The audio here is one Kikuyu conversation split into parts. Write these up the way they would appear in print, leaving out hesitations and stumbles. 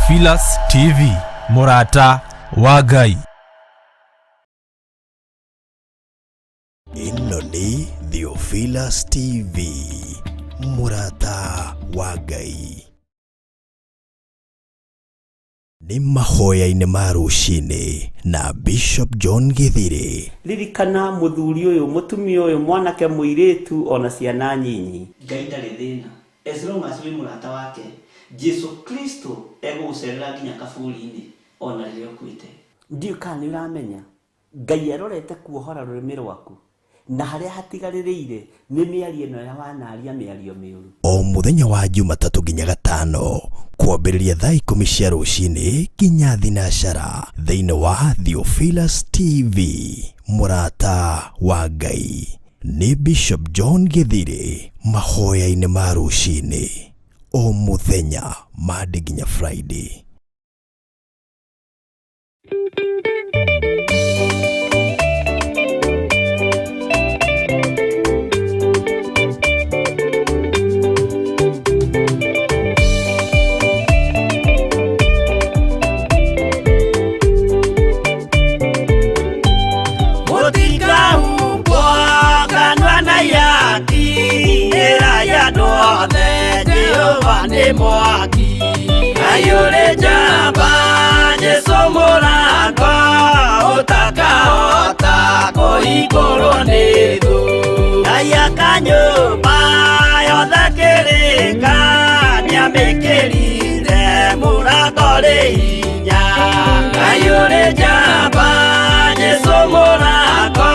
Theophilus TV, mũrata wa Ngai. Ĩno nĩ Theophilus TV, mũrata wa Ngai. Nĩ mahoya-inĩ ma rũcinĩ na Bishop John Githiri. Ririkana mũthuri ũyũ, mũtumia ũyũ, mwanake, mũirĩtu ona ciana nyinyi. Ngai ndarĩ thĩna as long as wĩ mũrata wake. Jesu Kristo egũgũcerera nginya kaburi-inĩ ona rĩrĩa ũkuĩte. Ndiũĩ kana nĩ ũramenya Ngai arorete kuohora rũrĩmĩ rwaku na harĩa hatigarĩrĩire nĩ mĩario ĩno ya wanaria mĩario mĩũru. O mũthenya wa Jumatatũ nginya Gatano kwambĩrĩria thaa 10 cia rũcinĩ nginya thinacara thĩinĩ wa Theophilus TV, mũrata wa Ngai. Nĩ Bishop John Githiri mahoya-inĩ ma rũcinĩ o mũthenya Monday nginya Friday. Mũtikahumbwo kanua na ihaki, ĩrai andũ othe Jehova nĩ mwaki. Ngai ũrĩ njamba, Jesũ mũrango, ũtakahota kũhingũrwo nĩ thũ. Ngai aka nyũmba yothe kĩrĩka, nĩamĩkĩrire mũrango rĩ hinya. Ngai ũrĩ njamba, Jesũ mũrango,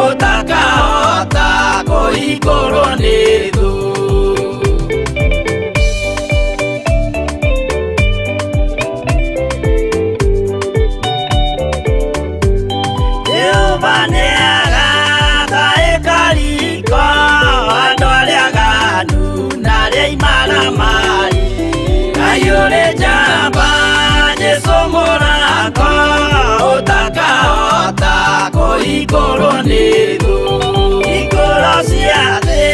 ũtakahota kũhingũrwo nĩ thũ. Jehova nĩagaka ĩkariko andũ arĩa aganu na arĩa imaramari. Ngai ũrĩ njamba, Jesũ mũrango, ũtakahota kũhingũrwo nĩ thũ. Hingũro cia thĩ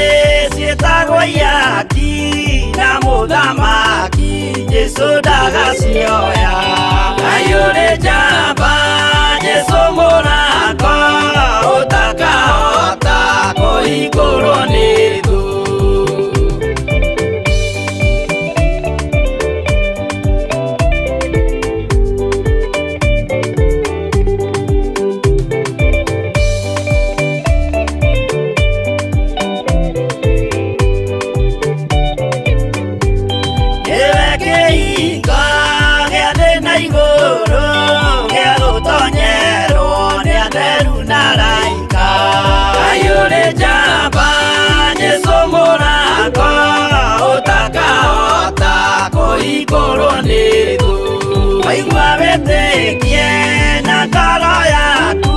ciĩtagwo ihaki, na mũthamaki Jesũ ndagacioya. Ngai ũrĩ njamba, Jesũ mũrango, ũtakahota kũhingũrwo nĩ thũ. Nĩwe kĩhingo gĩa thĩ na igũrũ, gĩa gũtonyerwo nĩ atheru na araika. Ngai ũrĩ njamba, Jesũ mũrango, ũtakahota kũhingũrwo nĩ thũ. Waigua wĩtĩkie na ngoro yaku,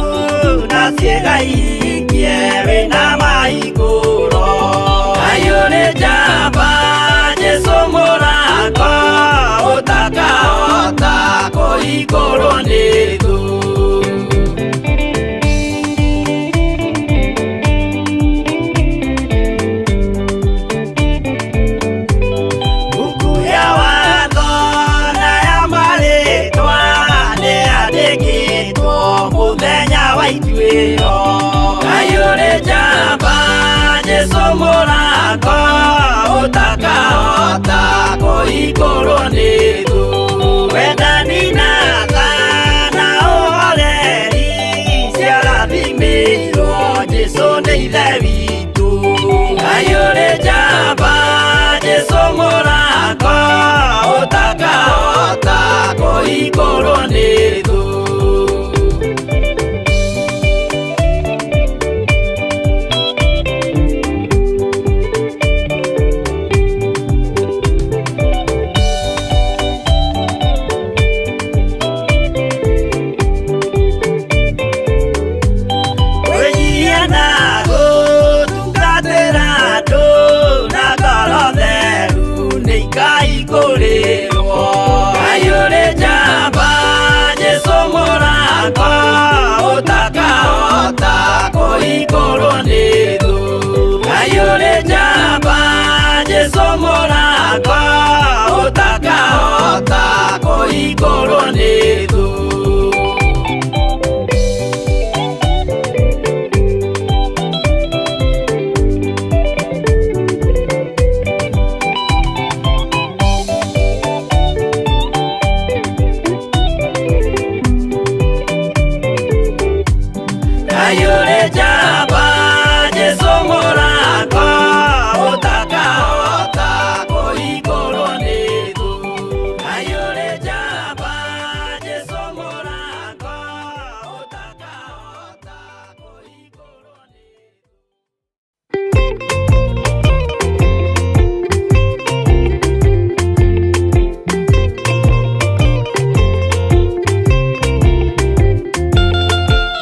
na ciĩga ihingie wĩna mahingũro. Ngai ũrĩ njamba, Jesũ mũrango, ũtakahota kũhingũrwo nĩ thũ. Buku ya watho na ya marĩtwa nĩyandĩkĩtwo mũthenya wa ituĩro. Ngai ũrĩ njamba, Jesũ mũrango, ũtakahota kũhingũrwo nĩ thũ. Wendani na tha na ũhoreri ciarathimĩirwo Jesũ nĩ Ithe witũ. Ngai ũrĩ njamba, Jesũ mũrango, ũtakahota kũhingũrwo nĩ thũ. Kwĩnyihia na gũtungatĩra andũ na ngoro theru nĩ ikahingũrĩrwo. Ngai ũrĩ njamba, Jesũ mũrango, ũtakahota kũhingũrwo nĩ thũ. Ngai ũrĩ njamba, Jesũ mũrango, ũtakahota ũtakahota kũhingũrwo nĩ thũ. Kayore njamba Jesũ mũrango ũtakahota kũhingũrwo nĩ thũ. Kayore njamba Jesũ mũrango ũtakahota kũhingũrwo nĩ thũ.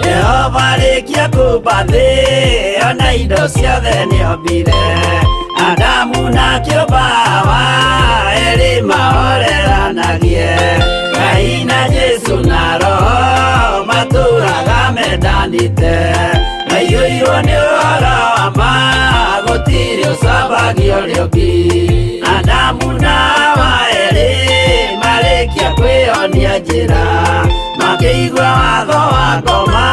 Jehova rĩkia kũmba thĩ ona indo ciothe nĩombire, Adamu na kĩũmba Hawa erĩ mahoreranagie. Ngai na Jesũ na Roho matũraga mendanĩte, maiyũirwo nĩ ũhoro wa ma gũtirĩ ũcambagia ũrĩa ũngĩ. Adamu na Hawa erĩ marĩkia kwĩyonia njĩra, makĩigua watho wa ngoma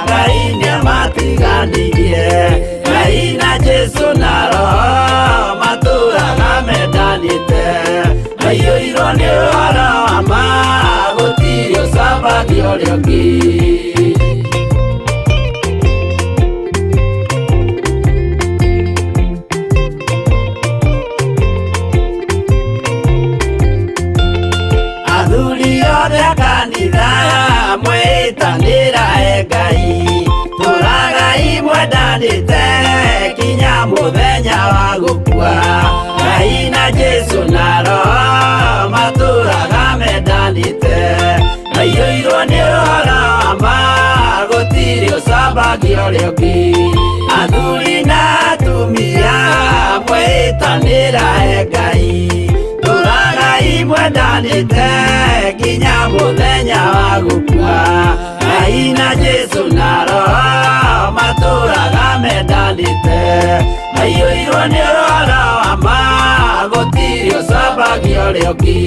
Ngai nĩamatiganirie. Ngai na Jesũ na Roho matũraga mendanĩte, maiyũirwo nĩ ũhoro wa ma gũtirĩ ũcambagia ũrĩa ũngĩ. Athuri othe a kanitha mwĩtanĩra e Ngai, tũragai mwendanĩte kinya mũthenya wa gũkua. Ngai na Jesũ na Roho matũraga mendanĩte, maiyũirwo nĩ ũhoro wa ma gũtirĩ ũcambagia ũrĩa ũngĩ. Athuri na atumia mwĩtanĩra e Ngai, tũragai mwendanĩte kinya mũthenya wa gũkua. Ngai na Jesũ na Roho matũraga mendanĩte, maiyũirwo nĩ ũhoro wa ma gũtirĩ ũcambagia ũrĩa ũngĩ.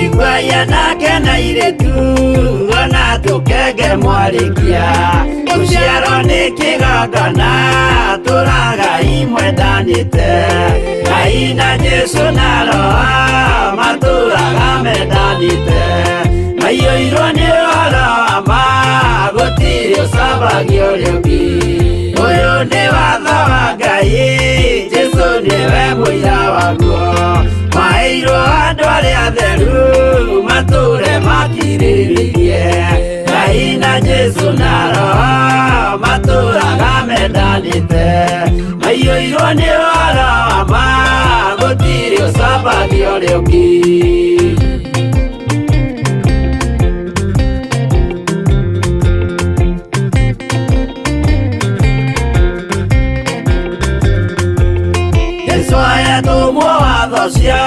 Iguai anake na airĩtu ona tũkenge mwarĩkia, gũciarwo nĩ kĩgongona tũragai mwendanĩte. Ngai na Jesũ na Roho matũraga mendanĩte, maiyũirwo nĩ ũhoro wa ma gũtirĩ ũcambagia ũrĩa ũngĩ. Ũyũ nĩ watho wa Ngai, Jesũ nĩwe mũira waguo, maheirwo andũ arĩa atheru matũre makirĩrĩirie. Ngai na Jesũ na Roho matũraga mendanĩte, maiyũirwo nĩ ũhoro wa ma gũtirĩ ũcambagia ũrĩa ũngĩ. Jesũ ayatũmwo watho cia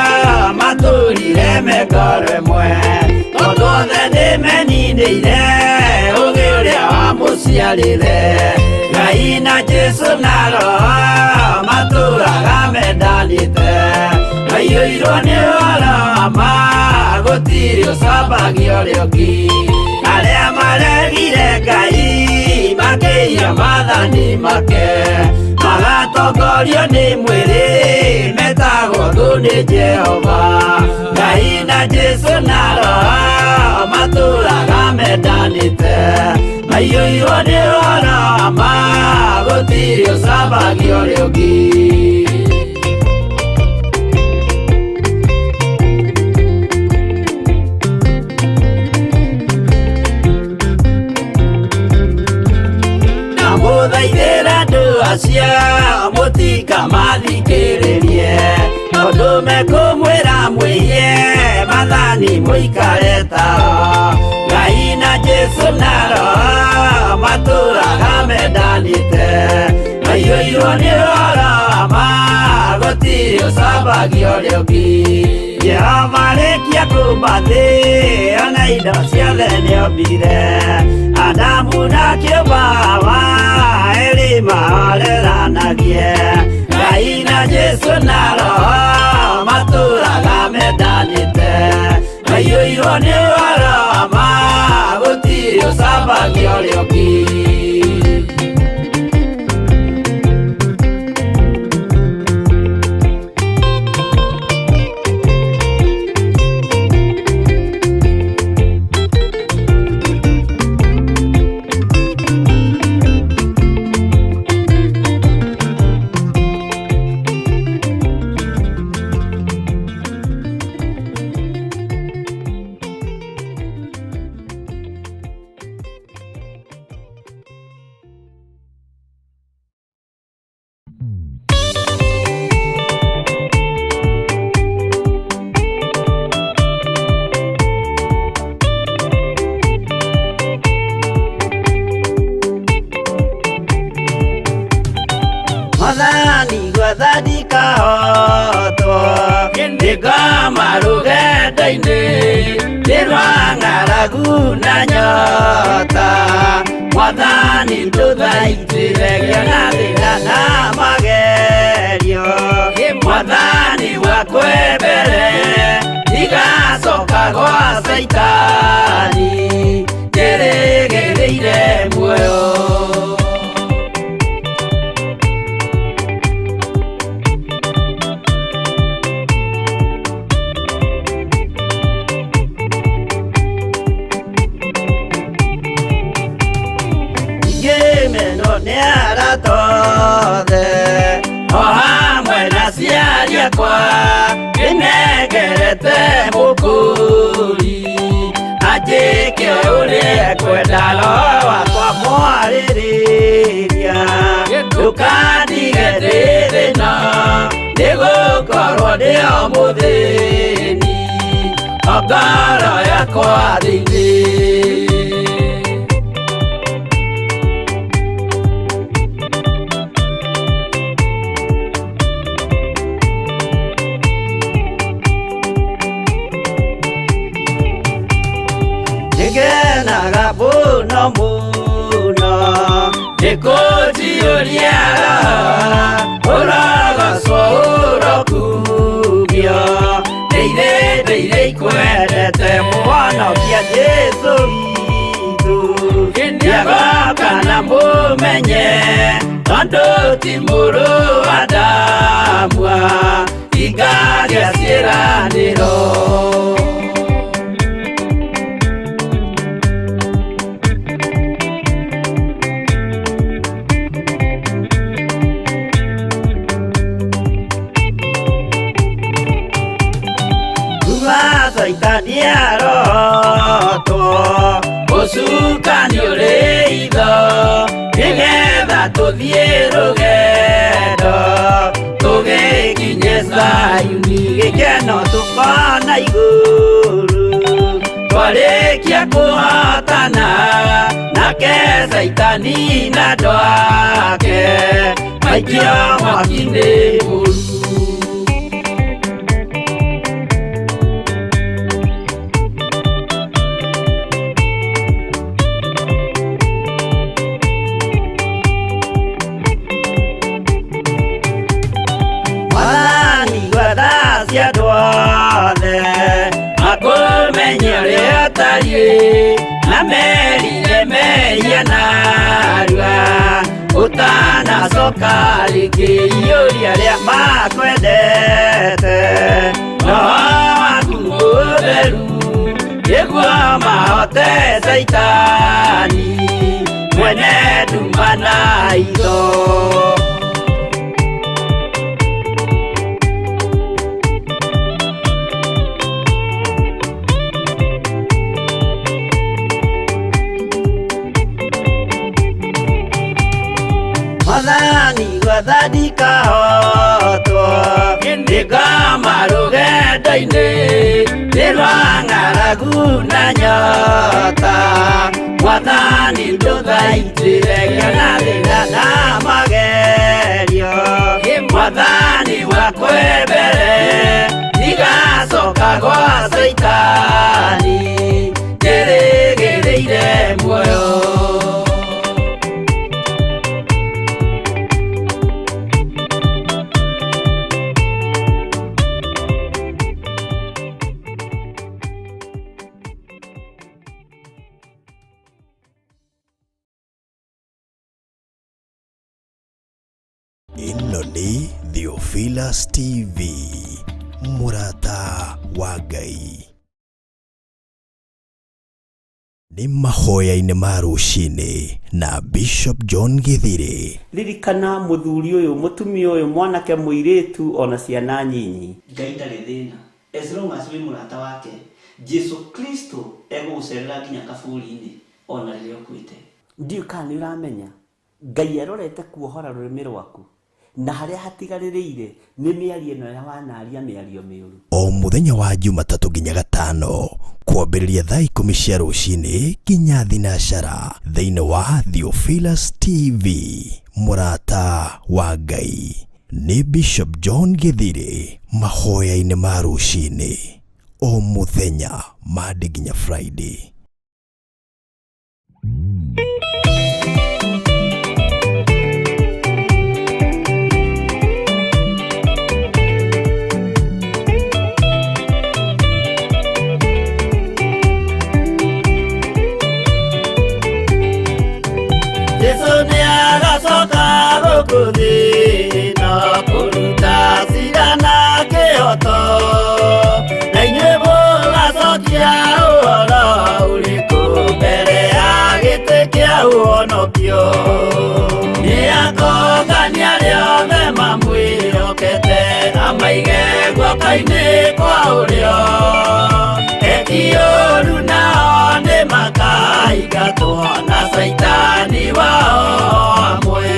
matũrire mengoro ĩmwe, tondũ othe nĩmeninĩire ũgĩ ũrĩa wamũciarire. Ngai na Jesũ na Roho matũraga mendanĩte, maiyũirwo nĩ ũhoro wa ma gũtirĩ ũcambagia ũrĩa ũngĩ. Arĩa maregire Ngai makĩiya maathani make, magatongorio nĩ mwĩrĩ metagwo thũ nĩ Jehova. Ngai na Jesũ na Roho matũraga mendanĩte, maiyũirwo nĩ ũhoro wa ma gũtirĩ ũcambagia ũrĩa ũngĩ. Ndamũthaithĩra andũ acio mũtikamathikĩrĩrie, tondũ mekũmwĩra mwĩhie maathani mũikare tao. Ngai na Jesũ na Roho matũraga mendanĩte, maiyũirwo nĩ ũhoro wa ma gũtirĩ ũcambagia ũrĩa ũngĩ. Jehova rĩkia kũmba thĩ ona indo ciothe nĩombire Adamu na kĩũmba wa erĩ mahoreranagie Ngai na Jesũ na Roho matũraga mendanĩte maiyũirwo nĩ ũhoro wa ma gũtirĩ ũcambagia ũrĩa ũngĩ. Mwathani gwathani kahotwo nĩngoma rũgendo-inĩ nĩ rwa ng'aragu na nyota Mwathani ndũthaitĩre ngĩona thĩna na magerio Mwathani wakwe mbere ndigacoka gwa Caitani ndĩrĩgĩrĩire muoyo. Ngĩmenwo nĩ arata othe o hamwe na aciari akwa ndĩnengerete mũkũri anjĩke ũrĩa ekwenda roho wakwa mwarĩrĩria ndũkandige ndĩ thĩna nĩgũkorwo ndĩ o mũthĩni o ngoro yakwa thĩinĩ. Nĩngenaga mũno mũno nĩkũnjiyũria roho ũrogocwo ũrokumio ndĩire ndĩire ikwendete mũhonokia Jesũ witũ nĩagoka na mũmenye tondũ ti mũrũ wa Adamu ingagĩa ciĩranĩro. Caitani arotwo ũcukani ũrĩ itho nĩgetha tũthiĩ rũgendo tũgĩkinye Zayuni gĩkeno tũkona igũrũ twarĩkia kũhotana nake Caitani na andũ ake maikio mwaki-inĩ mũru. Andũ othe makũmenye ũrĩa ũtariĩ na merire mehia narua ũtanacoka rĩngĩ iyũria arĩa makwendete roho waku mũtheru nĩguo mahote Caitani mwene nduma na itho. Mwathani gwathani kahotwo nĩngoma rũgendo-inĩ nĩ rwa ng'aragu na nyota Mwathani ndũthaitĩre ngĩona thĩna na magerio Mwathani wakwe mbere ndigacoka Nĩ Theophilus TV, mũrata wa Ngai. Nĩ mahoya-inĩ ma rũcinĩ na Bishop John Githiri. Ririkana mũthuri ũyũ, mũtumia ũyũ, mwanake, mũirĩtu ona ciana nyinyi. Ngai ndarĩ thĩna as long as wĩ mũrata wake. Jesu Kristo egũgũcerera nginya kaburi-inĩ ona rĩrĩa ũkuĩte. Ndiũĩ kana nĩ ũramenya Ngai arorete kuohora rũrĩmĩ rwaku na harĩa hatigarĩrĩire nĩ mĩario ĩno ya wanaria mĩario mĩũru. O mũthenya wa Jumatatũ nginya Gatano kwambĩrĩria thaa 10 cia rũcinĩ nginya thinacara thĩinĩ wa Theophilus TV, mũrata wa Ngai. Nĩ Bishop John Githiri mahoya-inĩ ma rũcinĩ o mũthenya Monday nginya Friday. Jesu nĩ agacoka gũkũ thĩ ĩno kũruta cira na kĩhooto, na inyuĩ mũgacokia ũhoro ũrĩkũ mbere ya gĩtĩ kĩa ũhonokio. Nĩ akongania arĩa othe mamwĩhokete, amaige guoko-inĩ kwa ũrĩo. Eki ũũru nao nĩ makaingatwo na Caitani wao hamwe.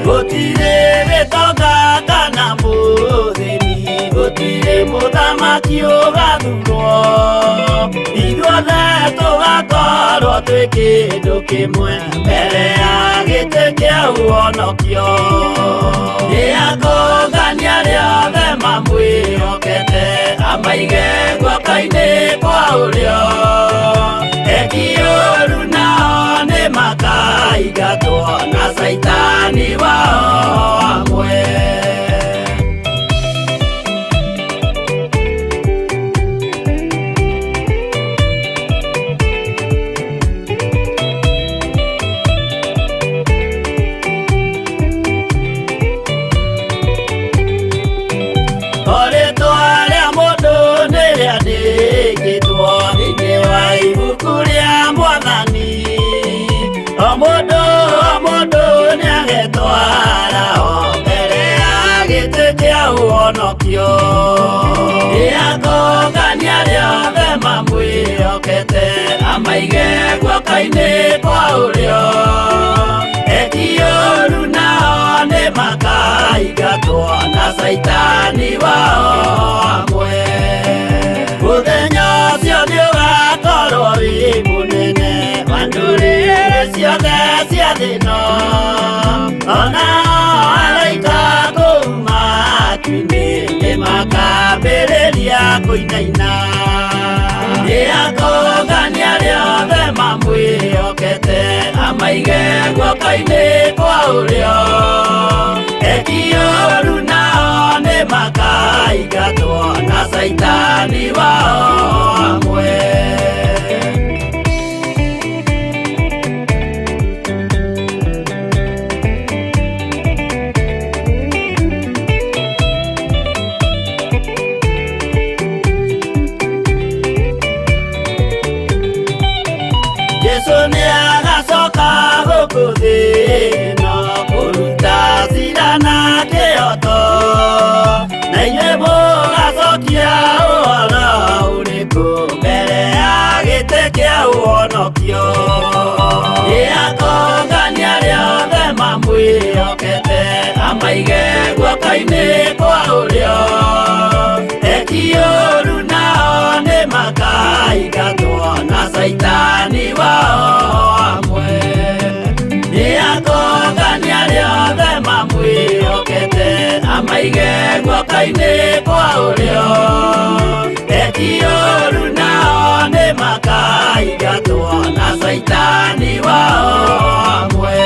Gũtirĩ gĩtonga kana mũthĩni, gũtirĩ mũthamaki ũgathurwo. Ithuothe tũgakorwo twĩ kĩndũ kĩmwe mbere ya gĩtĩ kĩa ũhonokio. Nĩ akongania arĩa othe mamwĩhokete, amaige guoko-inĩ kwa ũrĩo. Eki ũũru nao nĩ makaingatwo na Caitani wao hamwe. O rĩtwa rĩa mũndũ nĩ rĩandĩkĩtwo thĩinĩ wa ibuku rĩa Mwathani. O mũndũ o mũndũ nĩagetwara o mbere ya gĩtĩ kĩa ũhonokio. Nĩ akongania arĩa othe mamwĩhokete, amaige guoko-inĩ kwa ũrĩo. Eki ũũru nao nĩ makaingatwo na Caitani wao hamwe. Mũthenya ũcio nĩũgakorwo wĩ mũnene wa ndũrĩrĩ ciothe cia thĩ ĩno. Ona araika kũu matu-inĩ nĩmakambĩrĩria kũinaina. Nĩ akongania arĩa othe mamwĩhokete, amaige guoko-inĩ kwa ũrĩo. Eki ũũru nao nĩ makaingatwo na Caitani wao hamwe. Jesu nĩ agacoka gũkũ thĩ ĩno kũruta cira na kĩhooto, na inyuĩ mũgacokia ũhoro ũrĩkũ mbere ya gĩtĩ kĩa ũhonokio. Nĩ akongania arĩa othe mamwĩhokete, amaige guoko-inĩ kwa ũrĩo. Eki ũũru nao nĩ makaingatwo na Caitani wao hamwe. Nĩ akongania arĩa othe mamwĩhokete, amaige guoko-inĩ kwa ũrĩo. Eki ũũru nao nĩ makaingatwo na Caitani wao hamwe.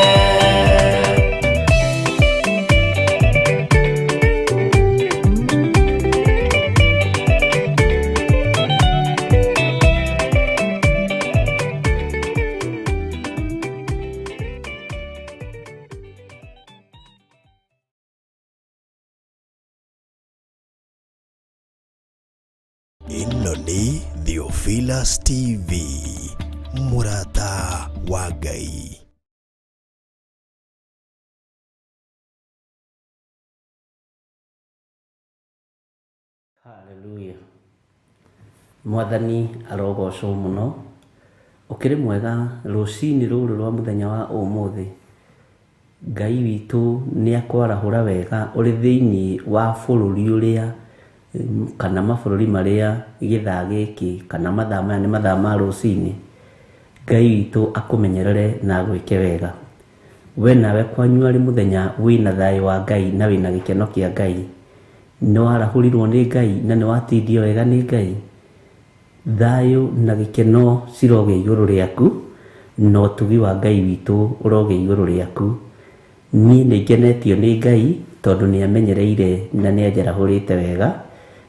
Ĩno nĩ Theophilus TV, mũrata wa Ngai. Haleluya. Mwathani arogocwo mũno. Ũkĩrĩ mwega rũcinĩ rũrũ rwa mũthenya wa ũmũthĩ. Ngai witũ nĩ akwarahũra wega ũrĩ thĩinĩ wa bũrũri ũrĩa kana mabũrũri marĩa gĩthaa gĩkĩ kana mathaa maya nĩ mathaa ma rũcinĩ. Ngai witũ akũmenyerere na agwĩke wega. We nawe kwanyu arĩ mũthenya wĩna thayũ wa Ngai na wĩna gĩkeno kĩa Ngai. Nĩ warahũrirwo nĩ Ngai na nĩ watindio wega nĩ Ngai. Thayũ na gĩkeno cirogĩa igũrũ rĩaku na ũtugi wa Ngai witũ ũrogĩa igũrũ rĩaku. Niĩ nĩ ngenetio nĩ Ngai tondũ nĩ amenyereire na nĩ anjarahũrĩte wega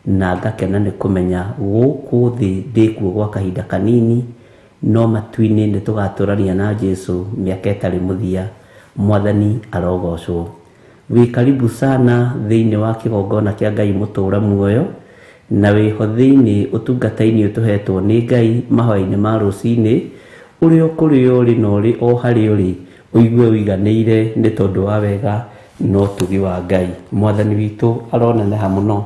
na ngakena nĩ kũmenya gũkũ thĩ ndĩkuo gwa kahinda kanini no matu-inĩ nĩ tũgatũrania na Jesu mĩaka ĩtarĩ mũthia. Mwathani arogocwo. Wĩ karibu sana thĩinĩ wa kĩgongona kĩa Ngai mũtũra muoyo na wĩho thĩinĩ ũtungata-inĩ ũtũhetwo nĩ Ngai mahoya-inĩ ma rũcinĩ ũrĩ o kũrĩa ũrĩ na ũrĩ o harĩa ũrĩ ũigue ũiganĩire nĩ tondũ wa wega na ũtugi wa Ngai. Mwathani witũ aroneneha mũno.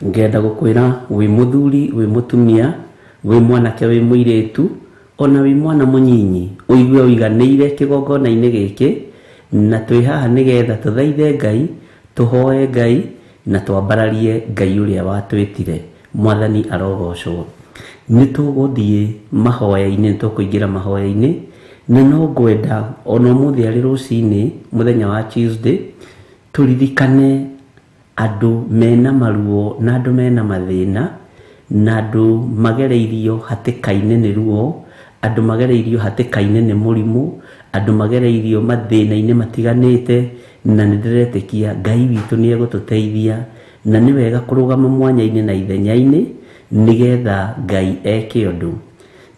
Ngenda gũkwĩra wĩ mũthuri, wĩ mũtumia, wĩ mwanake, wĩ mũirĩtu, ona wĩ mwana mũnyinyi ũigue ũiganĩire kĩgongona-inĩ gĩkĩ, na twĩ haha nĩgetha tũthaithe Ngai, tũhoe Ngai na twambararie Ngai ũrĩa watwĩtire. Mwathani arogocwo. Nĩ tũgũthiĩ mahoya-inĩ, nĩ tũkũingĩra mahoya-inĩ, na no ngwenda ona ũmũthĩ arĩ rũcinĩ mũthenya wa Tuesday tũririkane andũ mena maruo na andũ mena mathĩna na andũ magereirio hatĩka-inĩ nĩ ruo, andũ magereirio hatĩka-inĩ nĩ mũrimũ, andũ magereirio mathĩna-inĩ matiganĩte, na nĩ ndĩretĩkia Ngai witũ nĩ egũtũteithia, na nĩ wega kũrũgama mwanya-inĩ na ithenya-inĩ nĩgetha Ngai eke ũndũ.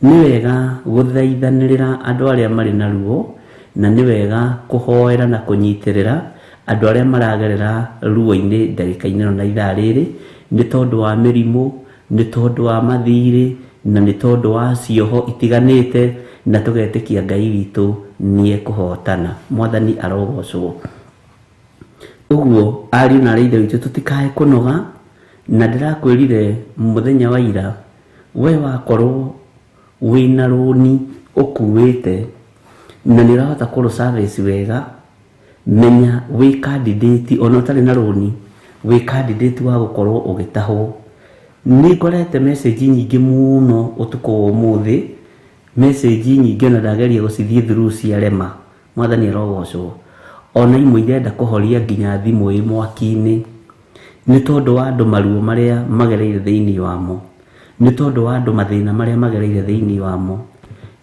Nĩ wega gũthaithanĩrĩra andũ arĩa marĩ na ruo, na nĩ wega kũhoera na kũnyitĩrĩra andũ arĩa maragerera ruo-inĩ ndagĩka-inĩ ĩno na ithaa rĩrĩ, nĩ tondũ wa mĩrimũ, nĩ tondũ wa mathirĩ, na nĩ tondũ wa cioho itiganĩte, na tũgetĩkia Ngai witũ nĩ ekũhotana. Mwathani arogocwo. Ũguo ariũ na aarĩ a Ithe witũ tũtikae kũnoga, na ndĩrakwĩrire mũthenya wa ira, we wakorwo wĩna rũni ũkuĩte na nĩ ũrahota kũrũ service wega, menya wĩ candidate ona ũtarĩ na rũni, wĩ candidate wa gũkorwo ũgĩtahwo. Nĩ ngorete message nyingĩ mũno ũtukũ wa ũmũthĩ, message nyingĩ ona ndageria gũcithiĩ through ciarema. Mwathani arogocwo. Ona imwe irenda kũhoria nginya thimũ ĩ mwaki-inĩ nĩ tondũ wa andũ maruo marĩa magereire thĩinĩ wamo, nĩ tondũ wa andũ mathĩna marĩa magereire thĩinĩ wamo.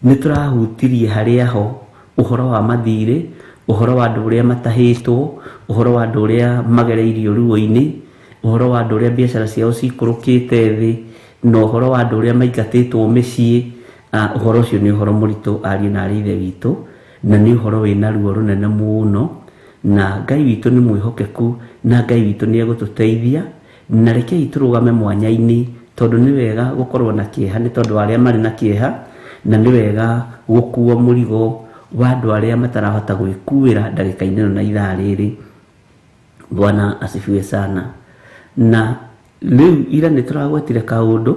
Nĩ tũrahutirie harĩa ho ũhoro wa mathirĩ, ũhoro wa andũ ũrĩa matahĩtwo, ũhoro wa andũ ũrĩa magereirio ruo-inĩ, ũhoro wa andũ ũrĩa biacara ciao cikũrũkĩte thĩ, na ũhoro wa andũ ũrĩa maingatĩtwo mĩciĩ. Ũhoro ũcio nĩ ũhoro mũritũ ariũ na aarĩ a Ithe witũ, na nĩ ũhoro wĩna ruo rũnene mũno, na Ngai witũ nĩ mwĩhokeku, na Ngai witũ nĩ egũtũteithia, na rekei tũrũgame mwanya-inĩ tondũ nĩ wega gũkorwo na kĩeha nĩ tondũ wa arĩa marĩ na kĩeha, na nĩ wega gũkua mũrigo wa andũ arĩa matarahota gwĩkuĩra ndagĩka-inĩ ĩno na ithaa rĩrĩ. Bwana asifiwe sana. Na rĩu ira nĩ tũragwetire kaũndũ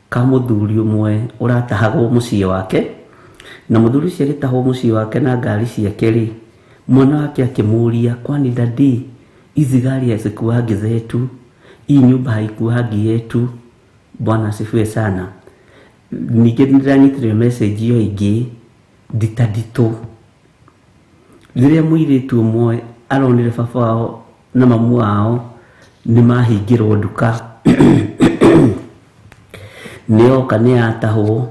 ka mũthuri ũmwe ũratahagwo mũciĩ wake, na mũthuri ũcio agĩtahwo mũciĩ wake na ngari ciake rĩ, mwana wake akĩmũria, kwani dadi, hizi gari hazikuangi zetu? Hii nyumba haikuangi yetu? Bwana asifiwe sana. Ningĩ nĩndĩranyitire message ĩyo ĩngĩ nditanditũ, rĩrĩa mũirĩtu ũmwe aronire baba wao na mamu wao nĩ mahingĩrwo nduka, nĩ oka nĩ atahwo,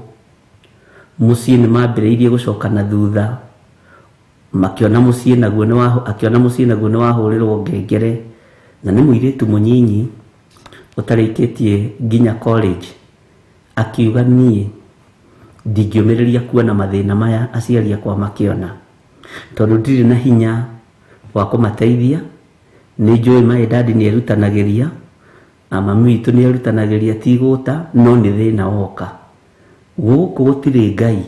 mũciĩ nĩ mambĩrĩirie gũcoka na thutha, makĩona mũciĩ naguo nĩ wa, akĩona mũciĩ naguo nĩ wahũrĩrwo ngengere, na nĩ mũirĩtu mũnyinyi ũtarĩkĩtie nginya college, akiuga niĩ ndingĩũmĩrĩria kuona mathĩna maya aciari akwa makĩona, tondũ ndirĩ na hinya wa kũmateithia, nĩ njũĩ my dad nĩ erutanagĩria, Mami witũ nĩ erutanagĩria ti gũta no nĩ thĩna woka. Gũkũ gũtirĩ Ngai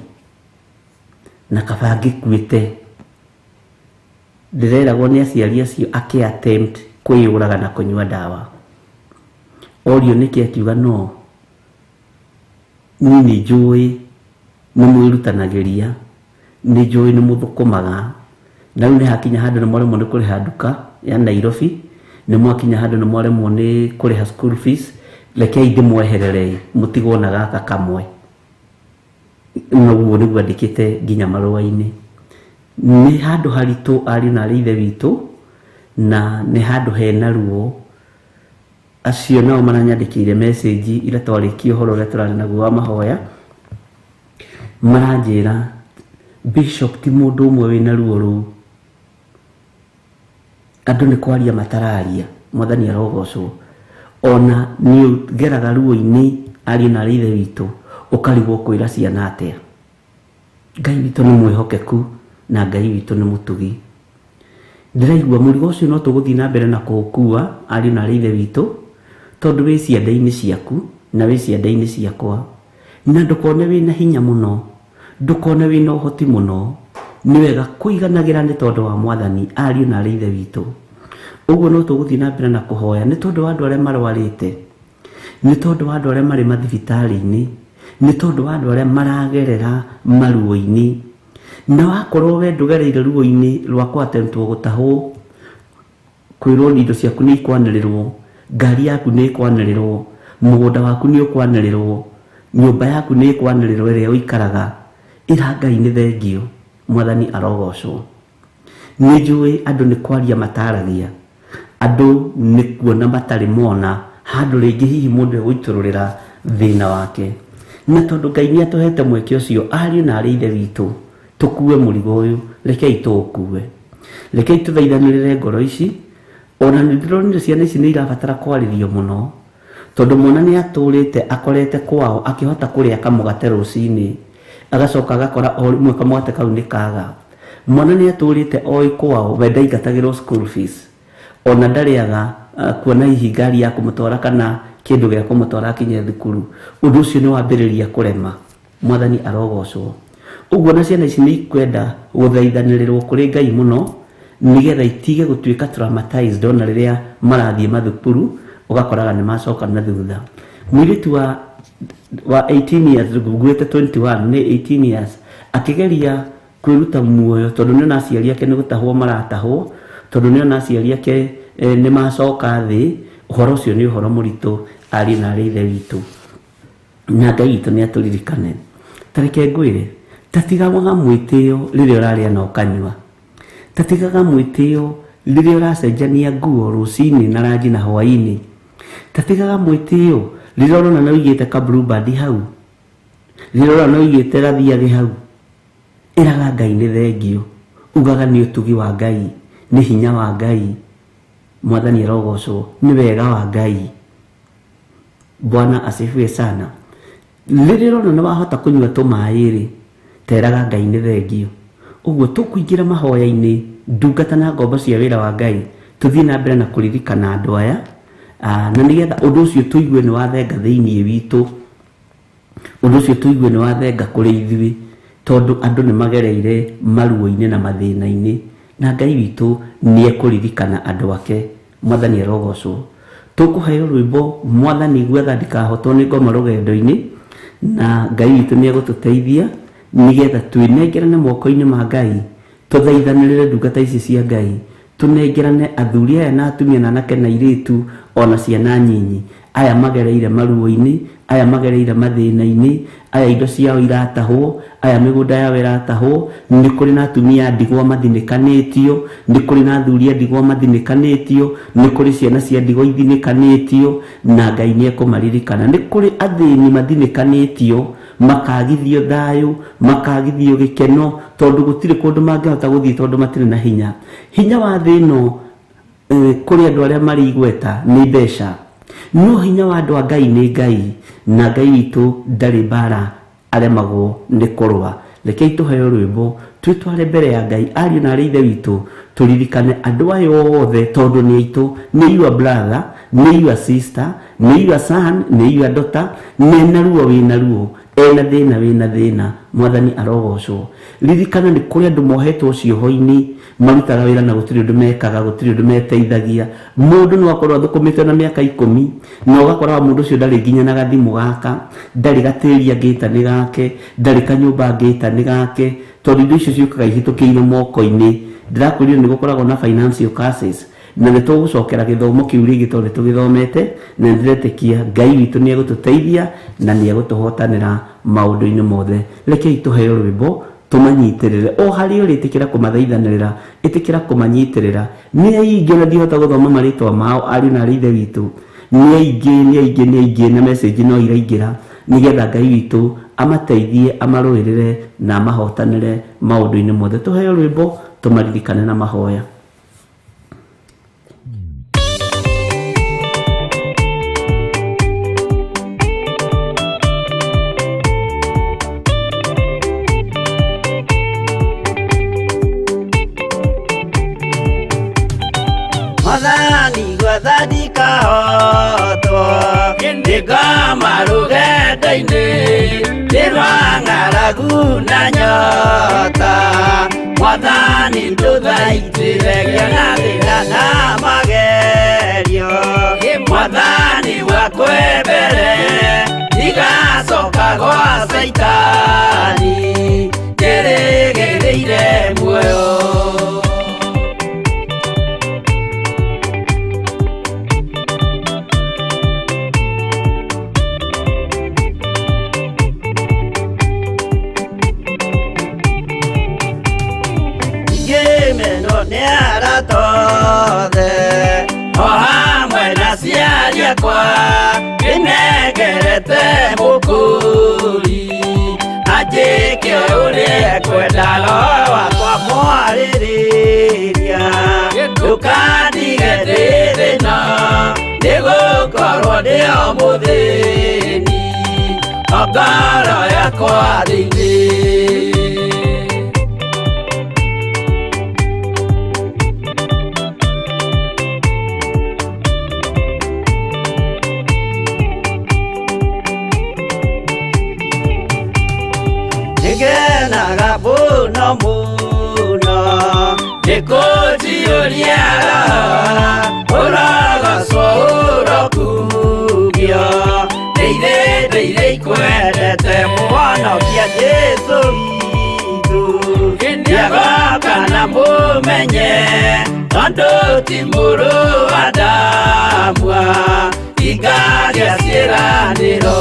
na kaba ngĩkuĩte. Ndĩreragwo nĩ aciari acio akĩ attempt kwĩyũraga na kũnyua ndawa. Orio nĩkĩ akiuga no niĩ nĩ njũĩ nĩ mwĩrutanagĩria, nĩ njũĩ nĩ mũthũkũmaga, na rĩu nĩ hakinya handũ nĩ mwaremwo nĩ kũrĩha nduka ya Nairobi, nĩ mwakinya handũ nĩ mwaremwo nĩ kũrĩha school fees, rekei ndĩmweherere mũtigwo na gaka kamwe. Noguo nĩguo andĩkĩte nginya marũa-inĩ. Nĩ handũ haritũ ariũ na arĩ ithe witũ, na nĩ handũ hena ruo. Acio nao maranyandĩkĩire message ira twarĩkia ũhoro ũrĩa tũrarĩ naguo wa mahoya, maranjĩra Bishop ti mũndũ ũmwe wĩna ruo rũu, andũ nĩ kwaria matararia. Mwathani arogocwo. Ona nĩ ũgeraga ruo-inĩ ariũ na arĩ ithe witũ, ũkarigwo kwĩra ciana atĩa. Ngai witũ nĩ mwĩhokeku na Ngai witũ nĩ mũtugi. Ndĩraigua mũrigo ũcio no tũgũthiĩ na mbere na kũũkua ariũ na arĩ ithe witũ, tondũ wĩ ciande-inĩ ciaku na wĩ ciande-inĩ ciakwa. Na ndũkone wĩna hinya mũno, ndũkone wĩna ũhoti mũno, nĩ wega kũiganagĩra nĩ tondũ wa Mwathani ariũ na arĩ ithe witũ. Ũguo no tũgũthiĩ na mbere na kũhoya nĩ tondũ wa andũ arĩa marwarĩte, nĩ tondũ wa andũ arĩa marĩ mathibitarĩ-inĩ, nĩ tondũ wa andũ arĩa maragerera maruo-inĩ. Na wakorwo we ndũgereire ruo-inĩ rwa kũ-attemptwo gũtahwo, kwĩrwo indo ciaku nĩ ikwanĩrĩrwo, ngari yaku nĩ ĩkwanĩrĩrwo, mũgũnda waku nĩ ũkwanĩrĩrwo, nyũmba yaku nĩ ĩkwanĩrĩrwo ĩrĩa ũikaraga, ĩra Ngai nĩ thengio. Mwathani arogocwo. Nĩ njũĩ andũ nĩ kwaria mataragia, andũ nĩ kuona matarĩ mona handũ rĩngĩ hihi mũndũ egũitũrũrĩra thĩna wake. Na tondũ Ngai nĩ atũhete mweke ũcio ariũ na arĩ ithe witũ, tũkue mũrigo ũyũ, rekei tũũkue, rekei tũthaithanĩrĩre ngoro ici. Ona nĩ ndĩronire ciana ici nĩ irabatara kwarĩrio mũno, tondũ mwana nĩ atũrĩte akorete kwao akĩhota kũrĩa kamũgate rũcinĩ, agacoka agakora o rĩmwe kamũgate kau nĩ kaga. Mwana nĩ atũrĩte oĩ kwao we ndaingatagĩrwo school fees, ona ndarĩaga kuona hihi ngari ya kũmũtwara kana kĩndũ gĩa kũmũtwara akinye thukuru. Ũndũ ũcio nĩ wambĩrĩria kũrema. Mwathani arogocwo. Ũguo na ciana ici nĩ ikwenda gũthaithanĩrĩrwo kũrĩ Ngai mũno, nĩgetha itige gũtuĩka traumatized ona rĩrĩa marathiĩ mathukuru, ũgakoraga nĩ macoka na thutha. Mũirĩtu wa 18 years, nguĩte 21 nĩ 18 years, akĩgeria kwĩruta muoyo tondũ nĩona aciari ake nĩ gũtahwo maratahwo, tondũ nĩona aciari ake nĩ macoka thĩ. Ũhoro ũcio nĩ ũhoro mũritũ ariũ na arĩ ithe witũ, na Ngai witũ nĩ atũririkane. Ta reke ngwĩre, ta tigaga mwĩtĩo rĩrĩa ũrarĩa na ũkanyua, ta tigaga mwĩtĩo rĩrĩa ũracenjania nguo rũcinĩ na ranji na hwaĩ-inĩ, ta tigaga mwĩtĩo rĩrĩa ũrona nĩ ũigĩte ka blue band hau, rĩrĩa ũrona nĩ ũigĩte gathiagĩ hau. Ĩraga Ngai nĩ thengio, ugaga nĩ ũtugi wa Ngai, nĩ hinya wa Ngai. Mwathani arogocwo, nĩ wega wa Ngai. Bwana asifiwe sana. Rĩrĩa ũrona nĩ wahota kũnyua tũmaĩ rĩ, teraga Ngai nĩ thengio. Ũguo tũkũingĩra mahoya-inĩ, ndungata na ngombo cia wĩra wa Ngai, tũthiĩ na mbere na kũririkana andũ aya, na nĩgetha ũndũ ũcio tũigue nĩ wathenga thĩinĩ witũ, ũndũ ũcio tũigue nĩ wathenga kũrĩ ithuĩ, tondũ andũ nĩ magereire maruo-inĩ na mathĩna-inĩ, na Ngai witũ nĩ ekũririkana andũ ake. Mwathani arogocwo. Tũkũheo rwĩmbo Mwathani gwetha ndikahotwo nĩ ngoma rũgendo-inĩ, na Ngai witũ nĩ egũtũteithia nĩgetha twĩnengerane moko-inĩ ma Ngai, tũthaithanĩrĩre ndungata ici cia Ngai, tũnengerane athuri aya na atumia na anake na airĩtu ona ciana nyinyi, aya magereire maruo-inĩ, aya magereire mathĩna-inĩ, aya indo ciao iratahwo, aya mĩgũnda yao ĩratahwo. Nĩ kũrĩ na atumia a ndigwa mathinĩkanĩtio, nĩ kũrĩ na athuri a ndigwa mathinĩkanĩtio, nĩ kũrĩ ciana cia ndigwa ithinĩkanĩtio, na Ngai nĩ ekũmaririkana. Nĩ kũrĩ athĩni mathinĩkanĩtio, makagithio thayũ, makagithio gĩkeno, tondũ gũtirĩ kũndũ mangĩhota gũthiĩ tondũ matirĩ na hinya. Hinya wa thĩ ĩno kũrĩ andũ arĩa marĩ igweta nĩ mbeca, no hinya wa andũ a Ngai nĩ Ngai, na Ngai witũ ndarĩ mbara aremagwo nĩ kũrũa. Rekei tũheo rwĩmbo twĩtware mbere ya Ngai, ariũ na arĩ ithe witũ, tũririkane andũ aya othe tondũ nĩ aitũ, nĩ your brother, nĩ your sister, Nĩ your son, nĩ your daughter, nĩ na ruo wĩna ruo, ena thĩna wĩna thĩna, mwathani arogocwo. Ririkana nĩ kũrĩ andũ mohetwo cioho-inĩ, marutaga wĩra na gũtirĩ ũndũ mekaga, gũtirĩ ũndũ meteithagia. Mũndũ no akorwo athũkũmĩte na mĩaka 10, na ũgakora mũndũ ũcio ndarĩ nginya na gathimũ gaka, ndarĩ gatĩri angĩta nĩ gake, ndarĩ kanyũmba angĩta nĩ gake, tondũ indo icio ciũkaga ihĩtũkĩire moko-inĩ. Ndĩrakwĩrire nĩ gũkoragwo na financial curses, na nĩ tũgũcokera gĩthomo kĩu rĩngĩ tondũ nĩ tũgĩthomete, na nĩ ndĩretĩkia Ngai witũ nĩ egũtũteithia na nĩ egũtũhotanĩra maũndũ-inĩ mothe. Rekei tũheo rwĩmbo tũmanyitĩrĩre o harĩa ũrĩ, ĩtĩkĩra kũmathaithanĩrĩra, ĩtĩkĩra kũmanyitĩrĩra. Nĩ aingĩ na ndihota gũthoma marĩtwa mao, ariũ na arĩ ithe witũ, nĩ aingĩ, nĩ aingĩ, nĩ aingĩ, na message no iraingĩra, nĩgetha Ngai witũ amateithie, amarũĩrĩre na amahotanĩre maũndũ-inĩ mothe. Tũheo rwĩmbo tũmaririkane na mahoya. Mwathani gwathani kahotwo nĩngoma rũgendo-inĩ nĩ rwa ng'aragu na nyota. Mwathani ndũthaitĩre ngĩona thĩna na magerio, Mwathani wakwe mbere ndigacoka gwa Caitani, ndĩrĩgĩrĩire muoyo. O hamwe na aciari akwa nĩnengerete mũkũri, anjĩke ũrĩa ekwenda, roho wakwa mwarĩrĩria, ndũkandige ndĩ thĩna, nĩgũkorwo ndĩ o mũthĩni, o ngoro yakwa thĩinĩ. Nĩngenaga mũno mũno nĩkũnjiyũria roho, ũrogocwo ũrokugio, ndĩire ndĩire ikwendete mũhonokia Jesũ witũ. Nĩagoka na mũmenye tondũ ti mũrũ wa Adamu, ingagĩa ciĩranĩro.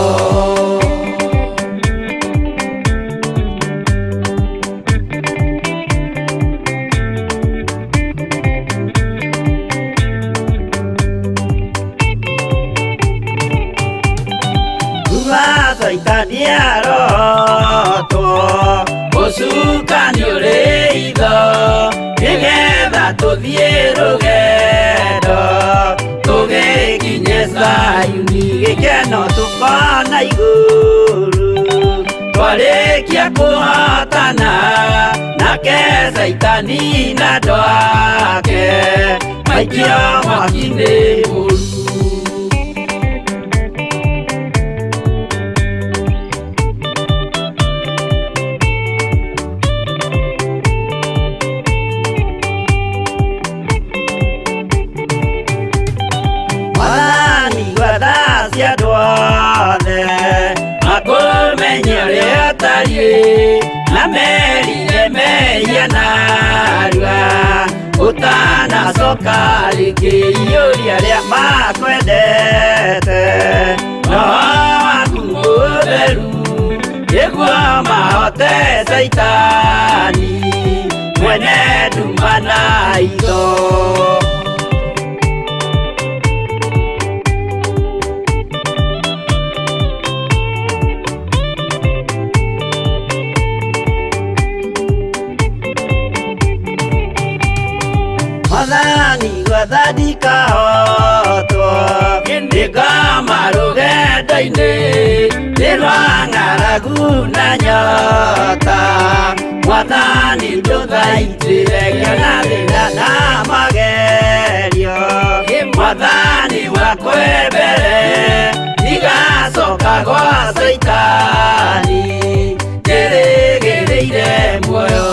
Caitani arotwo ũcukani ũrĩ itho, nĩgetha tũthiĩ rũgendo tũgĩkinye Zayuni, gĩkeno tũkona igũrũ twarĩkia kũhotana nake Caitani na andũ ake maikio mwaki-inĩ mũru. Makũmenye ũrĩa ũtariĩ na merire mehia narua, ũtanacoka rĩngĩ iyũria arĩa makwendete roho waku mũtheru, nĩguo mahote Caitani mwene nduma na itho. Mwathani gwathani kahotwo nĩngoma rũgendo-inĩ nĩ rwa ng'aragu na nyota. Mwathani ndũthaitĩre ngĩona thĩna na magerio, Mwathani wakwe mbere Gwa Caitani njĩrĩgĩrĩire muoyo.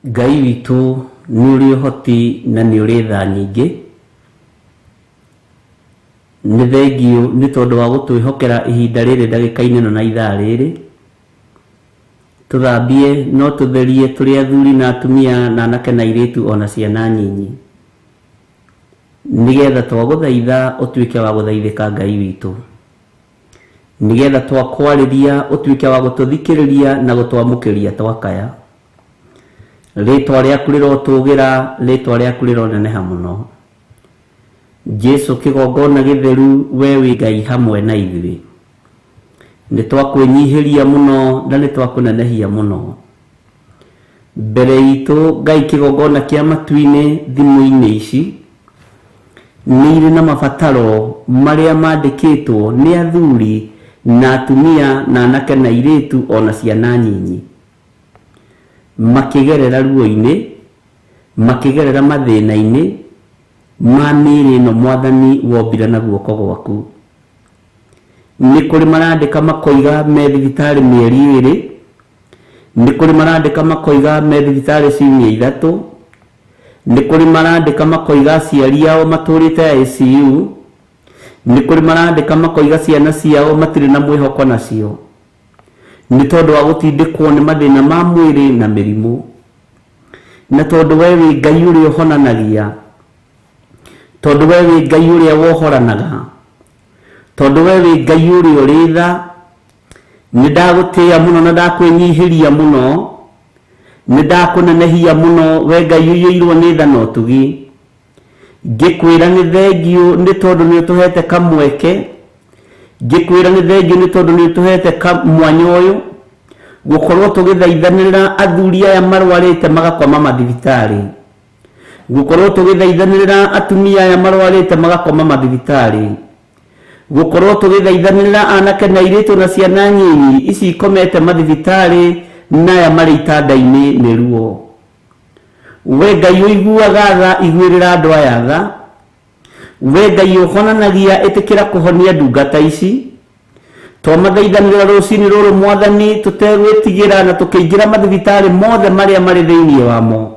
Ngai witũ nĩ ũrĩ ũhoti na nĩ ũrĩ tha nyingĩ. Nĩ thengiũ nĩ tondũ wa gũtwĩhokera ihinda rĩrĩ ndagĩka-inĩ ĩno na ithaa rĩrĩ. Tũthambie no tũtherie tũrĩ athuri na atumia na anake na airĩtu ona ciana nyinyi. Nĩgetha twagũthaitha ũtuĩke wa gũthaithĩka Ngai witũ. Nĩgetha twakwarĩria ũtuĩke wa gũtũthikĩrĩria na gũtwamũkĩria twakaya. Rĩtwa rĩaku rĩrotũgĩra, rĩtwa rĩaku rĩroneneha mũno. Jesu kĩgongona gĩtheru we wĩ Ngai hamwe na ithuĩ. Nĩ twakwĩnyihĩria mũno na nĩ twakũnenehia mũno. Mbere itũ Ngai kĩgongona kĩa matu-inĩ thimũ-inĩ ici nĩ irĩ na mabataro marĩa mandĩkĩtwo nĩ athuri na atumia na anake na airĩtu ona ciana nyinyi. Makĩgerera ruo-inĩ, makĩgerera mathĩna-inĩ ma mĩĩrĩ ĩno mwathani wombire na guoko gwaku. Nĩ kũrĩ marandĩka makoiga me thibitarĩ mĩeri ĩrĩ, nĩ kũrĩ marandĩka makoiga me thibitarĩ ciumia ithatũ, nĩ kũrĩ marandĩka makoiga aciari ao matũrĩte ICU, nĩ kũrĩ marandĩka makoiga ciana ciao matirĩ na mwĩhoko nacio nĩ tondũ wa gũtindĩkwo nĩ mathĩna ma mwĩrĩ na mĩrimũ. Na tondũ we wĩ Ngai ũrĩa ũhonanagia, tondũ we wĩ Ngai ũrĩa wohoranaga, tondũ we wĩ Ngai ũrĩa ũrĩ tha, nĩ ndagũtĩĩa mũno na ndakwĩnyihĩria mũno, nĩ ndakũnenehia mũno we Ngai ũiyũirwo nĩ tha na ũtugi. Ngĩkwĩra nĩ thengiũ nĩ tondũ nĩ ũtũhete kamweke, ngĩkwĩra nĩ thengiũ nĩ tondũ nĩ ũtũhete mwanya ũyũ gũkorwo tũgĩthaithanĩrĩra athuri aya marwarĩte magakoma mathibitarĩ, gũkorwo tũgĩthaithanĩrĩra atumia aya marwarĩte magakoma mathibitarĩ, gũkorwo tũgĩthaithanĩrĩra anake na airĩtu na ciana nyinyi ici ikomete mathibitarĩ na aya marĩ itanda-inĩ nĩ ruo. We Ngai ũiguaga tha, iguĩrĩra andũ aya tha. We Ngai ũhonanagia, ĩtĩkĩra kũhonia ndungata ici. Twamathaithanĩrĩra rũcinĩ rũrũ mwathani tũtegwĩtigĩra na tũkĩingĩra mathibitarĩ mothe marĩa marĩ thĩinĩ wamo,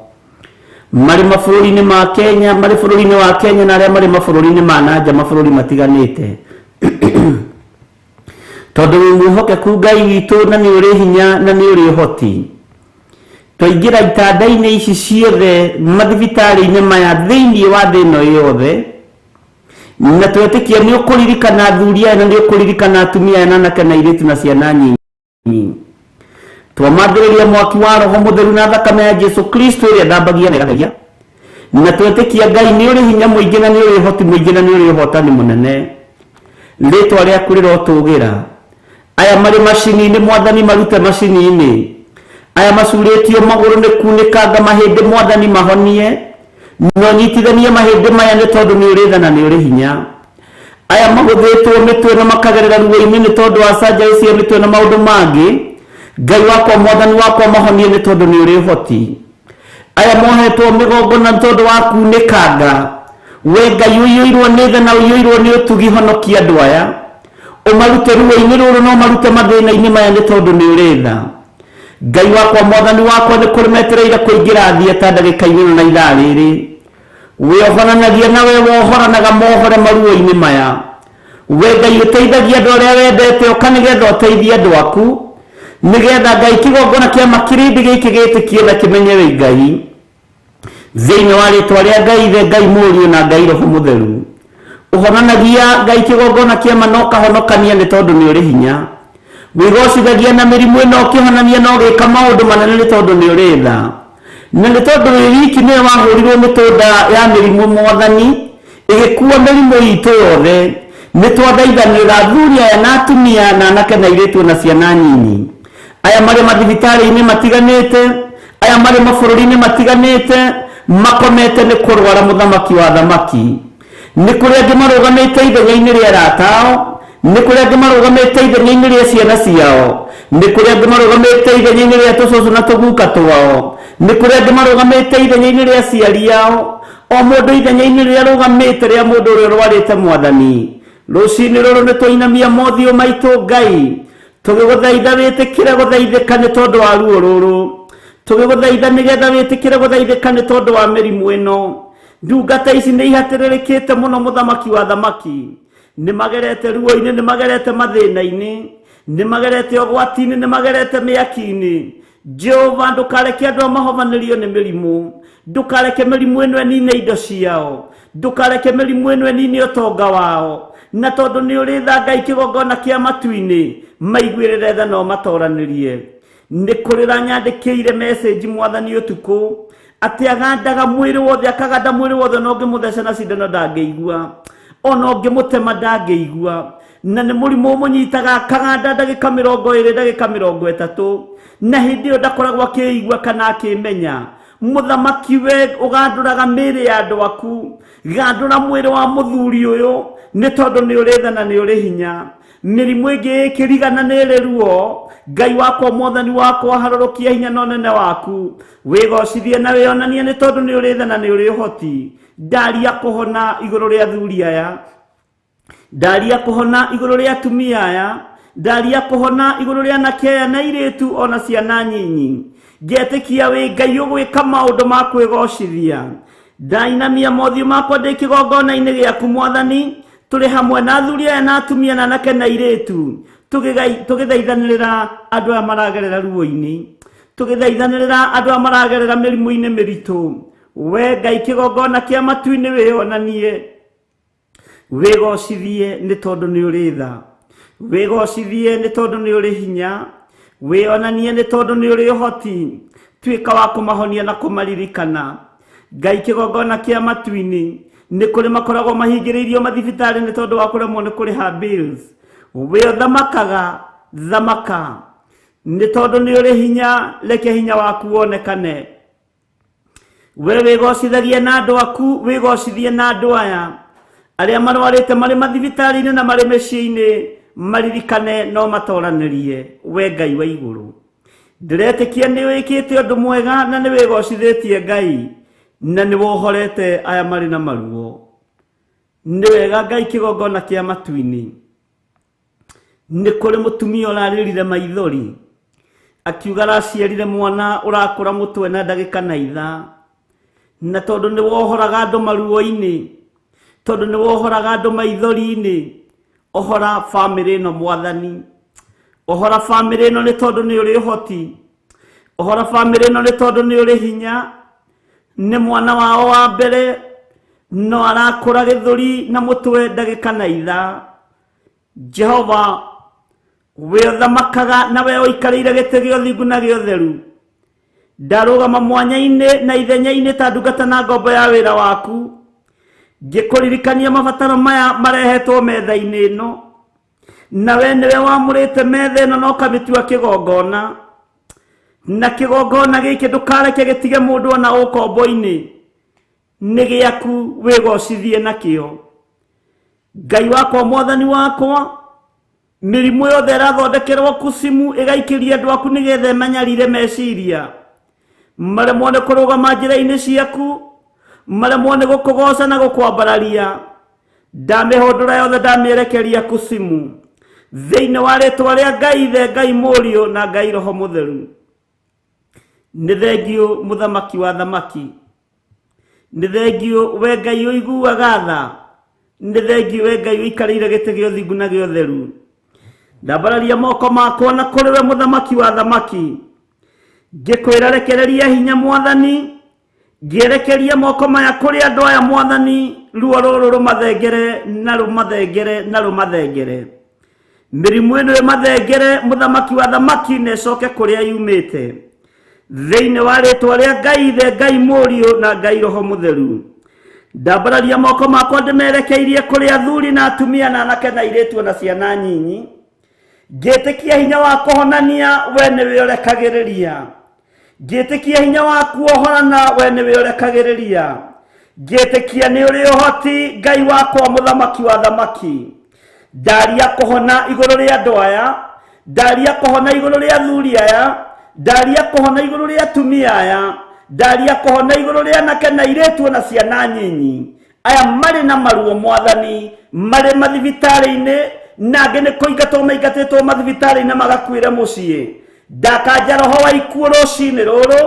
marĩ mabũrũri-inĩ ma Kenya, marĩ bũrũri-inĩ wa Kenya na arĩa marĩ mabũrũri-inĩ ma nanja, mabũrũri matiganĩte. Tondũ wĩ mwĩhokeku Ngai witũ na nĩ ũrĩ hinya na nĩ ũrĩ ũhoti. Twaingĩra itanda-inĩ ici ciothe mathibitarĩ-inĩ maya thĩinĩ wa thĩ ĩno yothe, na twetĩkia nĩ ũkũririkana athuri aya na nĩ ũkũririkana atumia aya na anake na airĩtu na ciana nyinyi. Twamathĩrĩria mwaki wa Roho Mũtheru na thakame ya Jesu Kristo ĩrĩa thambagia na ĩgatheria. Na twetĩkia Ngai nĩ ũrĩ hinya mũingĩ na nĩ ũrĩ ũhoti mũingĩ na nĩ ũrĩ ũhotani mũnene. Rĩtwa rĩaku rĩrotũgĩra. Aya marĩ macini-inĩ mwathani marute macini-inĩ. Aya macurĩtio magũrũ nĩ kunĩkanga mahĩndĩ mwathani mahonie. No nyitithanie mahĩndĩ maya nĩ tondũ nĩ ũrĩ tha na nĩ ũrĩ hinya. Aya magũthĩtwo mĩtwe na makagerera ruo-inĩ nĩ tondũ wa surgery cia mĩtwe na maũndũ mangĩ, Ngai wakwa mwathani wakwa mahonie nĩ tondũ nĩ ũrĩ ũhoti. Aya mohetwo mĩgongo na tondũ wa kunĩkanga, we Ngai ũiyũirwo nĩ tha na ũiyũirwo nĩ ũtugi honokia andũ aya. Ũmarute ruo-inĩ rũrũ na ũmarute mathĩna-inĩ maya nĩ tondũ nĩ ũrĩ tha. Ngai wakwa mwathani wakwa nĩ kũrĩ metereire kũingĩra thieta ndagĩka-inĩ ĩno na ithaa rĩrĩ. Wĩohoranagia na we wohoranaga mohore maruo-inĩ maya. We Ngai ũteithagia andũ arĩa wendete, ũka nĩgetha ũteithie andũ aku, nĩgetha Ngai kĩgongona kĩa makirindi gĩkĩ gĩtĩkie na kĩmenye wĩ Ngai. Thĩinĩ wa rĩtwa rĩa Ngai Ithe, Ngai Mũriũ na Ngai Roho Mũtheru. Ũhonanagia Ngai kĩgongona kĩama na ũkahonokania nĩ tondũ nĩ ũrĩ hinya. Wĩgocithagia na mĩrimũ ĩno ũkĩhonania na ũgĩka maũndũ manene nĩ tondũ nĩ ũrĩ tha. Na nĩ tondũ wĩ wiki nĩwe wahũrirwo mĩtũnda ya mĩrimũ mwathani, ĩgĩkua mĩrimũ itũ yothe. Nĩ twathaithanĩrĩra athuri aya na atumia na anake na airĩtu na ciana nyinyi. Aya marĩ mathibitarĩ-inĩ matiganĩte, aya marĩ mabũrũri-inĩ matiganĩte, makomete nĩ kũrwara mũthamaki wa thamaki. Nĩ kũrĩ angĩ marũgamĩte ithenya-inĩ rĩa arata ao, Nĩ kũrĩ angĩ marũgamĩte ithenya-inĩ rĩa ciana ciao. Nĩ kũrĩ angĩ marũgamĩte ithenya-inĩ rĩa tũcũcũ na tũguka twao. Nĩ kũrĩ angĩ marũgamĩte ithenya-inĩ rĩa aciari ao. O mũndũ ithenya-inĩ rĩrĩa arũgamĩte rĩa mũndũ ũrĩa ũrwarĩte mwathani. Rũcinĩ rũrũ nĩ twainamia mothiũ maitũ Ngai, tũgĩgũthaitha wĩtĩkĩre gũthaithĩka nĩ tondũ wa ruo rũrũ. Tũgĩgũthaitha nĩgetha wĩtĩkĩre gũthaithĩka nĩ tondũ wa mĩrimũ ĩno. Ndungata ici nĩ ihatĩrĩrĩkĩte mũno mũthamaki wa thamaki. Nĩ magerete ruo-inĩ, nĩ magerete mathĩna-inĩ, nĩ magerete ũgwati-inĩ, nĩ magerete mĩaki-inĩ. Jehova ndũkareke andũ aya mahovanĩrio nĩ mĩrimũ. Ndũkareke mĩrimũ ĩno ĩnine indo ciao. Ndũkareke mĩrimũ ĩno ĩnine ũtonga wao. Na tondũ nĩ ũrĩ tha Ngai kĩgongona kĩa matu-inĩ, maiguĩrĩre tha na ũmatoranĩrie. Nĩ kũrĩra nyandĩkĩire message mwathani ũtukũ, atĩ agandaga mwĩrĩ wothe, akaganda mwĩrĩ wothe, ona ũngĩmũtheca na cindano ndangĩigua, ona ũngĩmũtema ndangĩigua. Na nĩ mũrimũ ũmũnyitaga akaganda ndagĩka mĩrongo ĩrĩ, ndagĩka mĩrongo ĩtatũ, na hĩndĩ ĩyo ndakoragwo akĩigua kana akĩmenya. Mũthamaki we ũgandũraga mĩĩrĩ ya andũ aku, gandũra mwĩrĩ wa mũthuri ũyũ, nĩ tondũ nĩ ũrĩ tha na nĩ ũrĩ hinya. Mĩrimũ ĩngĩ ĩkĩrigana nĩ ĩrĩ ruo, Ngai wakwa mwathani wakwa harũrũkia hinya na ũnene waku, wĩgocithie na wĩonanie nĩ tondũ nĩ ũrĩ tha na nĩ ũrĩ ũhoti. Ndaria kũhona igũrũ rĩa athuri aya, ndaria kũhona igũrũ rĩa atumia aya, ndaria kũhona igũrũ rĩa anake aya na airĩtu ona ciana nyinyi. Ngetĩkia wĩ Ngai ũgwĩka maũndũ ma kwĩgocithia. Ndainamia mothiũ makwa ndĩ kĩgongona-inĩ gĩaku mwathani, tũrĩ hamwe na athuri aya na atumia na anake na airĩtu, tũgĩthaithanĩrĩra andũ aya maragerera ruo-inĩ, tũgĩthaithanĩrĩra andũ aya maragerera mĩrimũ-inĩ mĩritũ. We Ngai kĩgongona kĩa matu-inĩ wĩonanie, wĩgocithie nĩ tondũ nĩ ũrĩ tha, wĩgocithie nĩ tondũ nĩ ũrĩ hinya, wĩonanie nĩ tondũ nĩ ũrĩ ũhoti. Tuĩka wa kũmahonia na kũmaririkana. Ngai kĩgongona kĩa matu-inĩ, nĩ kũrĩ makoragwo mahingĩrĩirio mathibitarĩ nĩ tondũ wa kũremwo nĩ kũrĩha bills. We ũthamakaga, thamaka nĩ tondũ nĩ ũrĩ hinya, reke hinya waku wonekane. We wĩgocithagia na andũ aku, wĩgocithie na andũ aya arĩa marwarĩte marĩ mathibitarĩ-inĩ na marĩ mĩciĩ-inĩ, maririkane no matoranĩrie. We Ngai wa igũrũ, ndĩretĩkia nĩ wĩkĩte ũndũ mwega na nĩ wĩgocithĩtie Ngai, na nĩ wohorete aya marĩ na maruo. Nĩ wega Ngai kĩgongona kĩa matu-inĩ. Nĩ kũrĩ mũtumia ũrarĩrire maithori akiuga araciarire mwana ũrakũra mũtwe na ndagĩka na ithaa, na tondũ nĩ wohoraga andũ maruo-inĩ, tondũ nĩ wohoraga andũ maithori-inĩ, ohora bamĩrĩ ĩno mwathani, ohora bamĩrĩ ĩno nĩ tondũ nĩ ũrĩ ũhoti, ohora bamĩrĩ ĩno nĩ tondũ nĩ ũrĩ hinya. Nĩ mwana wao wa mbere no arakũra gĩthũri na mũtwe ndagĩka na ithaa. Jehova we ũthamakaga na we ũikarĩire gĩtĩ gĩa ũthingu na gĩa ũtheru, ndarũgama mwanya-inĩ na ithenya-inĩ ta ndungata na ngombo ya wĩra waku, ngĩkũririkania mabataro maya marehetwo metha-inĩ ĩno, na we nĩwe wamũrĩte metha ĩno na ũkamĩtua kĩgongona, na kĩgongona gĩkĩ ndũkareke gĩtige mũndũ ona ũkombo-inĩ, nĩ gĩaku wĩgocithie nakĩo. Ngai wakwa mwathani wakwa, mĩrimũ yothe ĩrathondekerwo kucimu ĩgaikĩria andũ aku nĩgetha ĩmanyarire meciria, maremwo nĩ kũrũgama njĩra-inĩ ciaku, maremwo nĩ gũkũgoca na gũkwambararia, ndamĩhũndũra yothe ndamĩerekeria kucimu thĩinĩ wa rĩtwa rĩa Ngai Ithe, Ngai Mũriũ na Ngai Roho Mũtheru. Nĩ thengiũ mũthamaki wa thamaki, nĩ thengiũ we Ngai ũiguaga tha, nĩ thengiũ we Ngai ũikarĩire gĩtĩ gĩa ũthingu na gĩa ũtheru. Ndambararia moko makwa na kũrĩ we mũthamaki wa thamaki, ngĩkwĩra rekereria hinya mwathani, ngĩerekeria moko maya kũrĩ andũ aya mwathani, ruo rũrũ rũmathengere na rũmathengere na rũmathengere, mĩrimũ ĩno ĩmathengere mũthamaki wa thamaki, na ĩcoke kũrĩa yumĩte thĩinĩ wa rĩtwa rĩa Ngai Ithe, Ngai Mũriũ na Ngai Roho Mũtheru. Ndambararia moko makwa ndĩmerekeirie kũrĩ athuri na atumia na anake na airĩtu na ciana nyinyi, ngĩtĩkia hinya wa kũhonania we nĩwe ũrekagĩrĩria, ngĩtĩkia hinya wa kuohorana we nĩwe ũrekagĩrĩria, ngĩtĩkia nĩ ũrĩ ũhoti Ngai wakwa mũthamaki wa thamaki. Ndaria kũhona igũrũ rĩa andũ aya, ndaria kũhona igũrũ rĩa athuri aya, ndaria kũhona igũrũ rĩa atumia aya, ndaria kũhona igũrũ rĩa anake na airĩtu na ciana nyinyi. Aya marĩ na maruo mwathani, marĩ mathibitarĩ-inĩ na angĩ nĩ kũingatwo maingatĩtwo mathibitarĩ-inĩ magakuĩra mũciĩ. Ndakanja roho wa ikuũ rũcinĩ rũrũ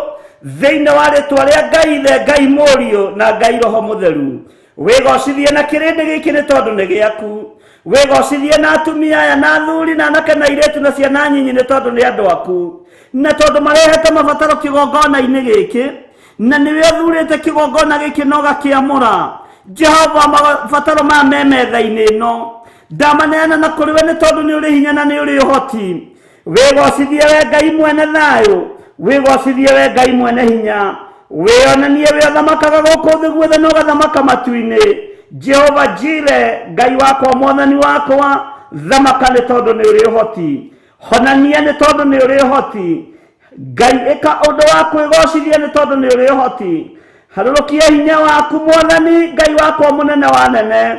thĩinĩ wa rĩtwa rĩa Ngai Ithe, Ngai Mũriũ na Ngai Roho Mũtheru. Wĩgocithie na kĩrĩndĩ gĩkĩ nĩ tondũ nĩ gĩaku. Wĩgocithie na atumia aya na athuri na anake na airĩtu na ciana nyinyi nĩ tondũ nĩ andũ aku, na tondũ marehete mabataro kĩgongona-inĩ gĩkĩ, na nĩwe ũthurĩte kĩgongona gĩkĩ na ũgakĩamũra. Jehova, mabataro maya me metha-inĩ ĩno ndamaneana na kũrĩ we nĩ tondũ nĩ ũrĩ hinya na nĩ ũrĩ ũhoti. Wĩgocithie we Ngai mwene thayũ, wĩgocithie we Ngai mwene hinya, wĩonanie we ũthamakaga gũkũ thĩ guothe na ũgathamaka matu-inĩ. Jehova Jire, Ngai wakwa, mwathani wakwa, thamaka nĩ tondũ nĩ ũrĩ ũhoti, honania nĩ tondũ nĩ ũrĩ ũhoti. Ngai ĩka ũndũ wa kwĩgocithia nĩ tondũ nĩ ũrĩ ũhoti. Harũrũkia hinya waku mwathani, Ngai wakwa mũnene wa nene.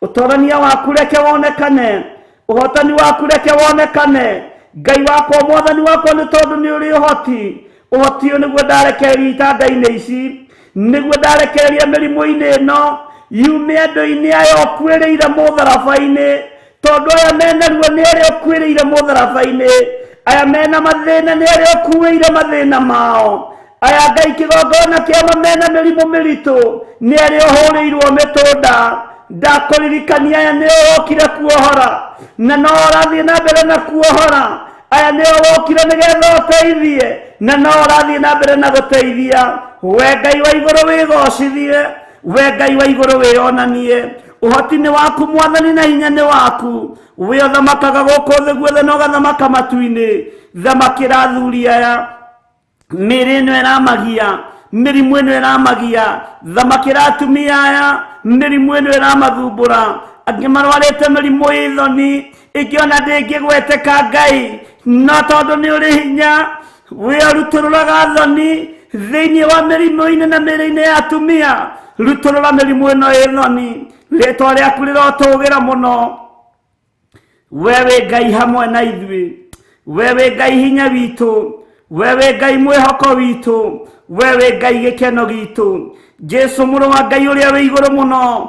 Ũtorania waku reke wonekane, ũhotani waku reke wonekane. Ngai wakwa mwathani wakwa nĩ tondũ nĩ ũrĩ ũhoti. Ũhoti ũyũ nĩguo ndarekereria itanda-inĩ ici, nĩguo ndarekereria mĩrimũ-inĩ ĩno yume andũ-inĩ aya ũkuĩrĩire mũtharaba-inĩ, tondũ aya mena ruo nĩ arĩa ũkuĩrĩire mũtharaba-inĩ, aya mena mathĩna nĩ arĩa ũkuĩire mathĩna mao, aya Ngai kĩgongona kĩama mena mĩrimũ mĩritũ nĩ arĩa ũhũrĩirwo mĩtũnda. Ndakũririkania aya nĩo wokire kuohora na no ũrathiĩ na mbere na kuohora, aya nĩo wokire nĩgetha ũteithie na no ũrathiĩ na mbere na gũteithia. We Ngai wa igũrũ wĩgocithie, we Ngai wa igũrũ wĩonanie. Ũhoti nĩ waku mwathani na hinya nĩ waku, we ũthamakaga gũkũ thĩ guothe na ũgathamaka matu-inĩ. Thamakĩra athuri aya, mĩĩrĩ ĩno ĩramagia, mĩrimũ ĩno ĩramagia. Thamakĩra atumia aya, mĩrimũ ĩno ĩramathumbũra. Angĩ marwarĩte mĩrimũ ĩ thoni, ĩngĩ ona ndĩngĩgweteka Ngai, no tondũ nĩ ũrĩ hinya we ũrutũrũraga thoni thĩinĩ wa mĩrimũ-inĩ na mĩĩrĩ-inĩ ya atumia. Rutũrũra mĩrimũ ĩno ĩ thoni, rĩtwa rĩaku rĩrotũgĩra mũno. We wĩ Ngai hamwe na ithuĩ, we wĩ Ngai hinya witũ, we wĩ Ngai mwĩhoko witũ, we wĩ Ngai gĩkeno gitũ. Jesu mũrũ wa Ngai ũrĩa wĩ igũrũ mũno,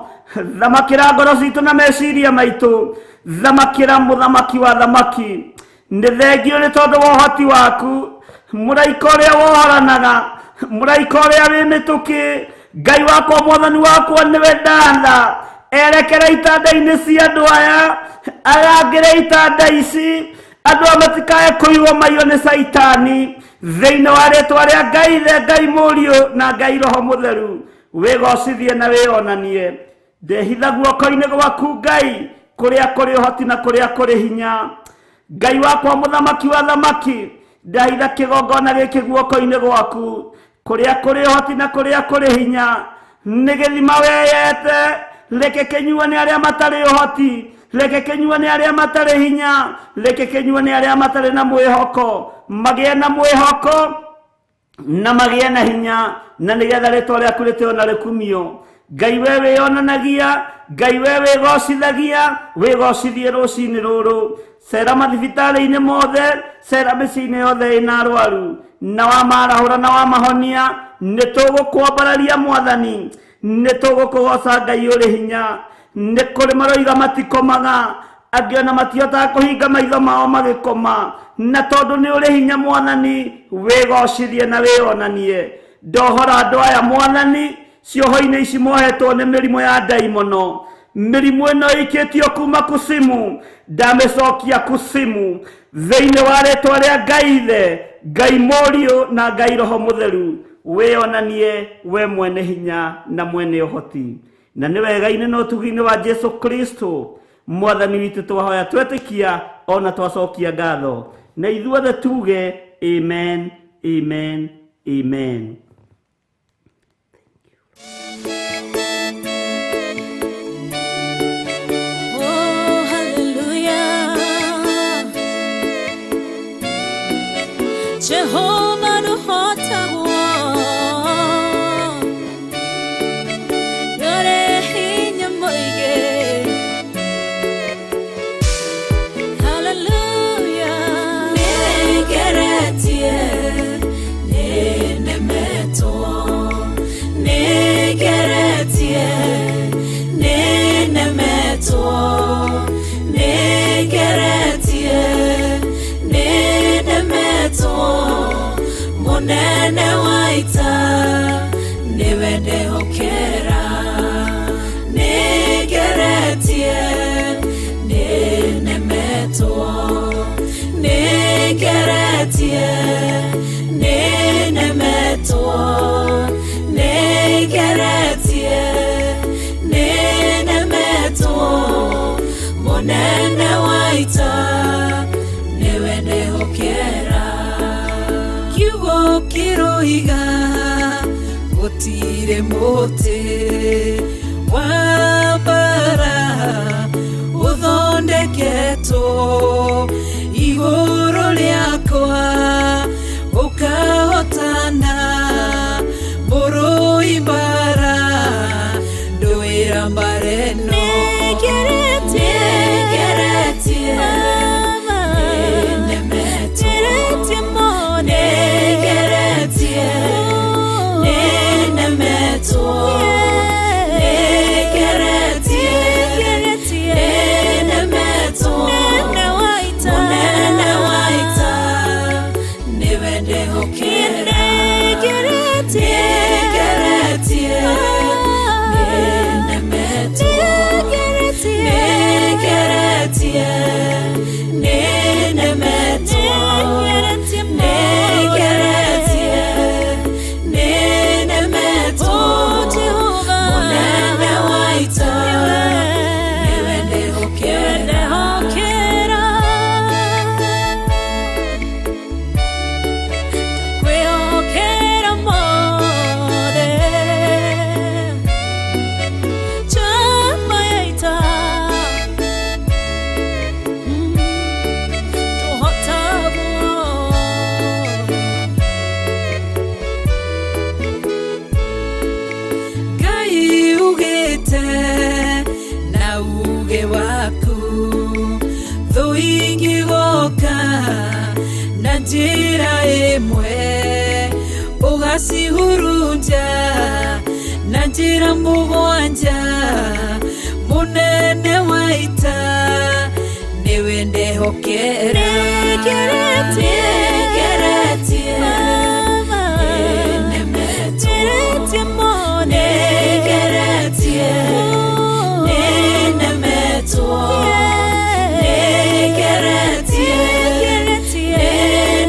thamakĩra ngoro citũ na meciria maitũ, thamakĩra mũthamaki wa thamaki. Nĩ thengio nĩ tondũ wa ũhoti waku, mũraika ũrĩa wohoranaga, mũraika ũrĩa wĩ mĩtũkĩ. Ngai wakwa mwathani wakwa nĩwe ndatha, erekera itanda-inĩ cia andũ aya, arangĩre itanda ici, andũ aya matikae kũiywo maiywo nĩ Caitani. Thĩinĩ wa rĩtwa rĩa Ngai Ithe, Ngai Mũriũ na Ngai Roho Mũtheru, wĩgocithie na wĩonanie. Ndehitha guoko-inĩ gwaku Ngai, kũrĩa kũrĩ ũhoti na kũrĩa kũrĩ hinya. Ngai wakwa mũthamaki wa thamaki, ndahitha kĩgongona gĩkĩ guoko-inĩ gwaku, kũrĩa kũrĩ ũhoti na kũrĩa kũrĩ hinya. Nĩ gĩthima weyete, reke kĩnyuo nĩ arĩa matarĩ ũhoti, reke kĩnyuo nĩ arĩa matarĩ hinya, reke kĩnyuo nĩ arĩa matarĩ na mwĩhoko, magĩe na mwĩhoko na magĩe na hinya, na nĩgetha rĩtwa rĩaku rĩtĩo na rĩkumio. Ngai we wĩonanagia, Ngai we wĩgocithagia, wĩgocithie rũcinĩ rũrũ. Cera mathibitarĩ-inĩ mothe, cera mĩciĩ-inĩ yothe ĩna arwaru, na wamarahũra na wamahonia. Nĩ tũgũkwambararia mwathani, nĩ tũgũkũgoca Ngai ũrĩ hinya. Nĩ kũrĩ maroiga matikomaga, angĩ ona matihotaga kũhinga maitho mao magĩkoma, na tondũ nĩ ũrĩ hinya mwathani, wĩgocithie na wĩonanie. Ndohora andũ aya mwathani, cioho-inĩ ici mohetwo nĩ mĩrimũ ya ndaimono, mĩrimũ ĩno ĩikĩtio kuma kusimu, ndamĩcokia kusimu thĩinĩ wa rĩtwa rĩa Ngai Ithe, Ngai Mũriũ na Ngai Roho Mũtheru. Wĩonanie we mwene hinya na mwene ũhoti, na nĩ wega-inĩ na ũtugi-inĩ wa Jesu Kristo mwathani witũ twahoya twetĩkia ona twacokia ngatho, na ithuothe tuge amen, amen, amen. Oh, hallelujah. Jehovah nuhotagwo, yore hinya mũingĩ. Munene wa ita niwe ndehokera. Nĩngeretie, nĩnemetwo. Nĩngeretie, nĩnemetwo. Nĩngeretie, nĩnemetwo. Munene wa ita niwe ndehokera. Kiugo kĩroiga gũtirĩ mũtĩ wa mbara ũthondeketwo igũrũ rĩakwa ũkahotana. Mũrũi mbara ndũĩra mbara ĩno. Nĩngeretie, nĩnemetwo. Nĩngeretie, nĩnemetwo. Nĩngeretie, nĩnemetwo. Mũnene wa ita nĩwe ndehokera. Nĩngeretie, nĩnemetwo. Nĩngeretie, nĩnemetwo. Nĩngeretie, nĩnemetwo. Mũnene wa ita nĩwe ndehokera. Kwĩhokera mothe chama ya ita tũhotagwo. Ngai ugĩte na uge waku thũ ingĩgoka na njĩra ĩmwe ũgacihurunja na njĩra mũgwanja. Mũnene wa ita nĩwe ndehokera. Nĩngeretie, Nĩngeretie, nĩnemetwo. Nĩngeretie, nĩnemetwo. Nĩngeretie,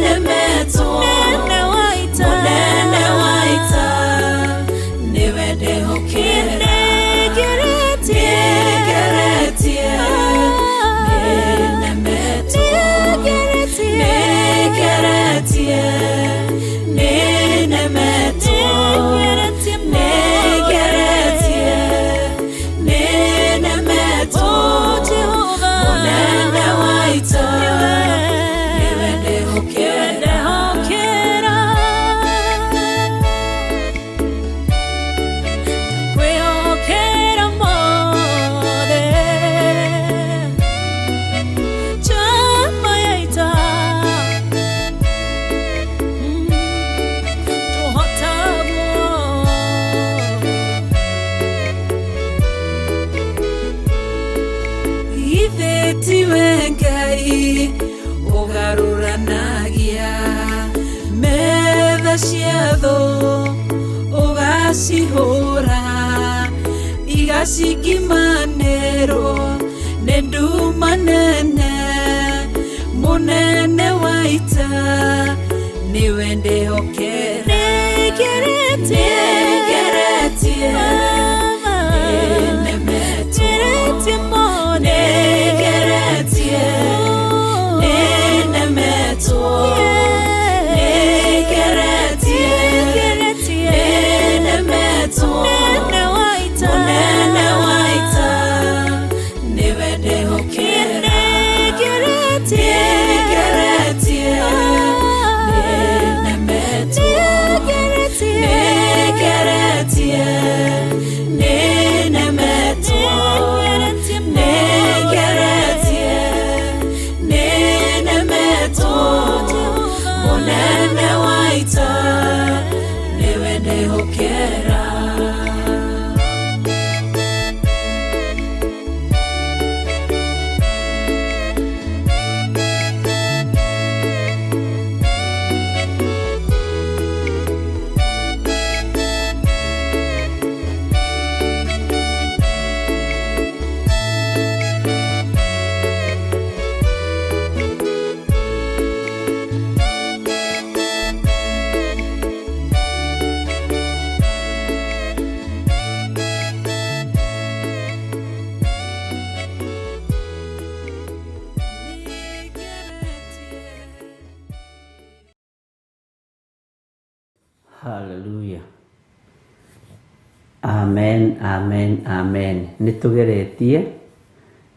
nĩnemetwo. Mũnene wa ita nĩwe ndehokera. Nĩngeretie, nĩnemetwo. Nĩngeretie, nĩnemetwo. Nĩngeretie, nĩnemetwo. Mũnene wa ita nĩwe ndehokera. Kwĩhokera mothe chama ya ita tũhotagwo. Ithe tiwe Ngai ũgarũranagia metha cia thũ ũgacihũra igacingimanĩrwo nĩ nduma nene. Mũnene wa ita nĩwe ndehokera. Nĩngeretie, Nĩngeretie, nĩnemetwo. Nĩngeretie, nĩnemetwo. Nĩngeretie, nĩnemetwo. Mũnene wa ita nĩwe ndehokera. Nĩngeretie, nĩnemetwo. Hallelujah. Amen, amen, amen. Nĩ tũgeretie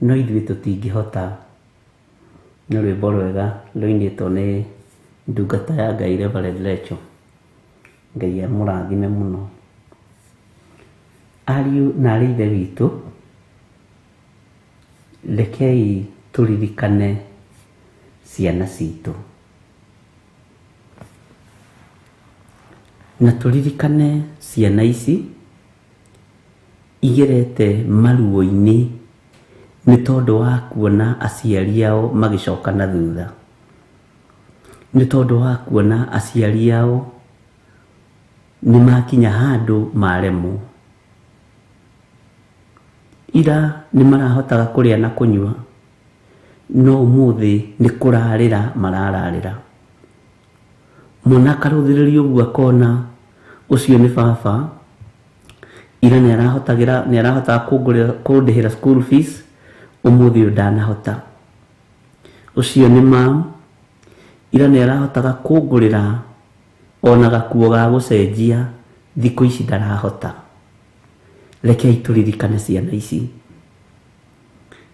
no ithuĩ tũtingĩhota. Nĩ rwĩmbo rwega rũinĩtwo nĩ ndungata ya Ngai Reverend Rachel. Ngai amũrathime mũno. Ariũ na arĩ ithe witũ, rekei tũririkane ciana citũ. Na tũririkane ciana ici igerete maruo-inĩ nĩ tondũ wa kuona aciari ao magĩcoka na thutha, nĩ tondũ wa kuona aciari ao nĩ makinya handũ maremwo. Ira nĩ marahotaga kũrĩa na kũnyua, no ũmũthĩ nĩ kũrarĩra marararĩra. Mwana akarũthĩrĩria ũguo akona ũcio nĩ baba, ira nĩ arahotagĩra nĩ arahotaga kũngũrĩra kũndĩhĩra school fees, ũmũthĩ ũyũ ndanahota. Ũcio nĩ mam, ira nĩ arahotaga kũngũrĩra ona gakuo ga gũcenjia, thikũ ici ndarahota. Rekei tũririkane ciana ici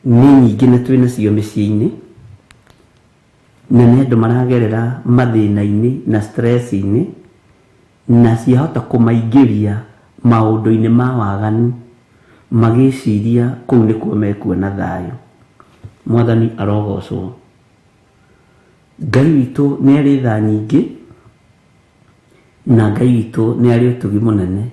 nĩ nyingĩ na twĩ nacio mĩciĩ-inĩ, na nĩ andũ maragerera mathĩna-inĩ na stress-inĩ, na ciahota kũmaingĩria maũndũ-inĩ ma waganu magĩciria kũu nĩkuo mekuona thayũ. Mwathani arogocwo. Ngai witũ nĩ arĩ tha nyingĩ, na Ngai witũ nĩ arĩ ũtugi mũnene.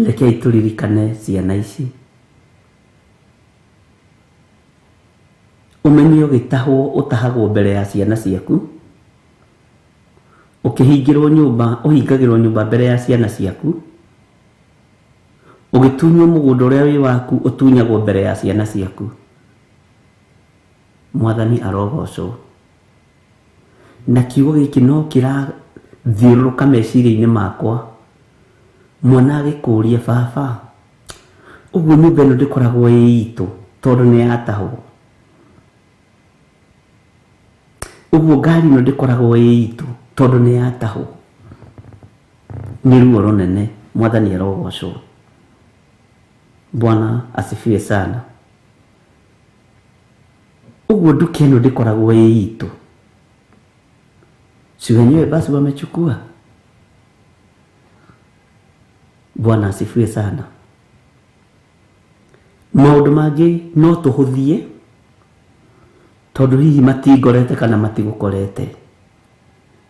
Rekei tũririkane ciana ici. Ũmenye ũgĩtahwo ũtahagwo mbere ya ciana ciaku, ũkĩhingĩrwo nyũmba ũhingagĩrwo nyũmba mbere ya ciana ciaku, ũgĩtunywo mũgũnda ũrĩa wĩ waku ũtunyagwo mbere ya ciana ciaku. Mwathani arogocwo. Na kiugo gĩkĩ no kĩrathiũrũrũka meciria-inĩ makwa. Mwana agĩkũria, baba, ũguo nyũmba ĩno ndĩkoragwo ĩ itũ tondũ nĩ yatahwo? Ũguo ngari ĩno ndĩkoragwo ĩ itũ tondũ nĩ yatahwo? Nĩ ruo rũnene. Mwathani arogocwo. Bwana asifiwe sana. Ũguo nduka ĩno ndĩkoragwo ĩ itũ, si wenyewe basi wamechukua? Bwana asifiwe sana. Maũndũ mangĩ no tũhũthie tondũ hihi matingorete kana matigũkorete,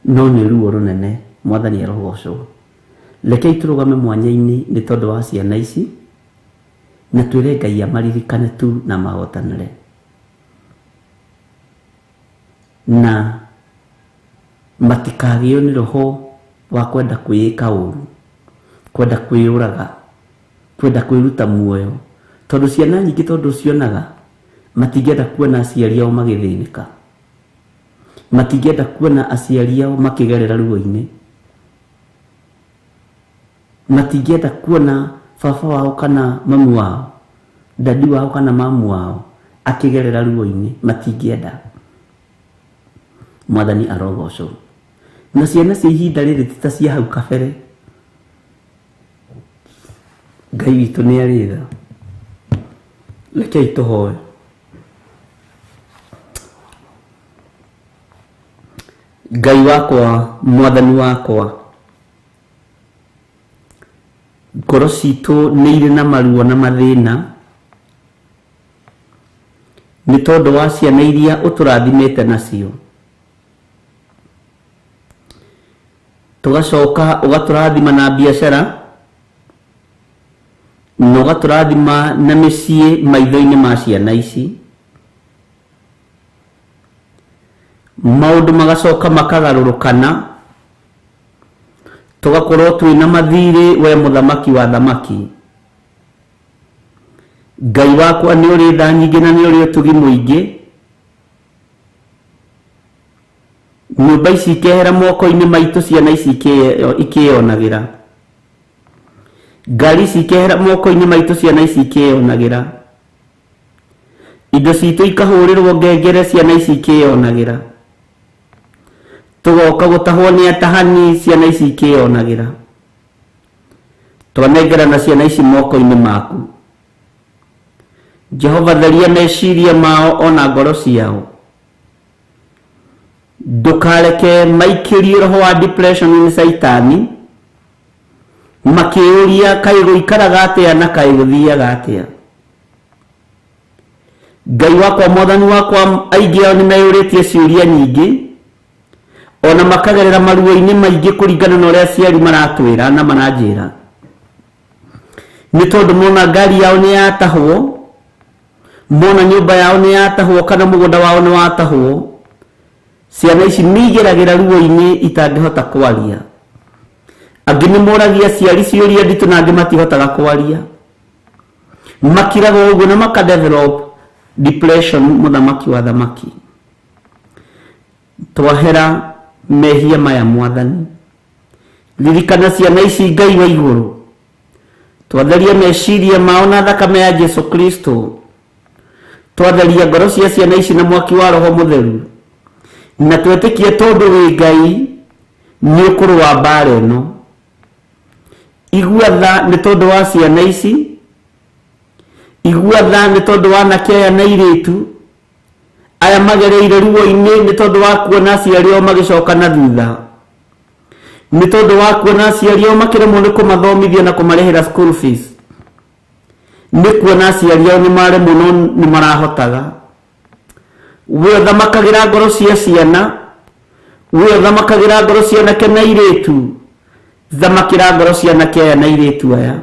no nĩ ruo rũnene. Mwathani arogocwo. Rekei tũrũgame mwanya-inĩ nĩ tondũ wa ciana ici, na twĩre Ngai amaririkane tu na mahotanĩre, na matikagĩo nĩ roho wa kwenda kwĩĩka ũru, kwenda kwĩyũraga, kwenda kwĩruta muoyo, tondũ ciana nyingĩ tondũ cionaga matingĩenda kuona aciari ao magĩthĩnĩka, matingĩenda kuona aciari ao makĩgerera ruo-inĩ, matingĩenda kuona baba wao kana mamu wao, dadi wao kana mamu wao akĩgerera ruo-inĩ, matingĩenda. Mwathani arogocwo. Na ciana cia ihinda rĩrĩ ti ta cia hau kabere. Ngai witũ nĩ arĩ tha. Rekei tũhoe. Ngai wakwa, Mwathani wakwa, ngoro citũ nĩ irĩ na maruo na mathĩna nĩ tondũ wa ciana iria ũtũrathimĩte nacio. Tũgacoka ũgatũrathima na biacara, na ũgatũrathima na mĩciĩ maitho-inĩ ma ciana ici. Maũndũ magacoka makagarũrũkana, tũgakorwo twĩna mathirĩ we mũthamaki wa thamaki. Ngai wakwa nĩ ũrĩ tha nyingĩ na nĩ ũrĩ ũtugi mũingĩ. Nyũmba ici ikehera moko-inĩ maitũ, ciana ici ikĩyonagĩra. Ngari ici ikehera moko-inĩ maitũ, ciana ici ikĩyonagĩra. Indo citũ ikahũrĩrwo ngengere, ciana ici ikĩyonagĩra. Tũgoka gũtahwo nĩ atahani ciana ici ikĩyonagĩra. Twanengerana ciana ici moko-inĩ maku. Jehova theria meciria mao ona ngoro ciao. Ndũkareke maikĩrie roho wa depression nĩ Caitani makĩũria kaĩ gũikaraga atĩa na kaĩ gũthiaga atĩa. Ngai wakwa mwathani wakwa aingĩ ao nĩ meyũrĩtie ciũria nyingĩ ona makagerera maruo-inĩ maingĩ kũringana na ũrĩa aciari maratwĩra na maranjĩra. Nĩ tondũ mona ngari yao nĩ yatahwo, mona nyũmba yao nĩ yatahwo kana mũgũnda wao nĩ watahwo, ciana ici nĩ igeragĩra ruo-inĩ itangĩhota kwaria. Angĩ nĩ moragia aciari ciũria nditũ na angĩ matihotaga kwaria. Makiraga ũguo na maka develop depression mũthamaki wa thamaki. Twahera mehia maya mwathani. Ririkana ciana ici Ngai wa igũrũ. Twatheria meciria mao na thakame ya Jesu Kristo. Twatheria ngoro cia ciana ici na mwaki wa Roho Mũtheru. Na twetĩkie tondũ wĩ Ngai nĩ ũkũrũa mbara ĩno. Igua tha nĩ tondũ wa ciana ici. Igua tha nĩ tondũ wa anake aya na airĩtu aya magereire ruo-inĩ nĩ tondũ wa kuona aciari ao magĩcoka na thutha, nĩ tondũ wa kuona aciari ao makĩremwo nĩ kũmathomithia na kũmarĩhĩra school fees, nĩ kuona aciari ao nĩ maremwo no nĩ marahotaga. We ũthamakagĩra ngoro cia ciana, we ũthamakagĩra ngoro cia anake na airĩtu, thamakĩra ngoro cia anake aya na airĩtu aya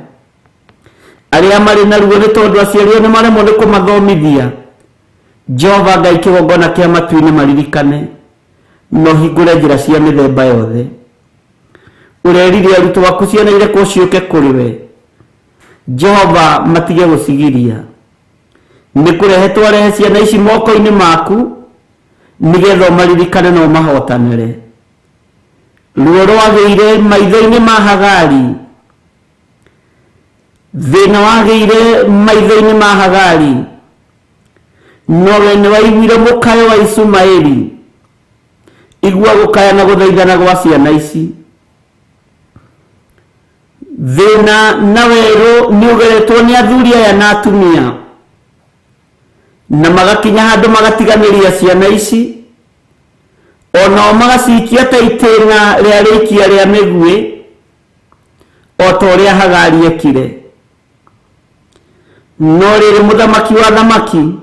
arĩa marĩ na ruo nĩ tondũ aciari ao nĩ maremwo nĩ kũmathomithia. Jehova Ngai kĩgongona kĩa matu-inĩ maririkane na ũhingũre njĩra cia mĩthemba yothe. Ũrerire arutwo aku ciana irekwo ciũke kũrĩ we. Jehova matige gũcigiria. Nĩ kũrehe twarehe ciana ici moko-inĩ maku nĩgetha ũmaririkane na ũmahotanĩre. Ruo rwagĩire maitho-inĩ ma Hagari, thĩna wagĩire maitho-inĩ ma Hagari, nowe nĩ waiguire mũkayo wa Ishumaeli. Igua gũkaya na gũthaithana gwa ciana ici. Thĩna na werũ nĩ ũgeretwo nĩ athuri aya na atumia, na magakinya handũ magatiganĩria ciana ici, onao magacikia ta itĩna rĩa rĩikia rĩa mĩguĩ, o ta ũrĩa Hagari ekire. No rĩrĩ mũthamaki wa thamaki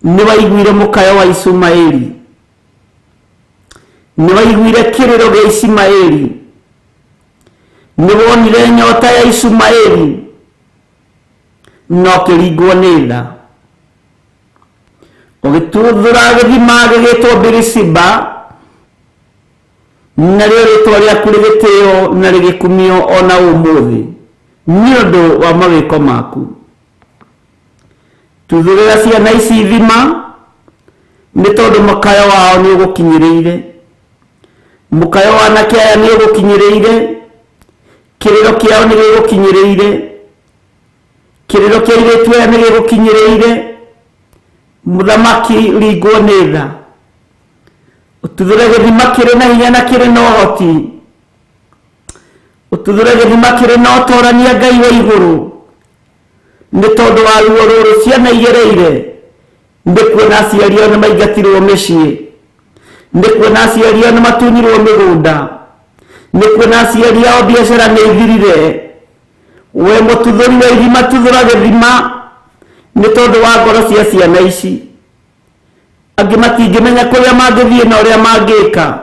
nĩ waiguire mũkayo wa Ishumaeli, nĩ waiguire kĩrĩro gĩa Ishumaeli, nĩ wonire nyota ya Ishumaeli na ũkĩringwo nĩ tha. Ũgĩtuthũra gĩthima gĩgĩtwo Birishiba, narĩo rĩtwa rĩaku rĩgĩtĩo na rĩgĩkumio ona ũmũthĩ nĩ ũndũ wa mawĩko maku. Tuthũrĩra ciana ici ithima nĩ tondũ mũkayo wao nĩ ũgũkinyĩrĩire. Mũkayo wa anake aya nĩ ũgũkinyĩrĩire, kĩrĩro kĩao nĩ gĩgũkinyĩrĩire, kĩrĩro kĩa airĩtu aya nĩ gĩgũkinyĩrĩire. Mũthamaki ringwo nĩ tha, ũtuthũre gĩthima kĩrĩ na hinya na kĩrĩ na ũhoti, ũtuthũre gĩthima kĩrĩ na ũtorania Ngai wa igũrũ, nĩ tondũ wa ruo rũrũ ciana igereire. Nĩ kuona aciari ao nĩ maingatirwo mĩciĩ, nĩ kuona aciari ao nĩ matunyirwo mĩgũnda, nĩ kuona aciari ao biacara nĩ ithirire. We mũtuthũri wa ithima, tuthũra gĩthima nĩ tondũ wa ngoro cia ciana ici. Angĩ matingĩmenya kũrĩa mangĩthiĩ na ũrĩa mangĩka,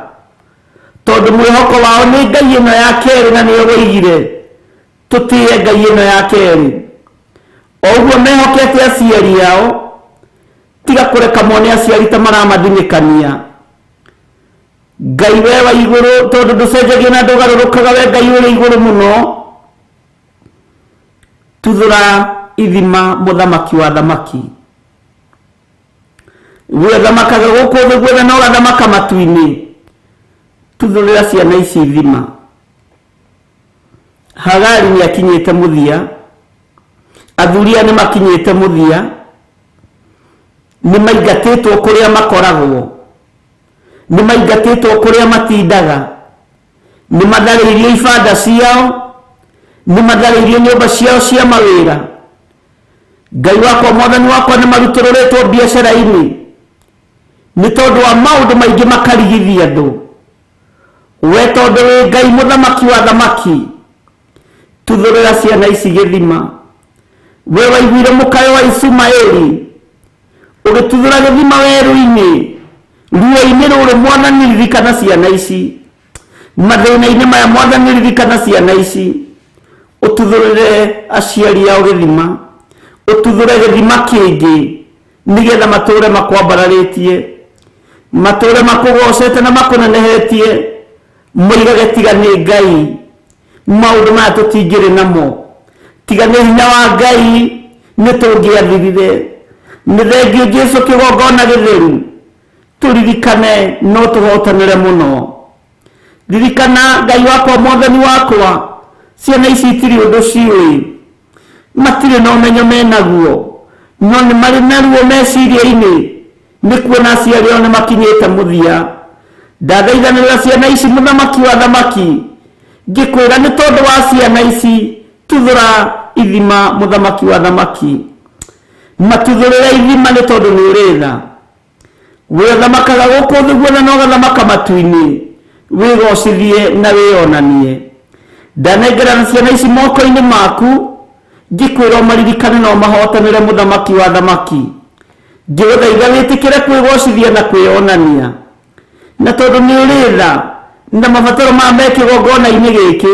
tondũ mwĩhoko wao nĩ Ngai ĩno ya kerĩ, na nĩyo woigire tũtĩe Ngai ĩno ya kerĩ. O ũguo mehokete aciari ao, tiga kũreka mone aciari ta maramathinĩkania. Ngai we wa igũrũ, tondũ ndũcenjagia na ndũgarũrũkaga, we Ngai ũrĩ igũrũ mũno, tuthũra ithima mũthamaki wa thamaki. We ũthamakaga gũkũ thĩ guothe na ũgathamaka matu-inĩ, tuthũrĩra ciana ici ithima. Hagari nĩ akinyĩte mũthia, athuri aya nĩ makinyĩte mũthia, nĩ maingatĩtwo kũrĩa makoragwo, Nĩ maingatĩtwo kũrĩa matindaga, nĩ matharĩirio ibanda ciao, nĩ matharĩirio nyũmba ciao cia mawĩra. Ngai wakwa mwathani wakwa, nĩ marutũrũrĩtwo biacara-inĩ nĩ tondũ wa maũndũ maingĩ makarigithia andũ. We tondũ wĩ Ngai mũthamaki wa thamaki, tuthũrĩra ciana ici gĩthima. We waiguire mũkayo wa Isumaeli ũgĩtuthũra gĩthima werũ-inĩ, ruo-inĩ rũrũ mwathani ririkana ciana ici, mathĩna-inĩ maya mwathani ririkana ciana ici, ũtuthũrĩre aciari ao gĩthima, ũtuthũre gĩthima kĩngĩ nĩgetha matũre makwambararĩtie, matũre makũgocete na makũnenehetie, moigage tiga nĩ Ngai maũndũ maya tũtingĩrĩ namo, tiga nĩ hinya wa Ngai nĩ tũngĩathirire. Nĩ thengiũ Jesu kĩgongona gĩtheru, tũririkane no tũhotanĩre mũno. Ririkana Ngai wakwa mwathani wakwa, ciana ici itirĩ ũndũ ciũĩ, matirĩ na ũmenyo menaguo, no nĩ marĩ na ruo meciria-inĩ nĩ kuona aciari ao nĩ makinyĩte mũthia. Ndathaithanĩrĩra ciana ici mũthamaki wa thamaki, ngĩkwĩra nĩ tondũ wa ciana ici tuthũra ithima mũthamaki wa thamaki, matuthũrĩre ithima nĩ tondũ nĩ ũrĩ tha. We ũthamakaga gũkũ thĩ guothe na ũgathamaka matu-inĩ, wĩgocithie na wĩonanie. Ndanengerana ciana ici moko-inĩ maku, ngĩkwĩra ũmaririkane na ũmahotanĩre mũthamaki wa thamaki. Ngĩgũthaitha wĩtĩkĩre kwĩgocithia na kwĩonania, na tondũ nĩ ũrĩ tha na mabataro maya me kĩgongona-inĩ gĩkĩ,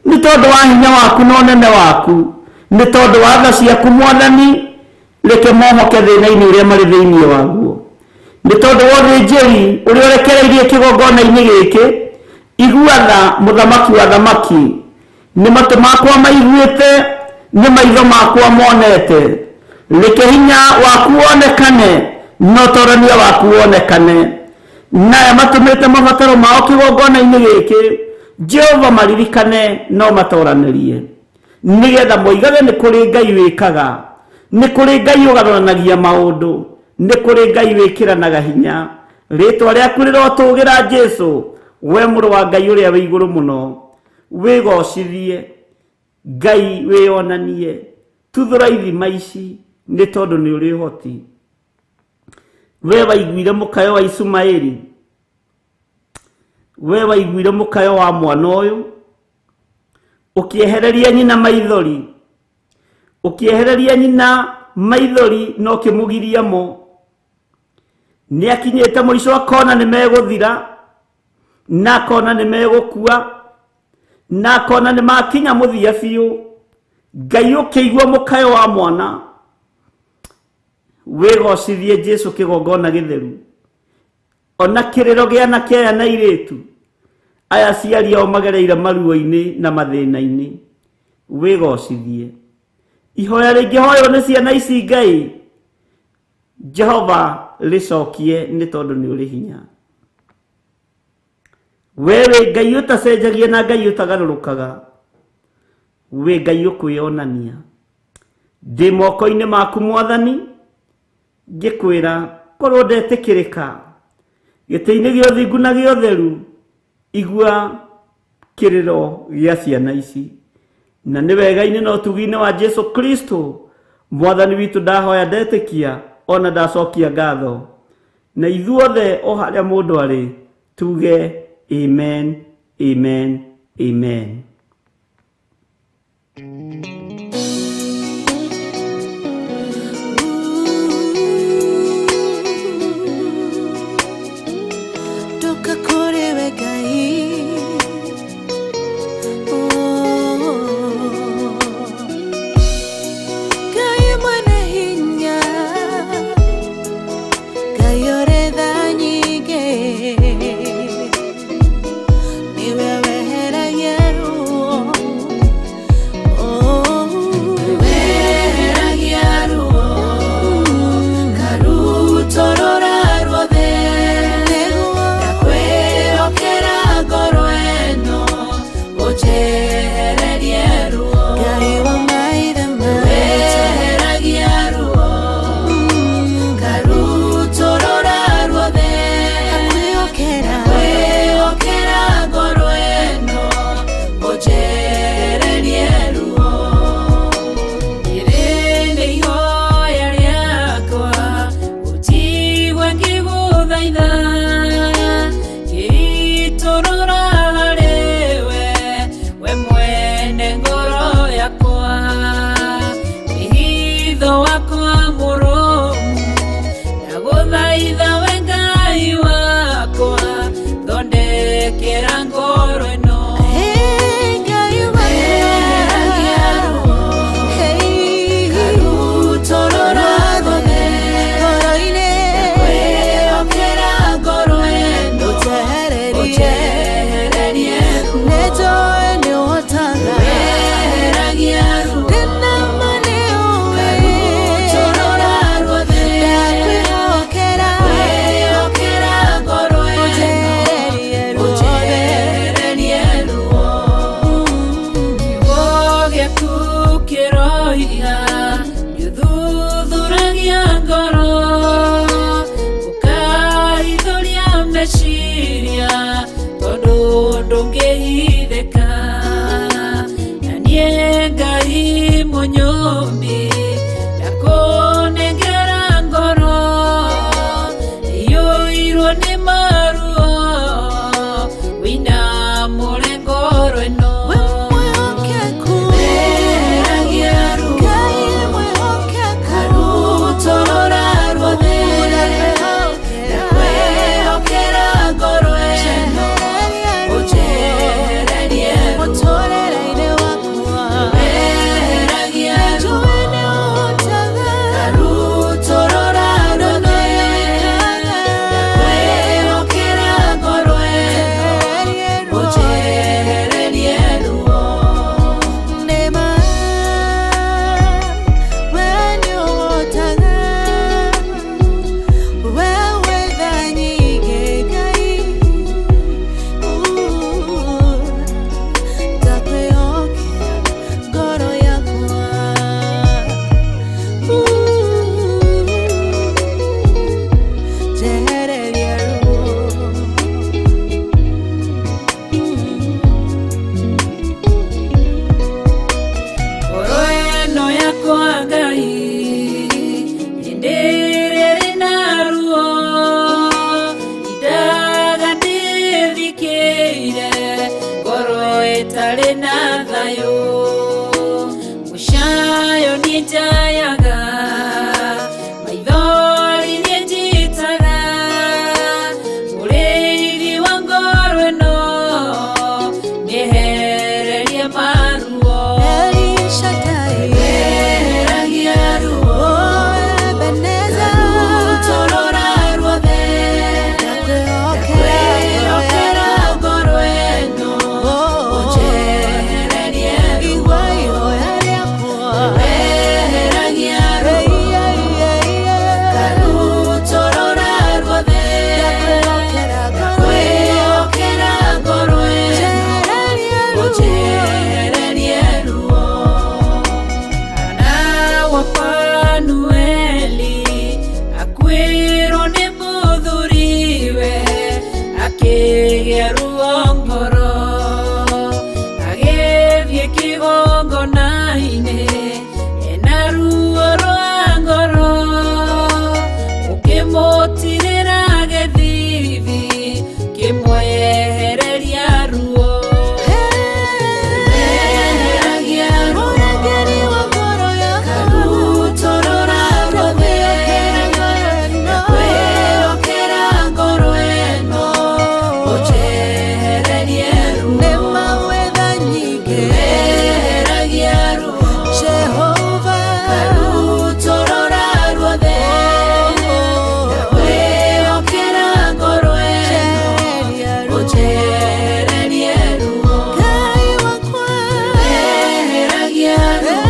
nĩ tondũ wa hinya waku na ũnene waku, nĩ tondũ wa tha ciaku mwathani, reke mohoke thĩna-inĩ ũrĩa marĩ thĩinĩ waguo. Nĩ tondũ wa ũthĩnjĩri ũrĩa ũrekereirie kĩgongona-inĩ gĩkĩ, igua tha mũthamaki wa thamaki. Nĩ matũ makwa maiguĩte, nĩ maitho makwa monete, reke hinya waku wonekane na ũtorania waku wonekane. Naya matũmĩte mabataro mao kĩgongona-inĩ gĩkĩ, Jehova maririkane no matoranĩrie, nĩgetha moigage nĩ kũrĩ Ngai wĩkaga, nĩ kũrĩ Ngai ũgarũranagia maũndũ, nĩ kũrĩ Ngai wĩkĩranaga hinya. Rĩtwa rĩaku rĩrotũgĩra Jesu, we mũrũ wa Ngai ũrĩa wĩ igũrũ mũno. Wĩgocithie Ngai, wĩonanie, tuthũra ithima ici nĩ tondũ nĩ ũrĩ ũhoti. We waiguire mũkayo wa Isumaeli, we waiguire mũkayo wa mwana ũyũ, ũkĩehereria nyina maithori, ũkĩehereria nyina maithori na ũkĩmũgiria mo. Nĩ akinyĩte mũico akona nĩ megũthira, na akona nĩ megũkua, na akona nĩ makinya mũthia biũ. Ngai ũkĩigua mũkayo wa mwana, wĩgocithie Jesu kĩgongona gĩtheru. Ona kĩrĩro gĩa anake aya na airĩtu aya aciari ao magereire maruo-inĩ na mathĩna-inĩ, wĩgocithie. Ihoya rĩngĩhoywo nĩ ciana ici Ngai, Jehova rĩcokie nĩ tondũ nĩ ũrĩ hinya. We wĩ Ngai ũtacenjagia na Ngai ũtagarũrũkaga, wĩ Ngai ũkwĩonania. Ndĩ moko-inĩ maku mwathani, ngĩkwĩra korwo ndetĩkĩrĩka gĩtĩ-inĩ gĩa ũthingu na gĩa ũtheru, igua kĩrĩro gĩa ciana ici. Na nĩ wega-inĩ na ũtugi-inĩ wa Jesu Kristo mwathani witũ, ndahoya ndetĩkia ona ndacokia ngatho, na ithuothe o harĩa mũndũ arĩ tuge amen, amen, amen. Ndoka kũrĩ we Ngai, Oh. Ngai mwene hinya, Ngai ũrĩ tha nyingĩ, nĩwe weheragia ruo. Witho wakwa mũrũmu ndagũthaitha we Ngai wakwa thondekera ngoro ĩno. Eheragia ruo karutorora ruothe ndakwĩhokera ngoro ĩno ũnjehererie ruo. Eheragia ruo karutorora ruothe ndakwĩhokera ngoro ĩno ũnjehererie ruo. Kiugo gĩaku kĩroiga nĩũthuthuragia ngoro ũkahithũria meciria tondũ ndũngĩhithĩka. Na niĩ Ngai mũnyũmbi ndakũnengera ngoro ĩiyũirwo nĩ maruo wĩinamũre ngoro ĩno. Eheragia ruo karutorora ruothe ndakwĩhokera ngoro ĩno ũnjehererie ruo. Eheragia ruo karutorora ruothe ndakwĩhokera ngoro ĩno ũnjehererie ruo. Ngoro ĩno yakwa Ngai hĩndĩ ĩrĩa ĩrĩ na ruo indaga ndĩthikĩire ngoro ĩtarĩ na thayũ mũcayo niĩ njayaga maithori niĩ njitaga mũrĩithi wa ngoro ĩno mĩehererie maruo. Eheragia ruo karutorora ruothe ndakwĩhokera ngoro ĩno ũnjehererie ruo. Eheragia ruo karutorora ruothe ndakwĩhokera ngoro ĩno ũnjehererie ruo. Hana wa Fanueli akuĩrwo nĩ mũthuriwe akĩgĩa ruo ngoro agĩthiĩ kĩgongona-inĩ ena ruo rwa ngoro ũkĩmũtirĩra gĩthithi kĩmwehereria ruo. Eheragia ruo karutorora ruothe ndakwĩhokera ngoro ĩno ũnjehererie ruo. Eheragia ruo karutorora ruothe ndakwĩhokera ngoro ĩno ũnjehererie ruo. Eheragia ruo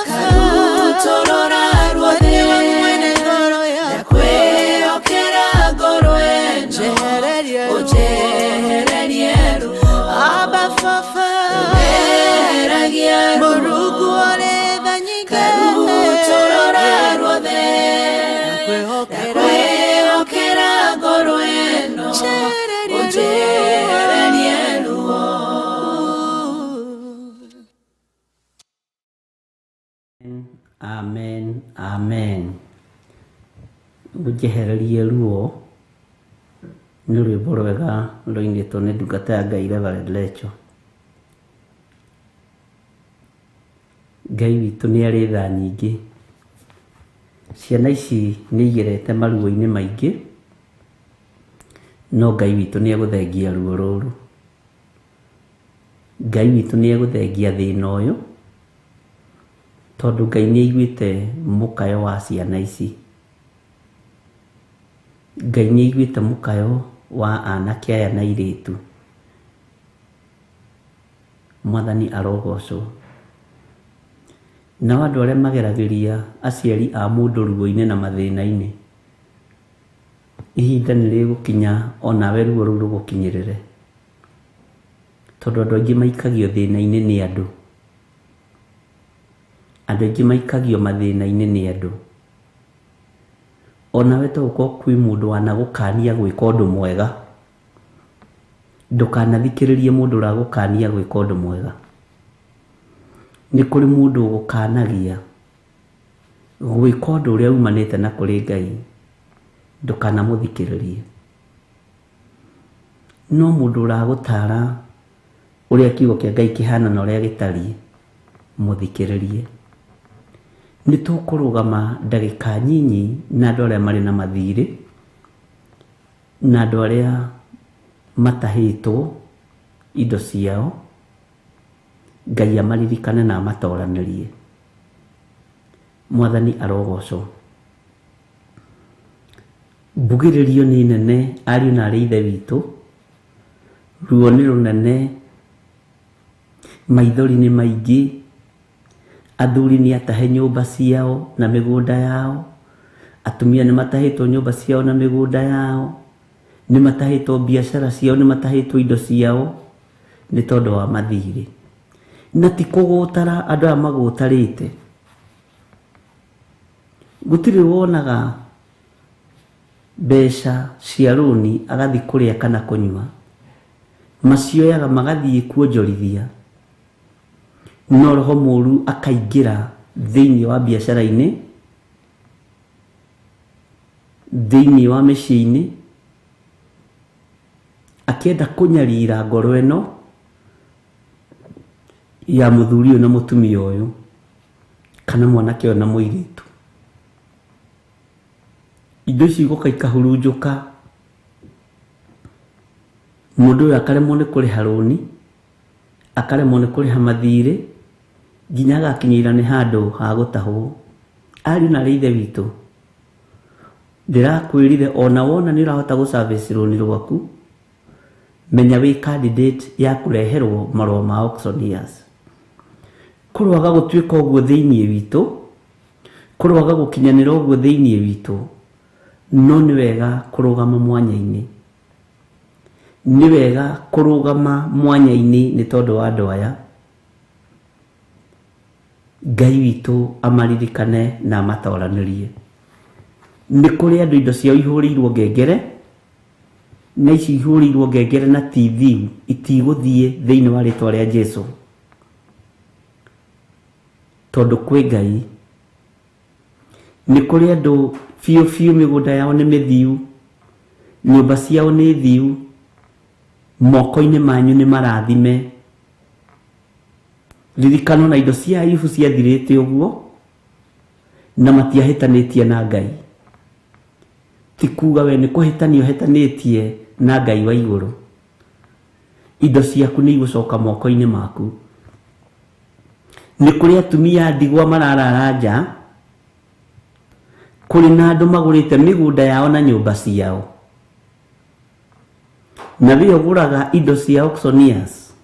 karutorora ruothe ndakwĩhokera ngoro ĩno ũnjehererie ruo. Eheragia ruo karutorora ruothe ndakwĩhokera ngoro ĩno ũnjehererie ruo. Amen, amen. Ũnjehererie ruo nĩ rwĩmbo rwega rũinĩtwo nĩ ndungata ya Ngai Reverend Lecho. Ngai witũ nĩ arĩ tha nyingĩ. Ciana ici nĩ igerete maruo-inĩ maingĩ, no Ngai witũ nĩ egũthengia ruo rũrũ. Ngai witũ nĩ egũthengia thĩna ũyũ, tondũ Ngai nĩ aiguĩte mũkayo wa ciana ici. Ngai nĩ aiguĩte mũkayo wa anake aya na airĩtu. Mwathani arogocwo. Nao andũ arĩa mageragĩria aciari a mũndũ ruo-inĩ na mathĩna-inĩ, ihinda nĩ rĩgũkinya onawe ruo rũu rũgũkinyĩrĩre. Tondũ andũ aingĩ maikagio thĩna-inĩ nĩ andũ. Andũ aingĩ maikagio mathĩna-inĩ nĩ andũ. Onawe to gũkorwo kwĩ mũndũ wanagũkania gwĩka ũndũ mwega. Ndũkanathikĩrĩrie mũndũ ũragũkania gwĩka ũndũ mwega. Nĩ kũrĩ mũndũ ũgũkanagia gwĩka ũndũ ũrĩa umanĩte na kũrĩ Ngai, ndũkanamũthikĩrĩrie. No mũndũ ũragũtara ũrĩa kiugo kĩa Ngai kĩhana na ũrĩa gĩtariĩ, mũthikĩrĩrie. Nĩ tũkũrũgama ndagĩka nyinyi na andũ arĩa marĩ na mathirĩ, na andũ arĩa matahĩtwo indo ciao, Ngai amaririkane na amatoranĩrie. Mwathani arogocwo. Mbugĩrĩrio nĩ nene ariũ na arĩ ithe witũ, ruo nĩ rũnene, maithori nĩ maingĩ, athuri nĩ atahe nyũmba ciao na mĩgũnda yao, atumia nĩ matahĩtwo nyũmba ciao na mĩgũnda yao, nĩ matahĩtwo biacara ciao, nĩ matahĩtwo indo ciao nĩ tondũ wa mathirĩ. Na ti kũgũtara andũ aya magũtarĩte. Gũtirĩ wonaga mbeca cia rũni agathiĩ kũrĩa kana kũnyua, macioyaga magathiĩ kuonjorithia, no roho mũru akaingĩra thĩinĩ wa biacara-inĩ, thĩinĩ wa mĩciĩ-inĩ, akĩenda kũnyarira ngoro ĩno ya mũthuri ũyũ na mũtumia ũyũ, kana mwanake ũyũ na mũirĩtu. Indo ici igoka ikahurunjũka, mũndũ ũyũ akaremwo nĩ kũrĩha rũni, akaremwo nĩ kũrĩha mathirĩ, nginya agakinyĩra nĩ handũ ha gũtahwo. Ariũ na arĩ ithe witũ, ndĩrakwĩrire ona wona nĩ ũrahota gũ service rũni rwaku, menya wĩ candidate ya kũreherwo marũa ma auctioneers. Kũrwaga gũtuĩka ũguo thĩinĩ witũ, kũrwaga gũkinyanĩra ũguo thĩinĩ witũ, no nĩ wega kũrũgama mwanya-inĩ. Nĩ wega kũrũgama mwanya-inĩ nĩ tondũ wa andũ aya. Ngai witũ amaririkane na amatoranĩrie. Nĩ kũrĩ andũ indo ciao ihũrĩirwo ngengere, na ici ihũrĩirwo ngengere na TV itigũthiĩ thĩinĩ wa rĩtwa rĩa Jesu. Tondũ kwĩ Ngai. Nĩ kũrĩ andũ biũ biũ mĩgũnda yao nĩ mĩthiu, nyũmba ciao nĩ thiu, moko-inĩ manyu nĩ marathime. Ririkano na indo cia Ayubu ciathirĩte ũguo, na matiahĩtanĩtie na Ngai. Ti kuga we nĩ kũhĩtania ũhĩtanĩtie na Ngai wa igũrũ. Indo ciaku nĩ igũcoka moko-inĩ maku. Nĩ kũrĩ atumia ndigwa mararara nja, kũrĩ na andũ magũrĩte mĩgũnda yao na nyũmba ciao, na we ũgũraga indo cia auctioneers,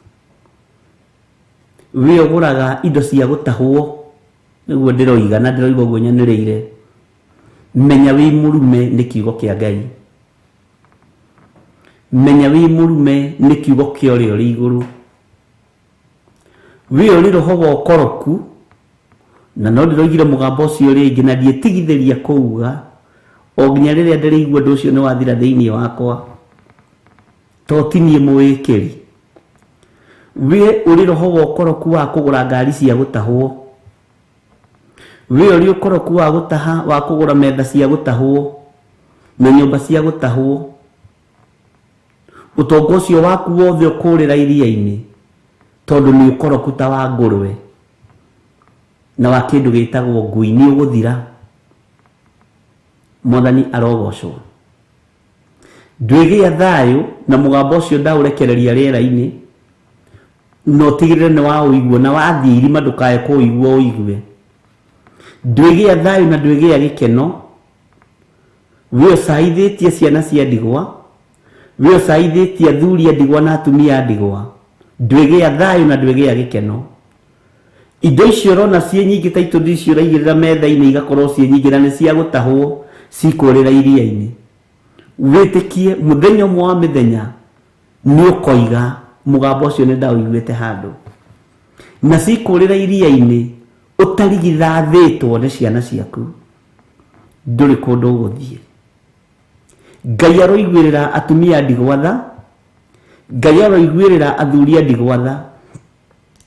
we ũgũraga indo cia gũtahwo, nĩguo ndĩroiga na ndĩroiga ũguo nyanĩrĩire. Menya wĩ mũrume nĩ kiugo kĩa Ngai. Menya wĩ mũrume nĩ kiugo kĩa ũrĩa ũrĩ igũrũ. We ũrĩ roho wa ũkoroku, na no ndĩroigire mũgambo ũcio rĩngĩ na ndiĩtigithĩria kũuga o nginya rĩrĩa ndĩrĩigua ũndũ ũcio nĩ wathira thĩinĩ wakwa, to ti niĩ mũwĩkĩri. We ũrĩ roho wa ũkoroku wa kũgũra ngari cia gũtahwo, we ũrĩ ũkoroku wa gũtaha, wa kũgũra metha cia gũtahwo na nyũmba cia gũtahwo, ũtonga ũcio waku wothe ũkũrĩra iria-inĩ tondũ nĩ ũkoroku ta wa ngũrwe. Na wa kĩndũ gĩtagwo ngui nĩ ũgũthira. Mwathani arogocwo. Ndwĩgĩa thayũ na mũgambo ũcio ndaũrekereria rĩera-inĩ, na ũtigĩrĩre nĩ waũigua, na wathiĩ irima ndũkae kũũigua ũigue. Ndwĩgĩa thayũ na ndwĩgĩa gĩkeno, we ũcaithĩtie ciana cia ndigwa, we ũcaithĩtie athuri a ndigwa na atumia a ndigwa. Ndwĩgĩa thayũ na ndwĩgĩa gĩkeno. Indo icio ũrona ciĩ nyingĩ ta itũndi icio ũraigĩrĩra metha-inĩ igakorwo ciĩ nyingĩ na nĩ cia gũtahwo cikũrĩra iria-inĩ. Wĩtĩkie mũthenya ũmwe wa mĩthenya nĩ ũkoiga mũgambo ũcio nĩ ndaũiguĩte handũ. Na cikũrĩra iria-inĩ ũtarigithathĩtwo nĩ ciana ciaku, ndũrĩ kũndũ ũgũthiĩ. Ngai aroiguĩrĩra atumia a ndigwa tha, Ngai aroiguĩrĩra athuri a ndigwa tha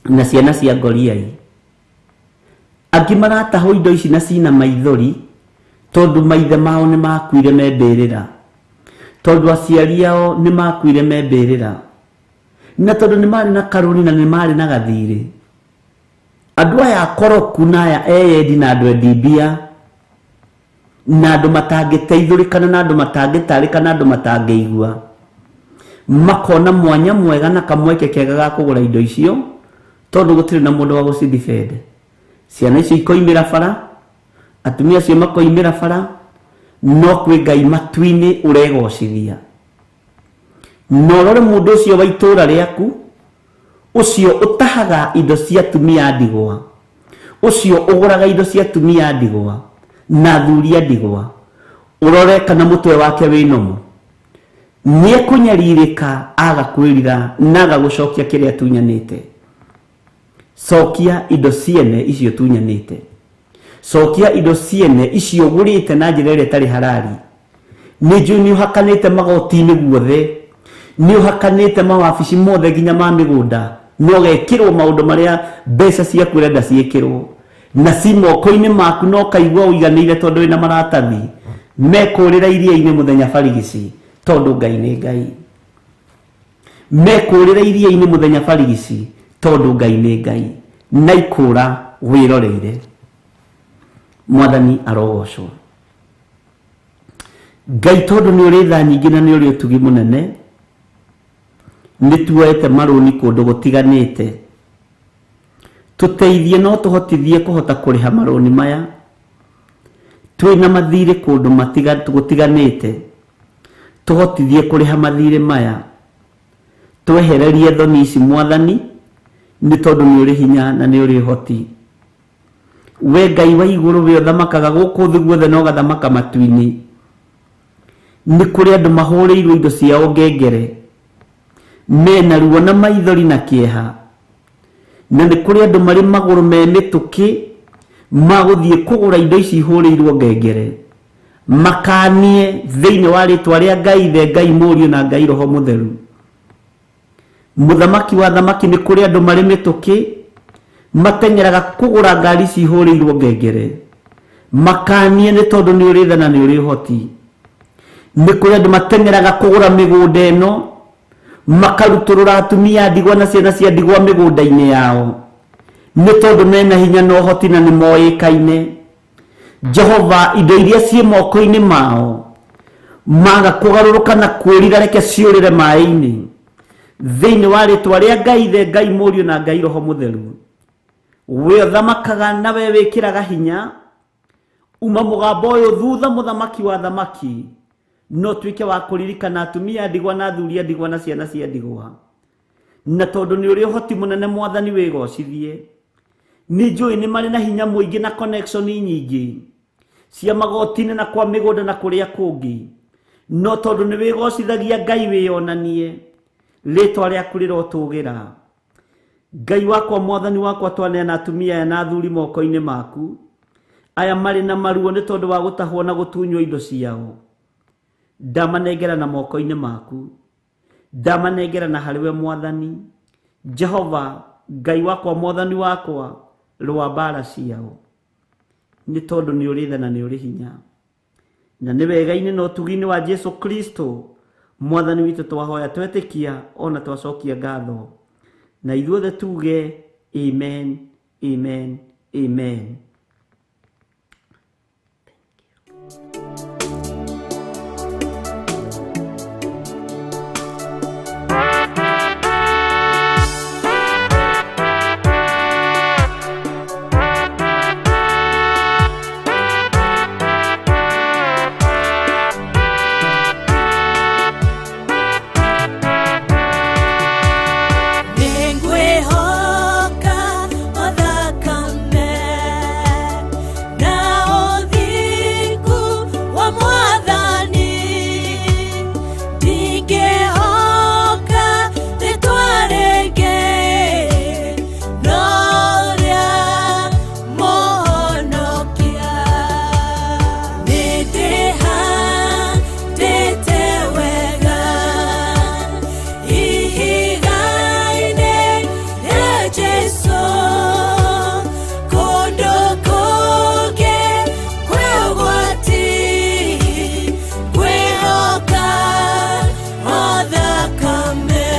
na ciana cia ngoriai. Angĩ maratahwo indo ici na cina maithori tondũ maithe mao nĩ makuire me mbĩrĩra, tondũ aciari ao nĩ makuire me mbĩrĩra, na tondũ nĩ marĩ na karũni na nĩ marĩ na gathirĩ. Andũ aya akoroku na aya eyendi na andũ endi mbia na andũ matangĩteithũrĩkana na andũ matangĩtarĩka na andũ matangĩigua, makona mwanya mwega na kamweke kega ga kũgũra indo icio tondũ gũtirĩ na mũndũ wa gũcidefend. Ciana icio ikoimĩra bara, atumia acio makoimĩra bara, no kwĩ Ngai matu-inĩ ũregocithia. Na ũrore mũndũ ũcio wa itũũra rĩaku, ũcio ũtahaga indo cia atumia a ndigwa, ũcio ũgũraga indo cia atumia a ndigwa na athuri a ndigwa, ũrore kana mũtwe wake wĩ nomo. Nĩ ekũnyarirĩka aga kwĩrira na aga gũcokia kĩrĩa atunyanĩte. Cokia indo ciene icio tunyanĩte, cokia indo ciene icio ũgũrĩte na njĩra ĩrĩa ĩtarĩ harari. Nĩ njũĩ nĩ ũhakanĩte magoti-inĩ guothe, nĩ ũhakanĩte mawabici mothe nginya ma mĩgũnda, na ũgekĩrwo maũndũ marĩa mbeca ciaku ũrenda ciĩkĩrwo, na ci moko-inĩ maku na ũkaigua ũiganĩire tondũ wĩna maratathi. Mekũrĩra iria-inĩ mũthenya barigici tondũ Ngai nĩ Ngai. Mekũrĩra iria-inĩ mũthenya barigici tondũ Ngai nĩ Ngai. Na ikũra wĩroreire. Mwathani arogocwo. Ngai tondũ nĩ ũrĩ tha nyingĩ na nĩ ũrĩ ũtugi mũnene, nĩ tuoete marũni kũndũ gũtiganĩte. Tũteithie no tũhotithie kũhota kũrĩha marũni maya. Twĩna mathirĩ kũndũ gũtiganĩte, tũhotithie kũrĩha mathirĩ maya. Twehererie thoni ici Mwathani, nĩ tondũ nĩ ũrĩ hinya na nĩ ũrĩ ũhoti. We Ngai wa igũrũ, we ũthamakaga gũkũ thĩ guothe na ũgathamaka matu-inĩ. Nĩ kũrĩ andũ mahũrĩirwo indo ciao ngengere, mena ruo na maithori na kĩeha, na nĩ kũrĩ andũ marĩ magũrũ me mĩtũkĩ magũthiĩ kũgũra indo ici ihũrĩirwo ngengere, makanie thĩinĩ wa rĩtwa rĩa Ngai Ithe, Ngai Mũriũ na Ngai Roho Mũtheru. Mũthamaki wa thamaki, nĩ kũrĩ andũ marĩ mĩtũkĩ mateng'eraga kũgũra ngari ici ihũrĩirwo ngengere, makanie nĩ tondũ nĩ ũrĩ tha na nĩ ũrĩ ũhoti. Nĩ kũrĩ andũ mateng'eraga kũgũra mĩgũnda ĩno, makarutũrũra atumia a ndigwa na ciana cia ndigwa mĩgũnda-inĩ yao, nĩ tondũ mena hinya na ũhoti na nĩ moĩkaine. Jehova, indo iria ciĩ moko-inĩ mao maga kũgarũrũka na kwĩrira, reke ciũrĩre maĩ-inĩ thĩinĩ wa rĩtwa rĩa Ngai Ithe, Ngai Mũriũ na Ngai Roho Mũtheru. We ũthamakaga na we wĩkĩraga hinya, uma mũgambo ũyũ thutha mũthamaki wa thamaki, no tuĩke wa kũririkana atumia a ndigwa na athuri a ndigwa na ciana cia ndigwa. Na tondũ nĩ ũrĩ ũhoti mũnene Mwathani, wĩgocithie. Nĩ njũĩ nĩ marĩ na hinya mũingĩ na connection nyingĩ cia magoti-inĩ na kwa mĩgũnda na kũrĩa kũngĩ, no tondũ nĩ wĩgocithagia Ngai, wĩyonanie, rĩtwa rĩaku rĩrotũgĩra. Ngai wakwa, Mwathani wakwa, twaneana atumia aya na athuri moko-inĩ maku, aya marĩ na maruo nĩ tondũ wa gũtahwo na gũtunywo indo ciao. Ndamanengera na moko-inĩ maku, ndamanengera na harĩ we Mwathani Jehova Ngai wakwa, Mwathani wakwa, rũa mbara ciao, nĩ tondũ nĩ ũrĩ tha na nĩ ũrĩ hinya. Na nĩ wega-inĩ na ũtugi-inĩ wa Jesu Kristo Mwathani witũ twahoya, twetĩkia ona twacokia ngatho, na ithuothe tuge amen, amen. Amen. Nĩngwĩhoka o thakame na ũthingu wa Mwathani, ndingĩhoka rĩtwa rĩngĩ no rĩa Mũhonokia. Nĩndĩhandĩte wega ihiga-inĩ rĩa Jesũ, kũndũ kũngĩ kwĩ ũgwati, ngwĩhoka o thakame.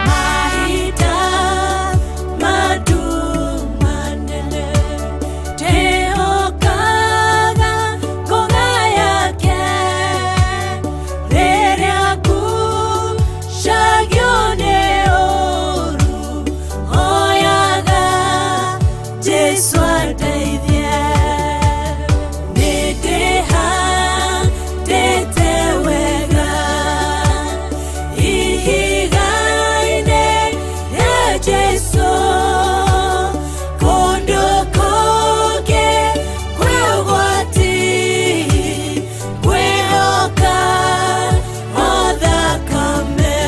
Mahinda manene ndĩhokaga ngũga yake, rĩrĩa ngucagio nĩ ũũru, hoyaga Jesũ andeithie. Nĩndĩhandĩte wega ihiga-inĩ rĩa Jesũ, kũndũ kũngĩ kwĩ ũgwati, ngwĩhoka o thakame.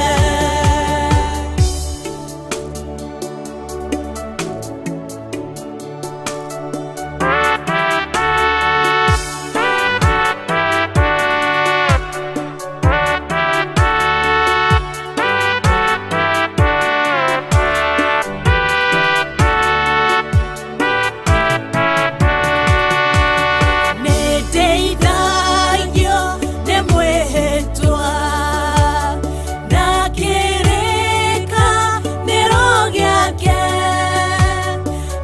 Nĩndeithagio nĩ mwĩhĩtwa na kĩrĩkanĩro gĩake,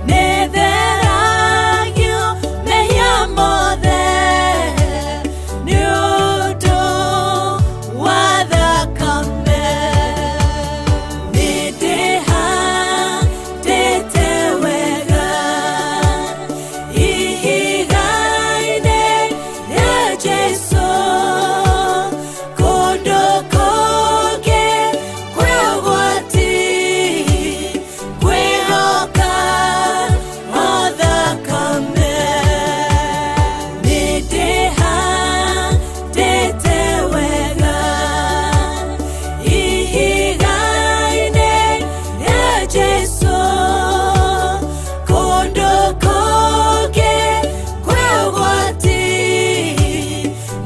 nĩtheragio mehia mothe nĩ ũndũ wa thakame. Nĩndĩhandĩte wega ihiga-inĩ rĩa Jesũ, kũndũ kũngĩ kwĩ ũgwati, ngwĩhoka o thakame. Nĩndĩhandĩte wega ihiga-inĩ rĩa Jesũ, kũndũ kũngĩ kwĩ ũgwati,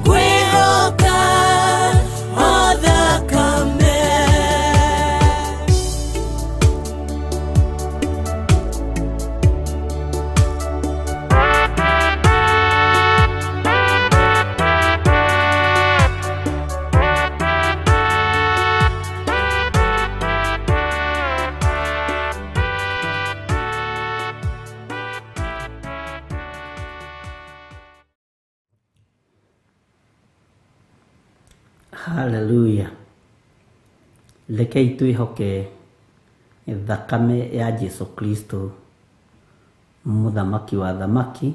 ngwĩhoka o thakame. Haleluya. Rekei twĩhoke thakame ya Jesu Kristo, mũthamaki wa thamaki,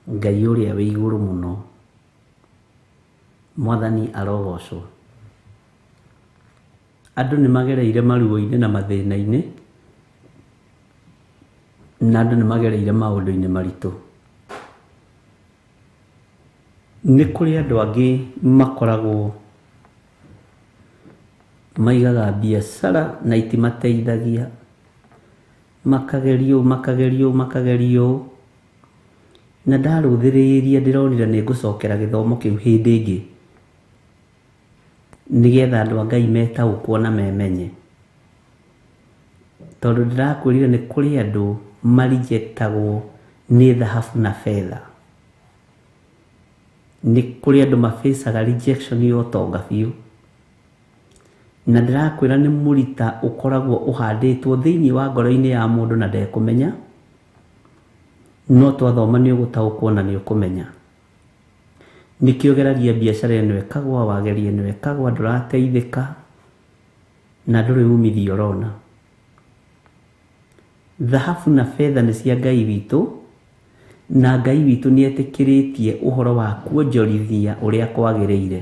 Ngai ũrĩa wĩ igũrũ mũno. Mwathani arogocwo. Andũ nĩ magereire maruo-inĩ na mathĩna-inĩ, na andũ nĩ magereire maũndũ-inĩ maritũ. Nĩ kũrĩ andũ angĩ makoragwo maigaga biacara na itimateithagia, makagerio makagerio makagerio, na ndarũthĩrĩria ndĩronire nĩ ngũcokera gĩthomo kĩu hĩndĩ ĩngĩ. Nĩgetha andũ a Ngai metaũkwo na memenye. Tondũ ndĩrakwĩrire nĩ kũrĩ andũ marijectagwo nĩ thahabu na betha. Nĩ kũrĩ andũ mafacaga rejection ya ũtonga biũ. Na ndĩrakwĩra nĩ mũrita ũkoragwo ũhandĩtwo thĩinĩ wa ngoro-inĩ ya mũndũ na ndekũmenya. No twathoma nĩ ũgũtaũkwo na nĩ ũkũmenya. Nĩkĩo ũgeragia biacara ĩno ĩkagwa, wageria ĩno ĩkagwa, ndũrateithĩka na ndũrĩ umithio ũrona. Thahabu na betha nĩ cia Ngai witũ, na Ngai witũ nĩ etĩkĩrĩtie ũhoro wa kuonjorithia ũrĩa kwagĩrĩire.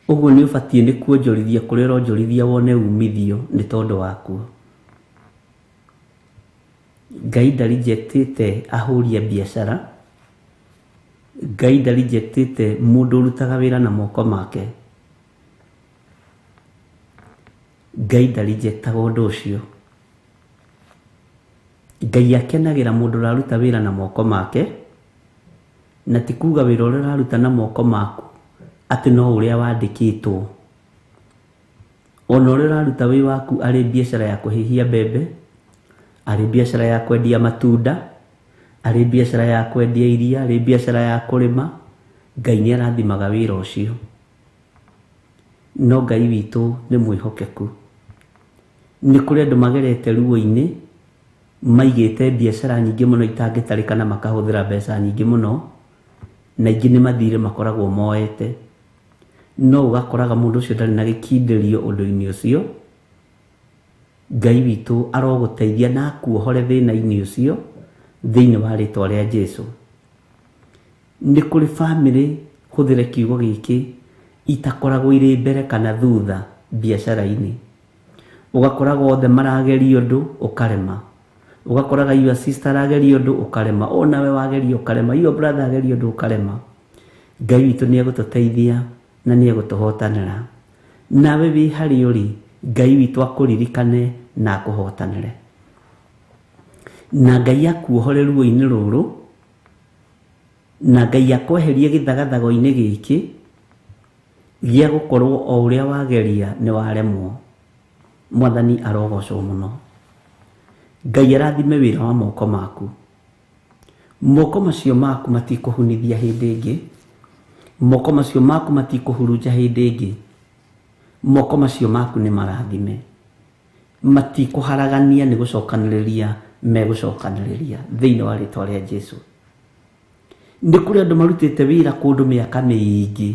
Ũguo nĩ ũbatiĩ nĩ kuonjorithia kũrĩa ũronjorithia wone umithio nĩ tondũ wakuo. Ngai ndarijectĩte ahũri a biacara, Ngai ndarijectĩte mũndũ ũrutaga wĩra na moko make. Ngai ndarijectaga ũndũ ũcio. Ngai akenagĩra mũndũ ũraruta wĩra na moko make, na ti kuga wĩra ũrĩa ũraruta na moko maku atĩ no ũrĩa wandĩkĩtwo. Ona ũrĩa ũraruta wĩ waku arĩ biacara ya kũhĩhia mbembe, arĩ biacara ya kwendia matunda, arĩ biacara ya kwendia iria, arĩ biacara ya kũrĩma, Ngai nĩ arathimaga wĩra ũcio. No Ngai witũ nĩ mwĩhokeku. Nĩ kũrĩ andũ magerete ruo-inĩ, maigĩte biacara nyingĩ mũno itangĩtarĩka na makahũthĩra mbeca nyingĩ mũno, na ingĩ nĩ mathirĩ makoragwo moete. No ũgakoraga mũndũ ũcio ndarĩ na gĩkindĩrio ũndũ-inĩ ũcio. Ngai witũ arogũteithia na akuohore thĩna-inĩ ũcio thĩinĩ wa rĩtwa rĩa Jesũ. Nĩ kũrĩ bamĩrĩ, hũthĩre kiugo gĩkĩ, itakoragwo irĩ mbere kana thutha biacara-inĩ. Ũgakoraga othe marageria ũndũ ũkarema. Ũgakoraga your sister arageria ũndũ ũkarema, o nawe wageria ũkarema, your brother ageria ũndũ ũkarema. Ngai witũ nĩ egũtũteithia na nĩ egũtũhotanĩra. Nawe wĩ harĩa ũrĩ, Ngai witũ akũririkane na akũhotanĩre. Na Ngai akuohore ruo-inĩ rũrũ, na Ngai akweherie gĩthagathago-inĩ gĩkĩ gĩa gũkorwo o ũrĩa wageria nĩ waremwo. Mwathani arogocwo mũno. Ngai arathime wĩra wa moko maku. Moko macio maku matikũhunithia hĩndĩ ĩngĩ. Moko macio maku matikũhurunja hĩndĩ ĩngĩ. Moko macio maku nĩ marathime. Matikũharagania nĩ gũcokanĩrĩria megũcokanĩrĩria thĩinĩ wa rĩtwa rĩa Jesũ. Nĩ kũrĩ andũ marutĩte wĩra kũndũ mĩaka mĩingĩ,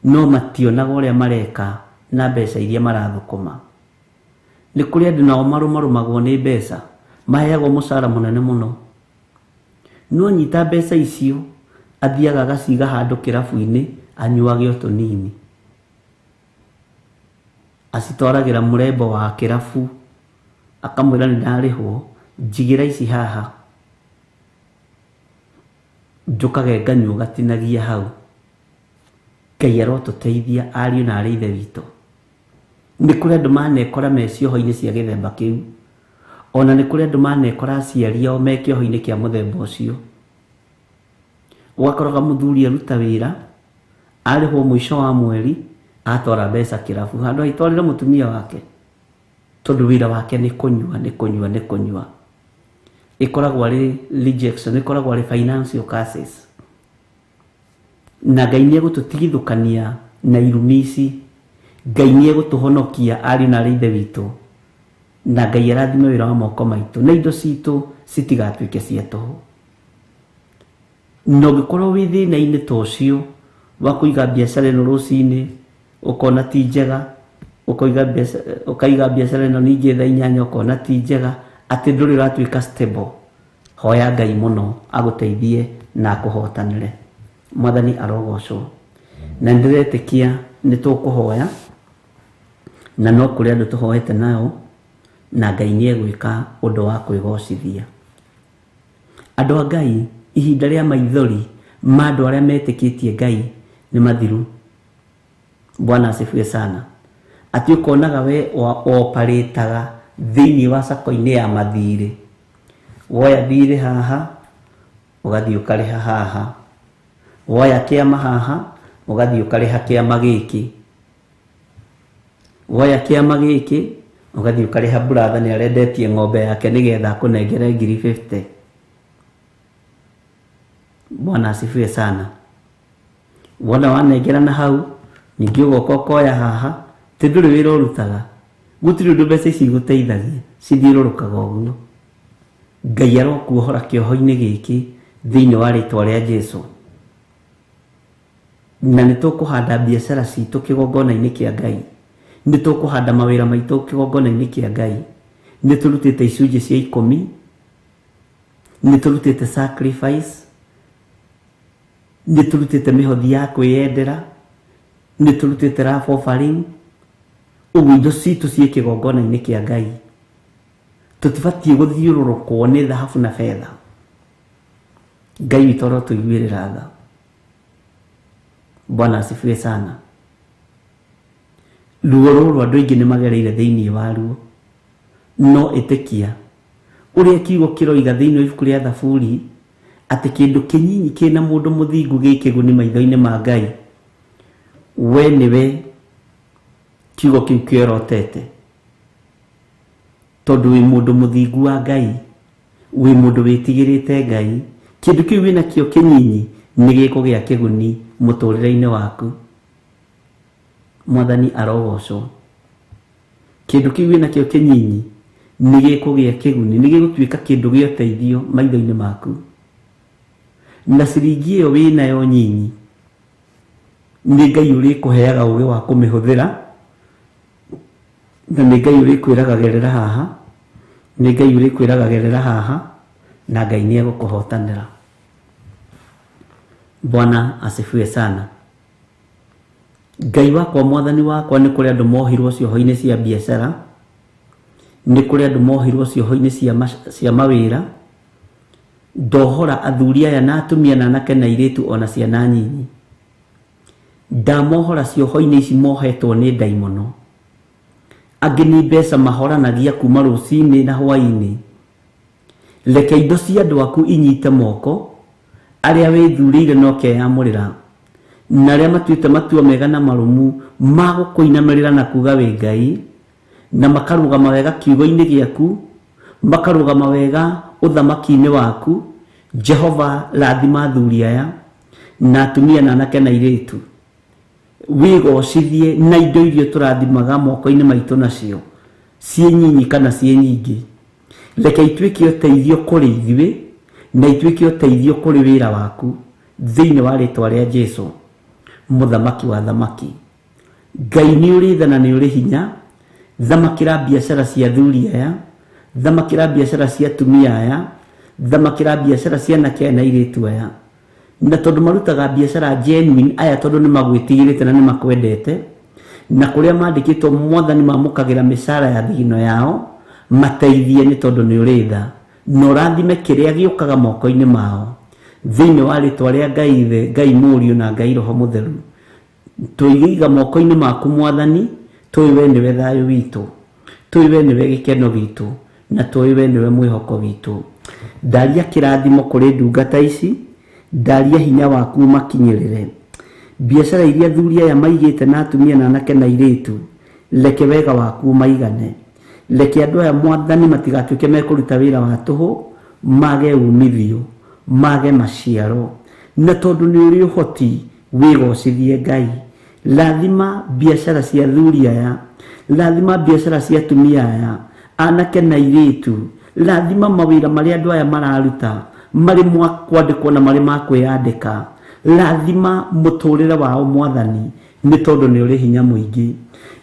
no mationaga ũrĩa mareka na mbeca iria marathũkũma. Nĩ kũrĩ andũ nao marũmarũmagwo nĩ mbeca, maheagwo mũcara mũnene mũno. No anyita mbeca icio, athiaga agaciga handũ kĩrabu-inĩ, anyuage o tũnini. Acitwaragĩra mũrembo wa kĩrabu, akamwĩra nĩ ndarĩhwo, njigĩra ici haha, njũkage nganyua gatinagia hau. Ngai arotũteithia ariũ na arĩ ithe witũ. Nĩ kũrĩ andũ manekora me cioho-inĩ cia gĩthemba kĩu. Ona nĩ kũrĩ andũ manekora aciari ao me kĩoho-inĩ kĩa mũthemba ũcio. Ũgakoraga mũthuri aruta wĩra, arĩhwo mũico wa mweri, atwara mbeca kĩrabu, handũ aitwarĩre mũtumia wake. Tondũ wĩra wake nĩ kũnyua, nĩ kũnyua, nĩ kũnyua. Ĩkoragwo arĩ rejection, ĩkoragwo arĩ financial curses. Na Ngai nĩ egũtũtigithũkania na irumi ici. Ngai nĩ egũtũhonokia ariũ na arĩ ithe witũ. Na Ngai arathime wĩra wa moko maitũ, na indo citũ citigatuĩke cia tũhũ. Na ũngĩkorwo wĩ thĩna-inĩ ta ũcio wa kũiga biacara ĩno rũcinĩ, ũkona ti njega, ũkaiga biacara ĩno ningĩ thaa inyanya ũkona ti njega, atĩ ndũrĩ ũratuĩka stable. Hoya Ngai mũno agũteithie na akũhotanĩre. Mwathani arogocwo. Na nĩndĩretĩkia nĩ tũkũhoya, na no kũrĩ andũ tũhoete nao, na Ngai nĩ egwĩka ũndũ wa kwĩgocithia. Andũ a Ngai, ihinda rĩa maithori ma andũ arĩa metĩkĩtie Ngai nĩ mathiru. Bwana asifiwe sana. Atĩ ũkonaga we oparĩtaga thĩinĩ wa sako-inĩ ya mathirĩ. Woya thirĩ haha, ũgathiĩ ũkarĩha haha. Woya kĩama haha, Ũgathiĩ ũkarĩha kĩama gĩkĩ, woya kĩama gĩkĩ ũgathiĩ ũkarĩha brother nĩ arendetie ng'ombe yake nĩgetha akũnengere ngiri 50. Bwana asifiwe sana. Wona wanengera na hau ningĩ ũgoka ũkoya haha, ti ndũrĩ wĩra ũrutaga, gũtirĩ ũndũ mbeca ici igũteithagia, cithiũrũrũkaga ũguo. Ngai arokuohora kĩoho-inĩ gĩkĩ thĩinĩ wa rĩtwa rĩa Jesu. Na nĩ tũkũhanda biacara citũ kĩgongona-inĩ kĩa Ngai, nĩ tũkũhanda mawĩra maitũ kĩgongona-inĩ kĩa Ngai, nĩ tũrutĩte icunjĩ cia 10, nĩ tũrutĩte sacrifice, nĩ tũrutĩte mĩhothi ya kwĩyendera, nĩ tũrutĩte love offering. Ũguo indo citũ ciĩ kĩgongona-inĩ kĩa Ngai. Tũtibatiĩ gũthiũrũrũkwo nĩ thahabu na betha. Ngai witũ arotũiguĩrĩra tha. Bwana asifiwe sana. Ruo rũrũ andũ aingĩ nĩ magereire thĩinĩ waruo, no ĩtĩkia ũrĩa kiugo kĩroiga thĩinĩ wa ibuku rĩa Thaburi atĩ kĩndũ kĩnyinyi kĩna mũndũ mũthingu gĩ kĩguni maitho-inĩ ma Ngai, we nĩwe kiugo kĩu kĩorotete. Tondũ wĩ mũndũ mũthingu wa Ngai, wĩ mũndũ wĩtigĩrĩte Ngai, kĩndũ kĩu wĩnakĩo kĩnyinyi nĩ gĩkũgĩa kĩguni mũtũrĩre-inĩ waku. Mwathani arogocwo. Kĩndũ kĩu wĩnakĩo kĩnyinyi nĩ gĩkũgĩa kĩguni, nĩ gĩgũtuĩka kĩndũ gĩa ũteithio maitho-inĩ maku. Na ciringi ĩyo wĩnayo nyinyi nĩ Ngai ũrĩkũheaga ũgĩ wa kũmĩhũthĩra, na nĩ Ngai ũrĩkwĩraga gerera haha, nĩ Ngai ũrĩkwĩraga gerera haha, na Ngai nĩ egũkũhotanĩra. Bwana asifiwe sana. Ngai wakwa, mwathani wakwa, nĩ kũrĩ andũ mohirwo cioho-inĩ cia biacara, nĩ kũrĩ andũ mohirwo cioho-inĩ cia mawĩra. Ndohora athuri aya na atumia na anake na airĩtu ona ciana nyinyi. Ndamohora cioho-inĩ ici mohetwo nĩ ndaimono. Angĩ nĩ mbeca mahoranagia kuma rũcinĩ na hwaĩ-inĩ. Reke indo cia andũ aku inyite moko, arĩa wĩthurĩire na ũkeyamũrĩra, na arĩa matuĩte matua mega na marũmu ma gũkũinamĩrĩra na kuga wĩ Ngai, na makarũgama wega kiugo-inĩ gĩaku, makarũgama wega ũthamaki-inĩ waku. Jehova, rathima athuri aya na atumia na anake na airĩtu, wĩgocithie na indo iria tũrathimaga moko-inĩ maitũ nacio, ciĩ nyinyi kana ciĩ nyingĩ. Reke ituĩke ũteithio kũrĩ ithuĩ na ituĩke ũteithio kũrĩ wĩra waku, thĩinĩ wa rĩtwa rĩa Jesu, mũthamaki wa thamaki. Ngai nĩ ũrĩ tha na nĩ ũrĩ hinya. Thamakĩra biacara cia athuri aya, thamakĩra biacara cia atumia aya, thamakĩra biacara cia anake aya na airĩtu aya. Na tondũ marutaga biacara genuine aya, tondũ nĩ magwĩtigĩrĩte na nĩ makwendete, na kũrĩa mandĩkĩtwo mwathani mamũkagĩra mĩcara ya thigino yao, mateithie nĩ tondũ nĩ ũrĩ tha, na ũrathime kĩrĩa gĩũkaga moko-inĩ mao, thĩinĩ wa rĩtwa rĩa Ngai Ithe, Ngai Mũriũ na Ngai Roho Mũtheru. Tũiga moko-inĩ maku mwathani, tũĩ we nĩwe thayũ witũ, tũĩ we nĩwe gĩkeno gitũ, na tũĩ we nĩwe mwĩhoko witũ. Ndaria kĩrathimo kũrĩ ndungata ici, ndaria hinya waku ũmakinyĩrĩre. Biacara iria athuri aya maigĩte na atumia na anake na airĩtu, reke wega waku ũmaigane. Reke andũ aya mwathani matigatuĩke mekũruta wĩra wa tũhũ, mage umithio, mage maciaro. Na tondũ nĩ ũrĩ ũhoti, wĩgocithie Ngai. Rathima biacara cia athuri aya, rathima biacara cia atumia aya, anake na airĩtu, rathima mawĩra marĩa andũ aya mararuta, marĩ ma kwandĩkwo na marĩ ma kwĩyandĩka. Rathima mũtũrĩre wao mwathani, nĩ tondũ nĩ ũrĩ hinya mũingĩ.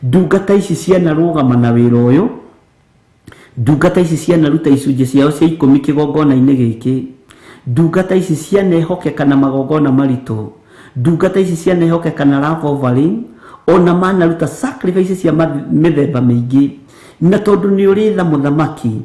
Ndungata ici cianarũgama na wĩra ũyũ, ndungata ici cianaruta icunjĩ ciao cia 10 kĩgongona-inĩ gĩkĩ, ndungata ici cianehokeka na magongona maritũ, ndungata ici cianehokeka na love offering, ona manaruta sacrifice cia mĩthemba mĩingĩ. Na tondũ nĩ ũrĩ tha mũthamaki,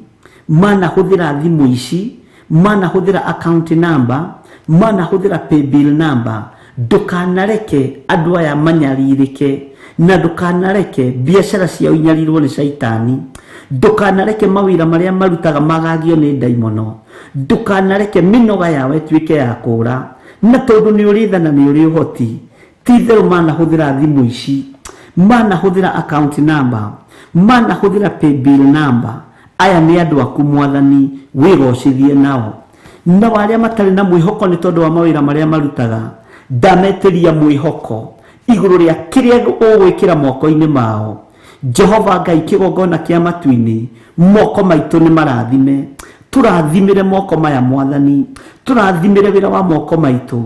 manahũthĩra thimũ ici, manahũthĩra account number, manahũthĩra paybill number, ndũkanareke andũ aya manyarirĩke, na ndũkanareke biacara ciao inyarirwo nĩ caitani, ndũkanareke mawĩra marĩa marutaga magagio nĩ ndaimono, ndũkanareke mĩnoga yao ĩtuĩke ya kũra. Na tondũ nĩ ũrĩ tha na nĩ ũrĩ ũhoti, Ti itherũ manahũthĩra thimũ ici, manahũthĩra account number, manahũthĩra paybill number. Aya nĩ andũ aku Mwathani, wĩgocithie nao. Nao arĩa matarĩ na mwĩhoko nĩ tondũ wa mawĩra marĩa marutaga, ndametĩria mwĩhoko igũrũ rĩa kĩrĩa ũgwĩkĩra moko-inĩ mao. Jehova Ngai, kĩgongona kĩa matu-inĩ, moko maitũ nĩ marathime. Tũrathimĩre moko maya Mwathani, tũrathimĩre wĩra wa moko maitũ,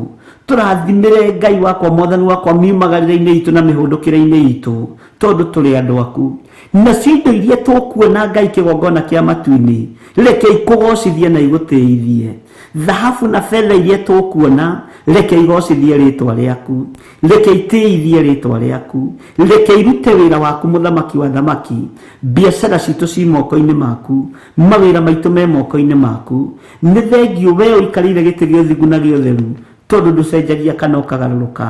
tũrathimĩre Ngai wakwa, Mwathani wakwa, miumagarĩre-inĩ itũ na mĩhũndũkĩre-inĩ itũ, tondũ tũrĩ andũ aku. Nacio indo iria tũkuona Ngai kĩgongona kĩa matu-inĩ, reke ikũgocithie na igũtĩithie. Thahabu na betha iria tũkuona, reke igocithie rĩtwa rĩaku, reke itĩithie rĩtwa rĩaku, reke irute wĩra waku mũthamaki wa thamaki. Biacara citũ ci moko-inĩ maku, mawĩra maitũ me moko-inĩ maku. Nĩ thengio we ũikarĩire gĩtĩ gĩa ũthingu na gĩa ũtheru, tondũ ndũcenjagia kana ũkagarũrũka.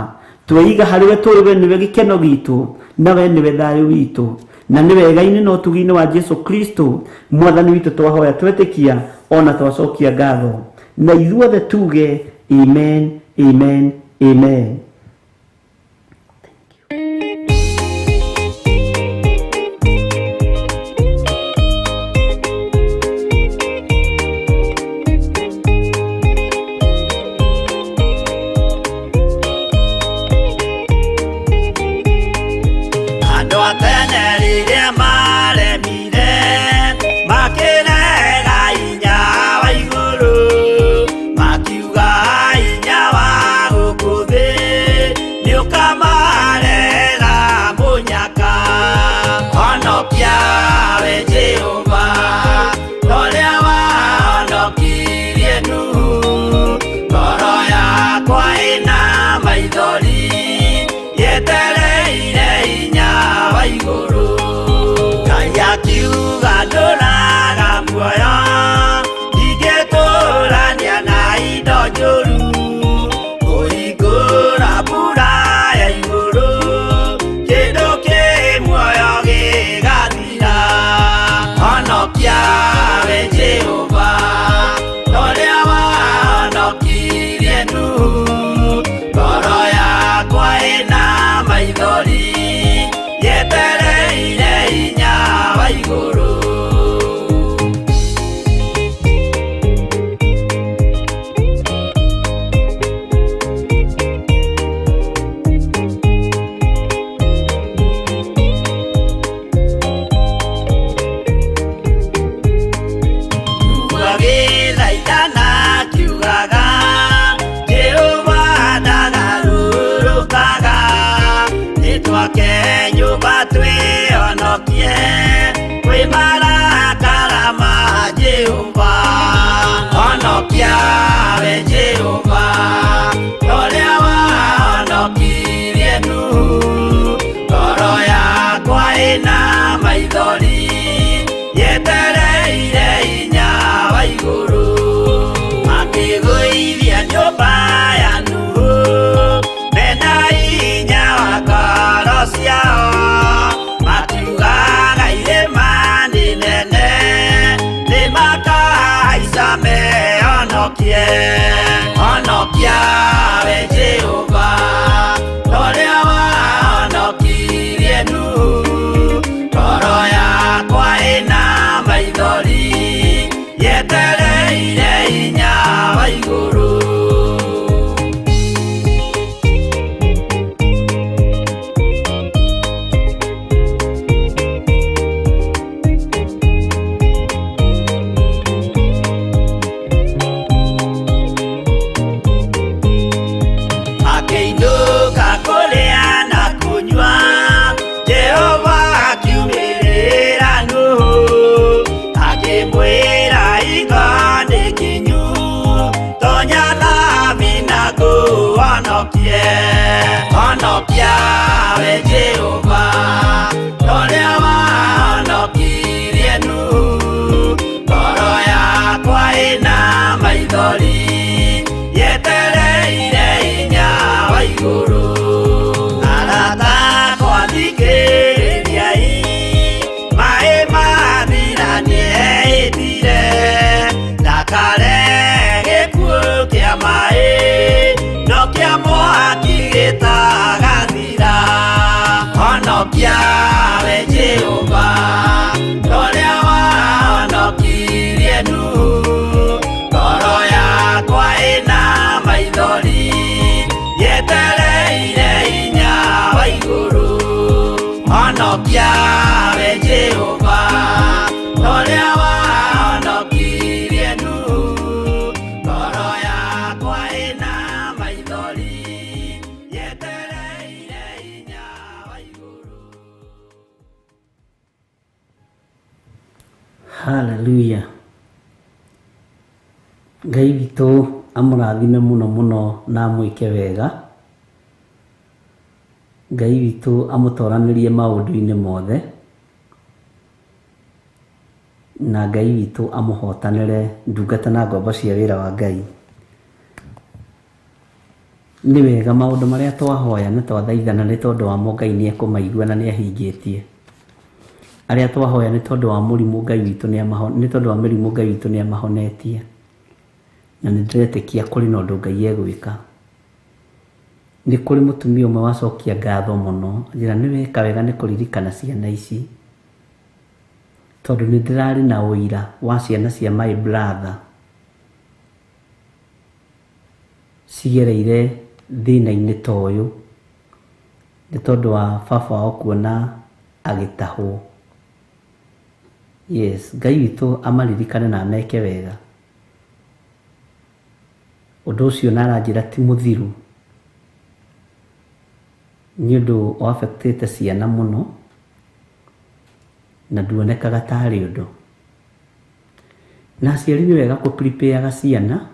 Tweiga harĩ we, tũĩ we nĩwe gĩkeno gitũ, na we nĩwe thayũ witũ, na nĩ wega-inĩ na ũtugi-inĩ wa Jesu Kristo Mwathani witũ twahoya, twetĩkia ona twacokia ngatho, na ithuothe tuge amen, amen, amen. Andũ a tene rĩrĩa maremire, makĩrega hinya wa igũrũ, makiuga hinya wa gũkũ thĩ nĩũkamarega mũnyaka. Honokia we Jehova, torĩa wahonokirie Nuhu. Ngoro yakwa ĩna maithori, yetereire hinya wa igũrũ. Ngai akiuga ndũraga muoyo, ndingĩtũrania na indo njũru. Kũhingũra mbura ya igũrũ, kĩndũ kĩ muoyo gĩgathira. Honokia we Jehova, torĩa wahonokirie Nuhu. Ngoro yakwa ĩna maithori, yetereire hinya wa igũrũ. Agĩthaithana akiugaga, Jehova ndagarũrũkaga. Nĩtwake nyũmba twĩhonokie kwĩ marakara ma Jehova. Honokia we Jehova, torĩa wahonokirie Nuhu. Ngoro yakwa ĩna maithori, yetereire hinya wa igũrũ. Makĩgũithia nyũmba ya Nuhu, mena hinya wa ngoro ciao. Makiugaga irĩma nĩ nene, nĩmakahaica mehonokie. Honokia we Jehova, torĩa wahonokirie Nuhu. Ngoro yakwa ĩna maithori, yetereire hinya wa igũrũ. Akĩinũka kũrĩa na kũnyua, Jehova akiumĩrĩra Nuhu, akĩmwĩra hingo nĩ kinyu, tonya thabina ngũhonokie. Honokia we Jehova, torĩa wahonokirie Nuhu. Ngoro yakwa ĩna maithori, yetereire hinya wa igũrũ. Arata akwa thikĩrĩriai, maĩ mathira nĩehĩtire, ndakare gĩkuũ kĩa maĩ, no kĩa mwaki gĩtaga Honokia we Jehova, toria wahonokirie Nuhu. Ngoro yakwa ĩna maithori, yetereire hinya wa igũrũ. Honokia we Jehova, toria wahonokirie Nuhu. Ngoro yakwa ĩna maithori, yetereire hinya wa igũrũ. Hallelujah. Ngai witũ amũrathime mũno mũno na amwĩke wega. Ngai witũ amũtoranĩrie maũndũ-inĩ mothe, na Ngai witũ amũhotanĩre ndungata na ngombo cia wĩra wa Ngai. Nĩ wega maũndũ marĩa twahoya na twathaithana nĩ tondũ wamo Ngai nĩ ekũmaigua na nĩ ahingĩtie. Arĩa twahoya nĩ tondũ wa mũrimũ Ngai witũ nĩ amaho, nĩ tondũ wa mĩrimũ Ngai witũ nĩ amahonetie. Na nĩ ndĩretĩkia kũrĩ na ũndũ Ngai egwĩka. Nĩ kũrĩ mũtumia ũmwe wacokia ngatho mũno, anjĩra nĩ weka wega nĩ kũririkana ciana ici, tondũ nĩ ndĩrarĩ na ũira wa ciana cia my brother cigereire thĩna-inĩ ta ũyũ, nĩ tondũ wa baba wao kuona agĩtahwo. Yes, Ngai witũ amaririkane na ameke wega. Ũndũ ũcio na aranjĩra ti mũthiru, nĩ ũndũ wa-affectĩte ciana mũno na nduonekaga tarĩ ũndũ. Na aciari nĩ wega kũ prepare ciana,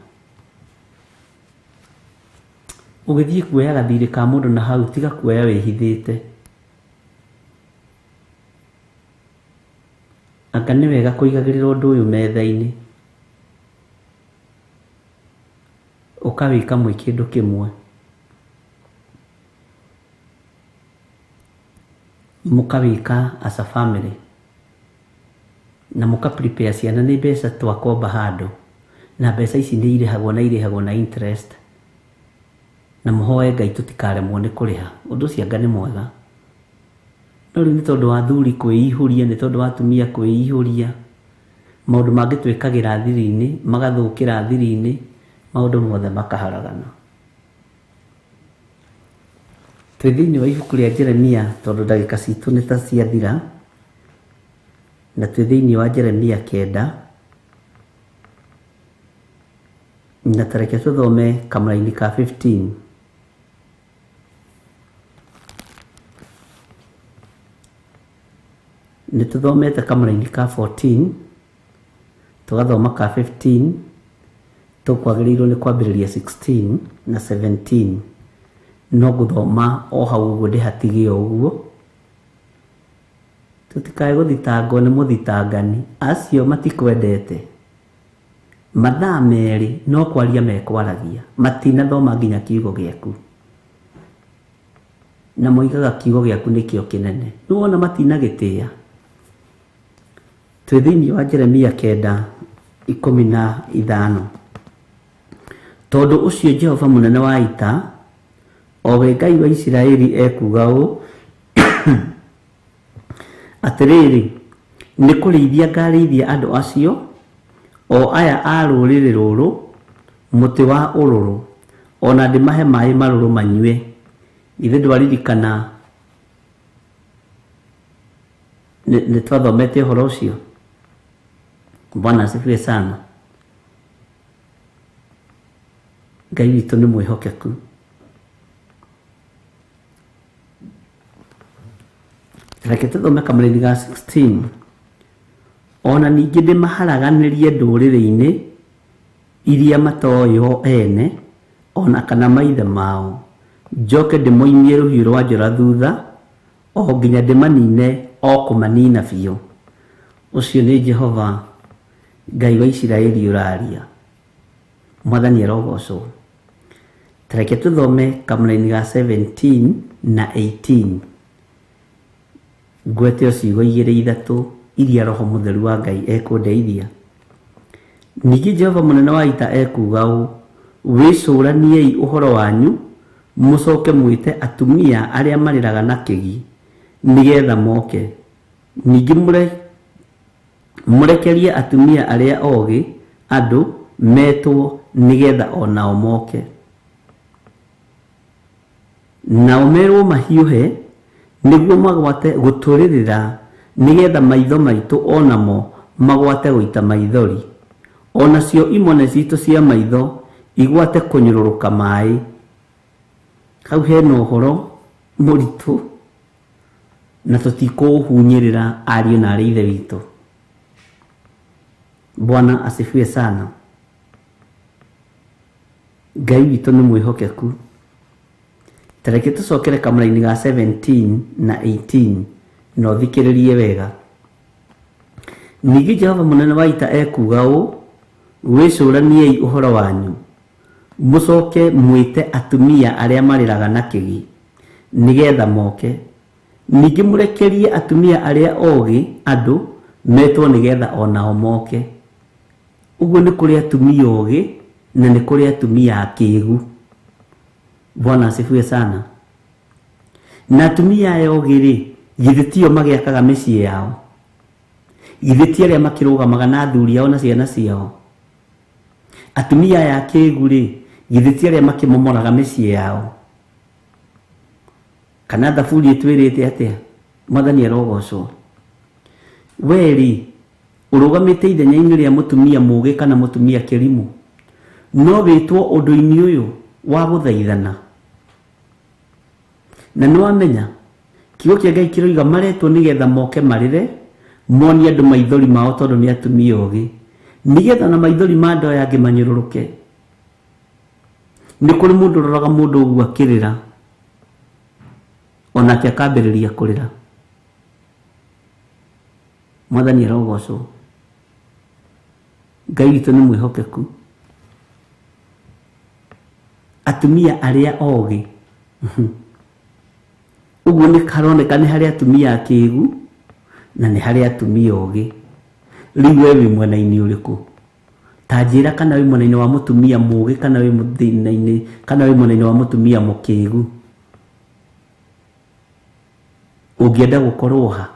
ũgĩthiĩ kuoya gathirĩ ka mũndũ na hau tiga kuoya wĩhithĩte. Anga nĩ wega kũigagĩrĩra ũndũ ũyũ metha-inĩ, ũkawĩka mwĩ kĩndũ kĩmwe, mũkawĩka as a family na mũka prepare ciana. Nĩ mbeca twakomba handũ, na mbeca ici nĩ irĩhagwo na irĩhagwo na interest, na mũhoe Ngai tũtikaremwo nĩ kũrĩha. Ũndũ ũcio anga nĩ mwega. No rĩu nĩ tondũ wa athuri kwĩihũria, nĩ tondũ wa atumia kwĩihũria, maũndũ mangĩ twĩkagĩra thiri-inĩ, magathũkĩra thiri-inĩ, maũndũ mothe makaharagana. Twĩ thĩinĩ wa ibuku rĩa Jeremia, tondũ ndagĩka citũ nĩ ta ciathira, na twĩ thĩinĩ wa Jeremia 9, na tareke tũthome kamũraini ka 15. Nĩ tũthomete kamũraini ka 14, tũgathoma ka 15, tũkwagĩrĩirwo nĩ kwambĩrĩria 16 na 17. No ngũthoma o hau ũguo ndĩhatige o ũguo, tũtikae gũthitangwo nĩ mũthitangani. Acio matikwendete, mathaa 2 no kwaria mekwaragia, matinathoma nginya kiugo gĩaku, na moigaga kiugo gĩaku nĩkĩo kĩnene. Nĩ wona matinagĩtĩa. Twĩ thĩinĩ wa Jeremia 9:15. Tondũ ũcio Jehova mũnene wa ita, o we Ngai wa Isiraeli, ekuuga ũũ: Atĩrĩrĩ, nĩ kũrĩithia ngarĩithia andũ acio, o aya a rũrĩrĩ rũrũ, mũtĩ wa ũrũrũ, ona ndĩmahe maĩ marũrũ manyue. Ithe ndwaririkana nĩ twathomete ũhoro ũcio? Bwana asifiwe sana. Ngai witũ nĩ mwĩhokeku. Reke tũthome kamũraini ga 16. Ona ningĩ ndĩmaharaganĩrie ndũrĩrĩ-inĩ iria matoĩ o ene, ona kana maithe mao, njoke ndĩmoimie rũhiũ rwa njora thutha, o nginya ndĩmanine o kũmanina biũ. Ũcio nĩ Jehova Ngai wa Isiraeli ũraria. Mwathani arogocwo. Tareke tũthome kamũraini ga 17 na 18. Ngwete o ciugo igĩrĩ ithatũ iria Roho Mũtheru wa Ngai ekũndeithia. Ningĩ Jehova mũnene wa ita ekuuga ũũ: wĩcũraniei ũhoro wanyu, mũcoke mwĩte atumia arĩa marĩraga na kĩgi, nĩgetha moke. Ningĩ mũrekerie atumia arĩa ogĩ andũ metwo nĩgetha o nao moke. Nao merwo mahiũhe nĩguo magwate gũtũrĩrĩra, nĩgetha maitho maitũ o namo magwate gũita maithori, o nacio imone citũ cia maitho igwate kũnyũrũrũka maĩ. Hau hena ũhoro mũritũ na tũtikũũhunyĩrĩra ariũ na arĩ ithe witũ. Bwana asifiwe sana. Ngai witũ nĩ mwĩhokeku. Ta reke tũcokere kamũraini ga 17 na 18 na ũthikĩrĩrie wega. Ningĩ Jehova mũnene wa ita ekuuga ũũ, wĩcũraniei ũhoro wanyu, mũcoke mwĩte atumia arĩa marĩraga na kĩgi nĩgetha moke. Ningĩ mũrekerie atumia arĩa ogĩ andũ metwo nĩgetha o nao moke. Ũguo nĩ kũrĩ atumia ogĩ na nĩ kũrĩ atumia akĩgu. Bwana asifiwe sana. Na atumia aya ogĩ rĩ, githĩ tio magĩakaga mĩciĩ yao? Githĩ ti arĩa makĩrũgamaga na athuri ao na ciana ciao? Atumia aya akĩgu rĩ, githĩ ti arĩa makĩmomoraga mĩciĩ yao? Kana thaburi ĩtwĩrĩte atĩa? Mwathani arogocwo. We rĩ, ũrũgamĩte ithenya-inĩ rĩa mũtumia mũũgĩ kana mũtumia kĩrimũ? No wĩtwo ũndũ-inĩ ũyũ wa gũthaithana. Na nĩ wamenya kiugo kĩa Ngai kĩroiga maretwo nĩgetha moke marĩre, monie andũ maithori mao tondũ nĩ atumia ogĩ, nĩgetha na maithori ma andũ aya angĩ manyũrũrũke. Nĩ kũrĩ mũndũ ũroraga mũndũ ũguo akĩrĩra, onake akambĩrĩria kũrĩra. Mwathani arogocwo. Ngai witũ nĩ mwĩhokeku. Atumia arĩa ogĩ, ũguo nĩ haroneka nĩ harĩ atumia akĩgu na nĩ harĩ atumia ogĩ. Rĩu we wĩ mwena-inĩ ũrĩkũ? Ta njĩra kana wĩ mwena-inĩ wa mũtumia mũũgĩ kana wĩ mũthĩna-inĩ, kana wĩ mwena-inĩ wa mũtumia mũkĩgu. Ũngĩenda gũkorwo ha?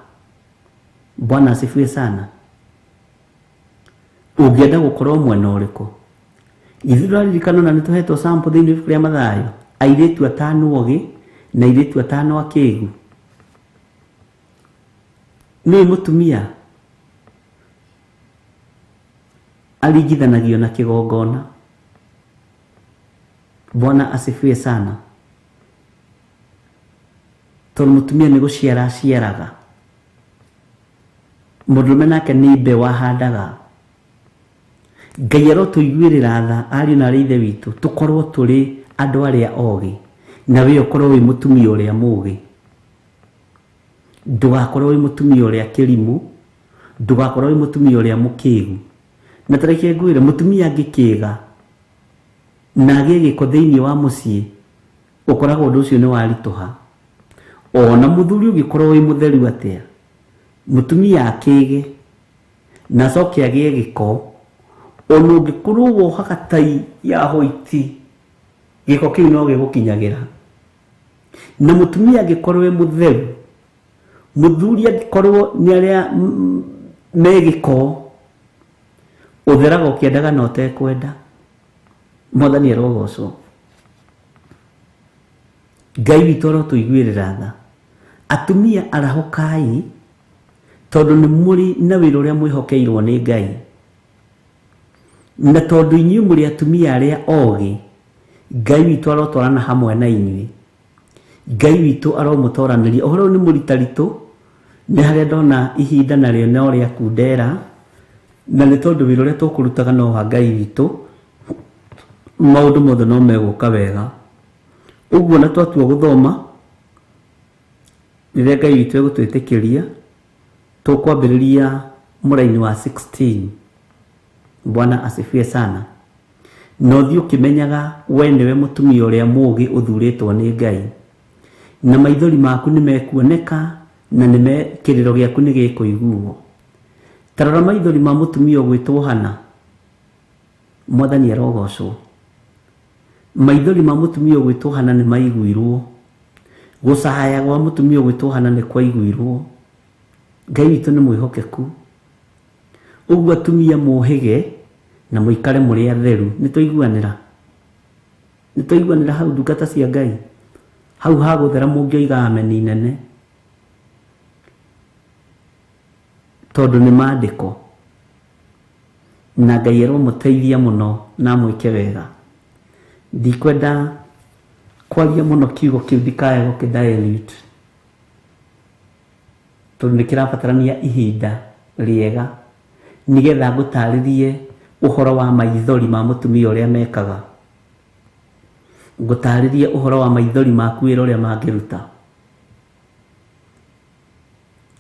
Bwana asifiwe sana. Ũngĩenda gũkorwo mwena ũrĩkũ? Ithuĩ tũraririkana na nĩtũhetwo sample thĩinĩ wa ibuku rĩa Mathayo, airĩtu atano ogĩ na airĩtu atano akĩgu. Nĩ mũtumia aringithanagio na kĩgongona. Bwana asifiwe sana. Tondũ mũtumia nĩ gũciara aciaraga, mũndũrũme nake nĩ mbeũ ahandaga. Ngai arotũiguĩrĩra tha ariũ na arĩ ithe witũ, tũkorwo tũrĩ andũ arĩa ogĩ, na we ũkorwo wĩ mũtumia ũrĩa mũũgĩ. Ndũgakorwo wĩ mũtumia ũrĩa kĩrimũ, ndũgakorwo wĩ mũtumia ũrĩa mũkĩgu. Na ta reke ngwĩre, mũtumia angĩkĩga na agĩe gĩko thĩinĩ wa mũciĩ, ũkoraga ũndũ ũcio nĩ waritũha. Ona mũthuri ũngĩkorwo wĩ mũtheru atĩa, mũtumia akĩge na acoke agĩe gĩko, ona ũngĩkorwo wohaga tai ya hoiti, gĩko kĩu no gĩgũkinyagĩra. Na mũtumia angĩkorwo wĩ mũtheru, mũthuri angĩkorwo nĩ arĩa me gĩko, ũtheraga ũkĩendaga na ũtekwenda. Mwathani arogocwo. Ngai witũ arotũiguĩrĩra tha. Atumia arahũkai, tondũ nĩ mũrĩ na wĩra ũrĩa mwĩhokeirwo nĩ Ngai. Na tondũ inyuĩ mũrĩ atumia arĩa ogĩ, Ngai witũ arotwarana hamwe na inyuĩ. Ngai witũ aromũtoranĩria. Ũhoro ũyũ nĩ mũritaritũ, nĩ harĩa ndona ihinda narĩo no rĩa kundera, na nĩ tondũ wĩra ũrĩa tũkũrutaga no wa Ngai witũ, maũndũ mothe no megũka wega. Ũguo na twatua gũthoma, rĩrĩa Ngai witũ egũtwĩtĩkĩria, tũkwambĩrĩria mũraini wa 16. Bwana asifiwe sana. Na ũthiĩ ũkĩmenyaga we nĩwe mũtumia ũrĩa mũũgĩ ũthurĩtwo nĩ Ngai, na maithori maku nĩ mekuoneka na nĩ kĩrĩro gĩaku nĩ gĩkũiguo. Ta rora maithori ma mũtumia ũgwĩtwo Hana. Mwathani arogocwo. Maithori ma mũtumia ũgwĩtwo Hana nĩ maiguirwo. Gũcaya gwa mũtumia ũgwĩtwo Hana nĩ kwaiguirwo. Ngai witũ nĩ mwĩhokeku. Ũguo atumia mũhĩge na mũikare mũrĩ atheru. Nĩ twaiguanĩra? Nĩ twaiguanĩra hau ndungata cia Ngai? Hau ha gũthera mũngĩoiga ameni nene. Tondũ nĩ maandĩko. Na Ngai aromũteithia mũno na amwĩke wega. Ndikwenda kwaria mũno kiugo kĩu ndikae gũkĩ dilute. Tondũ nĩ kĩrabatarania ihinda rĩega nĩgetha ngũtarĩrie ũhoro wa maithori ma mũtumia ũrĩa mekaga. Ngũtarĩrie ũhoro wa maithori maku wĩra ũrĩa mangĩruta.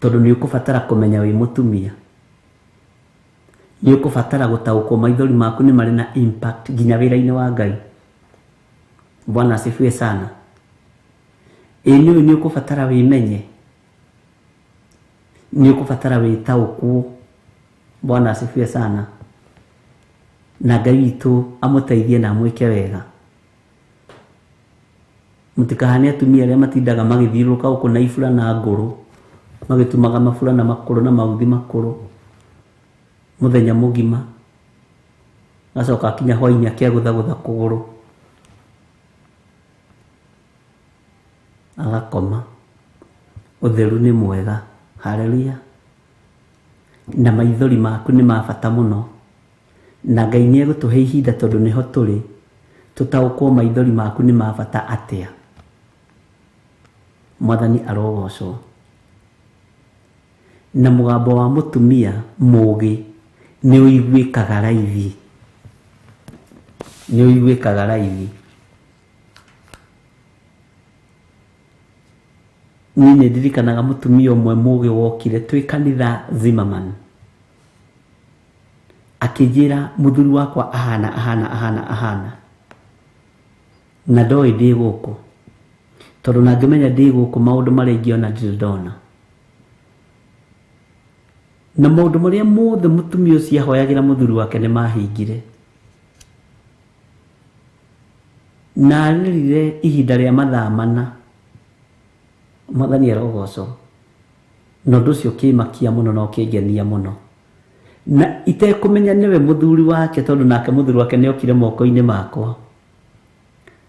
Tondũ nĩ ũkũbatara kũmenya wĩ mũtumia. Nĩ ũkũbatara gũtaũkwo maithori maku nĩ marĩ na impact nginya wĩra-inĩ wa Ngai. Bwana asifiwe sana. Ĩ nĩ ũĩ nĩ ũkũbatara wĩmenye. Nĩ ũkũbatara wĩtaũkwo. Bwana asifiwe sana. Na Ngai witũ amũteithie na amwĩke wega. Mũtikahane atumia arĩa matindaga magĩthiũrũrũka gũkũ na ibura na ngũrũ, magĩtumaga maburana makũrũ na mauthi makũrũ mũthenya mũgima, agacoka akinya hwainĩ akegũthagũtha kũgũrũ agakoma. Ũtheru nĩ mwega. Haleluya. Na maithori maku nĩ ma bata mũno. Na Ngai nĩ egũtũhe ihinda tondũ nĩho tũrĩ, tũtaũkwo maithori maku nĩ ma bata atĩa. Mwathani arogocwo. Na mũgambo wa mũtumia mũgĩ nĩ ũiguĩkaga raithi. Nĩ ũiguĩkaga raithi. Niĩ nĩ ndirikanaga mũtumia ũmwe mũgĩ wokire twĩ kanitha Zimmerman. Akĩnjĩra mũthuri wakwa ahana ahana ahana ahana. Na ndoĩ ndĩ gũkũ. Tondũ na ngĩmenya ndĩ gũkũ maũndũ marĩa ingĩona ndirĩ ndona. Na maũndũ marĩa mothe mũtumia ũcio ahoyagĩra mũthuri wake nĩ mahingire. Na arĩrire ihinda rĩa mathaa mana. Mwathani arogocwo. Na ũndũ ũcio ũkĩmakia mũno na ũkĩngenia mũno. Na itekũmenya nĩwe mũthuri wake tondũ nake mũthuri wake nĩ okire moko-inĩ makwa.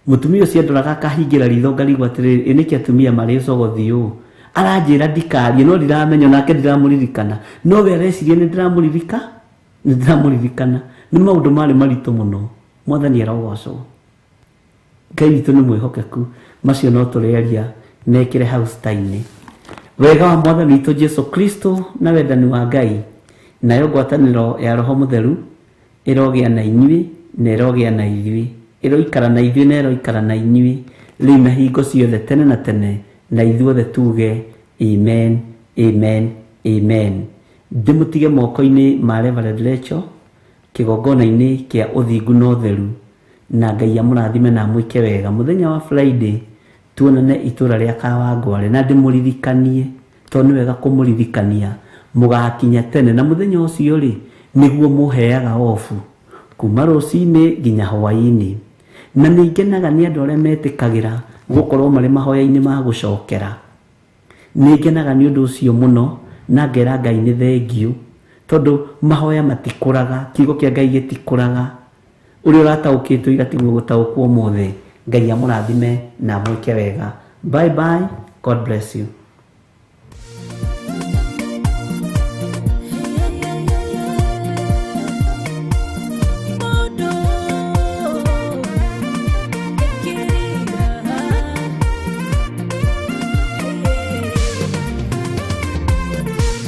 Mũtumia ũcio andoraga akahingĩra ritho ngarigwo atĩrĩrĩ, ĩ nĩkĩ atumia marĩ ũcogothi ũũ? Aranjĩra ndikarie no ndiramenya nake ndiramũririkana. No we areciria nĩ ndĩramũririka? Nĩ ndĩramũririkana. Nĩ maũndũ marĩ maritũ mũno. Mwathani arogocwo. Ngai witũ nĩ mwĩhokeku. Macio no tũrĩaria mekĩre hau cita-inĩ. Wega wa Mwathani witũ Jesu Kristo na wendani wa Ngai nayo ngwatanĩro ya Roho Mũtheru ĩrogĩa na inyuĩ na ĩrogĩa na ithuĩ. Ĩroikara na ithuĩ na ĩroikara na inyuĩ rĩu na hingo ciothe tene na tene, na ithuothe tuge amen, amen, amen. Ndĩmũtige moko-inĩ ma Reverend Rachel kĩgongona-inĩ kĩa ũthingu na ũtheru, na Ngai amũrathime na amwĩke wega. Mũthenya wa Friday tuonane itũra rĩa Kawangware, na ndĩmũririkanie tondũ nĩ wega kũmũririkania mũgakinya tene, na mũthenya ũcio rĩ nĩguo mũheaga ofu kuma rũcinĩ nginya hwaĩ-inĩ. Na nĩ ngenaga nĩ andũ arĩa metĩkagĩra gũkorwo marĩ mahoya-inĩ ma gũcokera. Nĩ ngenaga nĩ ũndũ ũcio mũno, na ngera Ngai nĩ thengiũ, tondũ mahoya matikũraga, kiugo kĩa Ngai gĩtikũraga. Ũrĩa ũrataũkĩtwo ira tiguo gũtaũkwo ũmũthĩ. Ngai amũrathime na amwĩke wega. Bye bye. God bless you.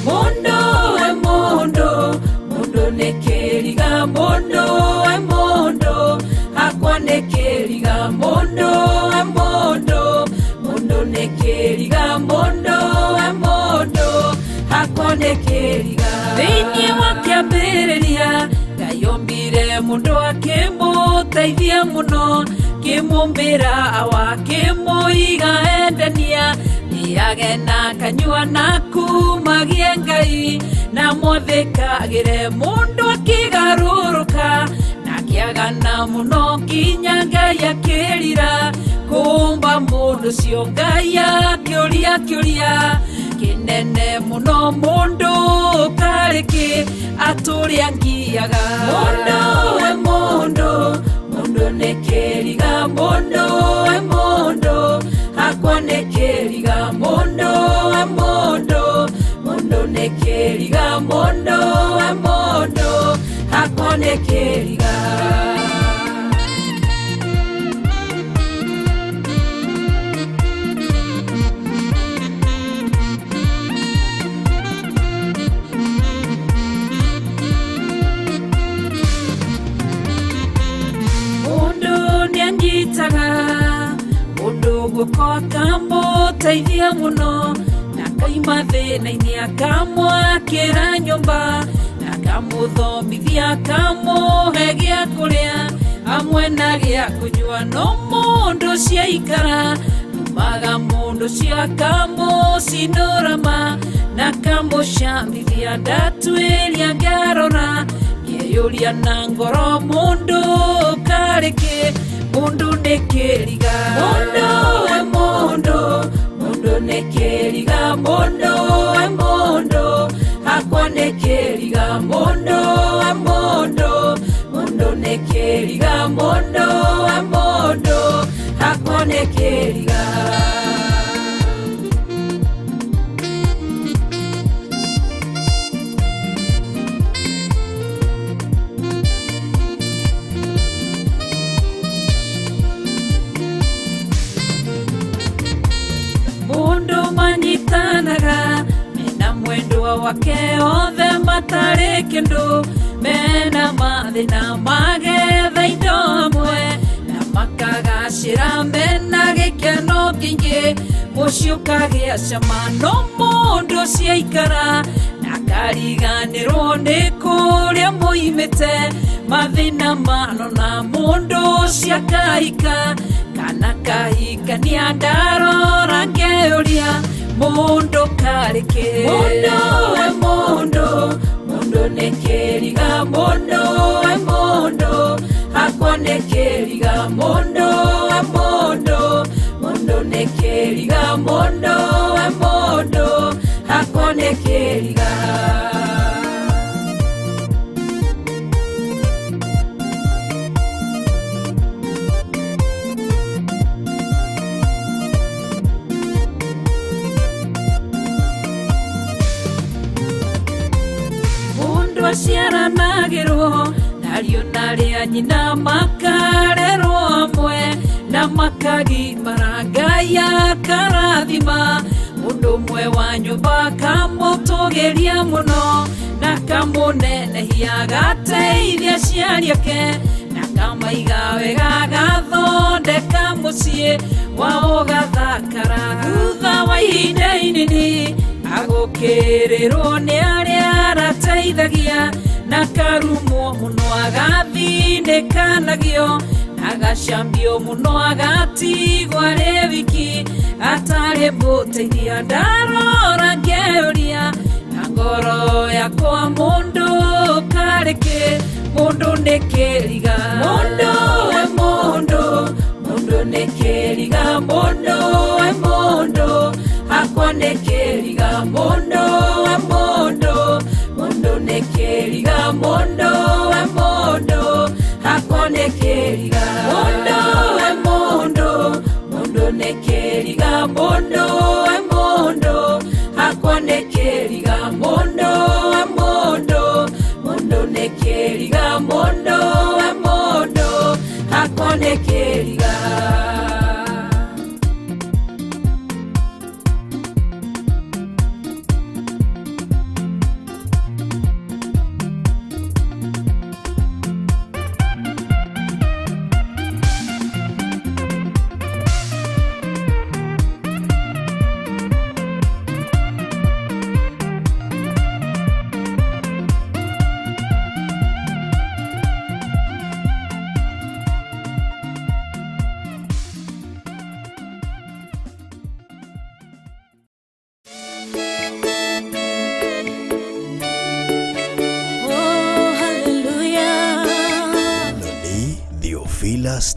Mundu we mundu, mundu nĩ kĩriga, mundu we mundu, hakwa nĩ kĩriga, mundu we mundu, mundu nĩ kĩriga, mundu we mundu, hakwa nĩ kĩriga. Thĩinĩ wa kĩambĩrĩria, Ngai ombire mundu akĩmũteithia mũno, kĩmũmbĩra awa kĩmũiga endania, age na kanyua na kumagie Ngai, na mwathĩkagĩre mundu akĩgarũrũka, na Akĩagana mũno nginya Ngai akĩrira kũmba mũndũ ũcio Ngai akĩũria kĩũria kĩnene mũno mũndũ karĩ kĩ atũrĩa ngiaga mũndũ we mũndũ mũndũ nĩ kĩriga mũndũ we mũndũ hakwa nĩ kĩriga mũndũ we mũndũ mũndũ nĩ kĩriga mũndũ we mũndũ hakwa nĩ kĩriga. Anyitaga mũndũ guoko akamũteithia mũno na akaima thĩna-inĩ akamwakĩra nyũmba na akamũthomithia akamũhe gĩa kũrĩa hamwe na gĩa kũnyua no mũndũ ũcio aikara umaga mũndũ ũcio akamũcinũrama na akamũcambithia ndatuĩria ngarora ngeyũria na ngoro mũndũ karĩ kĩ mũndũ nĩ kĩriga mũndũ we mũndũ mũndũ nĩ kĩriga mũndũ we mũndũ hakwa nĩ kĩriga mũndũ we mũndũ mũndũ nĩ kĩriga mũndũ we mũndũ hakwa nĩ kĩriga. Mũndũ manyitanaga mena mwendwa wake othe matarĩ kĩndũ mena mathĩna magetha indo hamwe na makagacĩra mena gĩkeno kĩingĩ mũciĩ ũkagĩa cama no mũndũ ũcio aikara na akariganĩrwo nĩ kũrĩa moimĩte mathĩna manona mũndũ ũcio akahika kana kahikania ndarora ngeyũria mũndũ karĩ kĩ mũndũ we mũndũ mũndũ nĩ kĩriga mũndũ we mũndũ hakwa nĩ kĩriga mũndũ we mũndũ mũndũ nĩ kĩriga mũndũ we mũndũ hakwa nĩ kĩriga. Aciaranagĩrwo nariũ narĩa nyina makarerwo hamwe na makagimara Ngai akarathima mũndũ ũmwe wa nyũmba akamũtũgĩria mũno na akamũnenehia agateithia aciari ake na akamaiga wega agathondeka mũciĩ wao ũgathakara thutha wa ihinda inini agũkĩrĩrwo nĩ arĩa arateithagia na akarumwo mũno agathinĩkanagio agacambio mũno agatigwo arĩ wiki atarĩ mũteithia ndarora ngeyũria na ngoro yakwa mũndũ karĩ kĩ mũndũ nĩ kĩriga mũndũ we mũndũ mũndũ nĩ kĩriga mũndũ we mũndũ hakwa nĩ kĩriga mũndũ we mũndũ mũndũ nĩ kĩriga mũndũ we mũndũ hakwa nĩ kĩriga mũndũ we mũndũ mũndũ nĩ kĩriga mũndũ we mũndũ hakwa nĩ kĩriga mũndũ we mũndũ mũndũ nĩ kĩriga mũndũ we mũndũ hakwa nĩ kĩriga. Theophilus.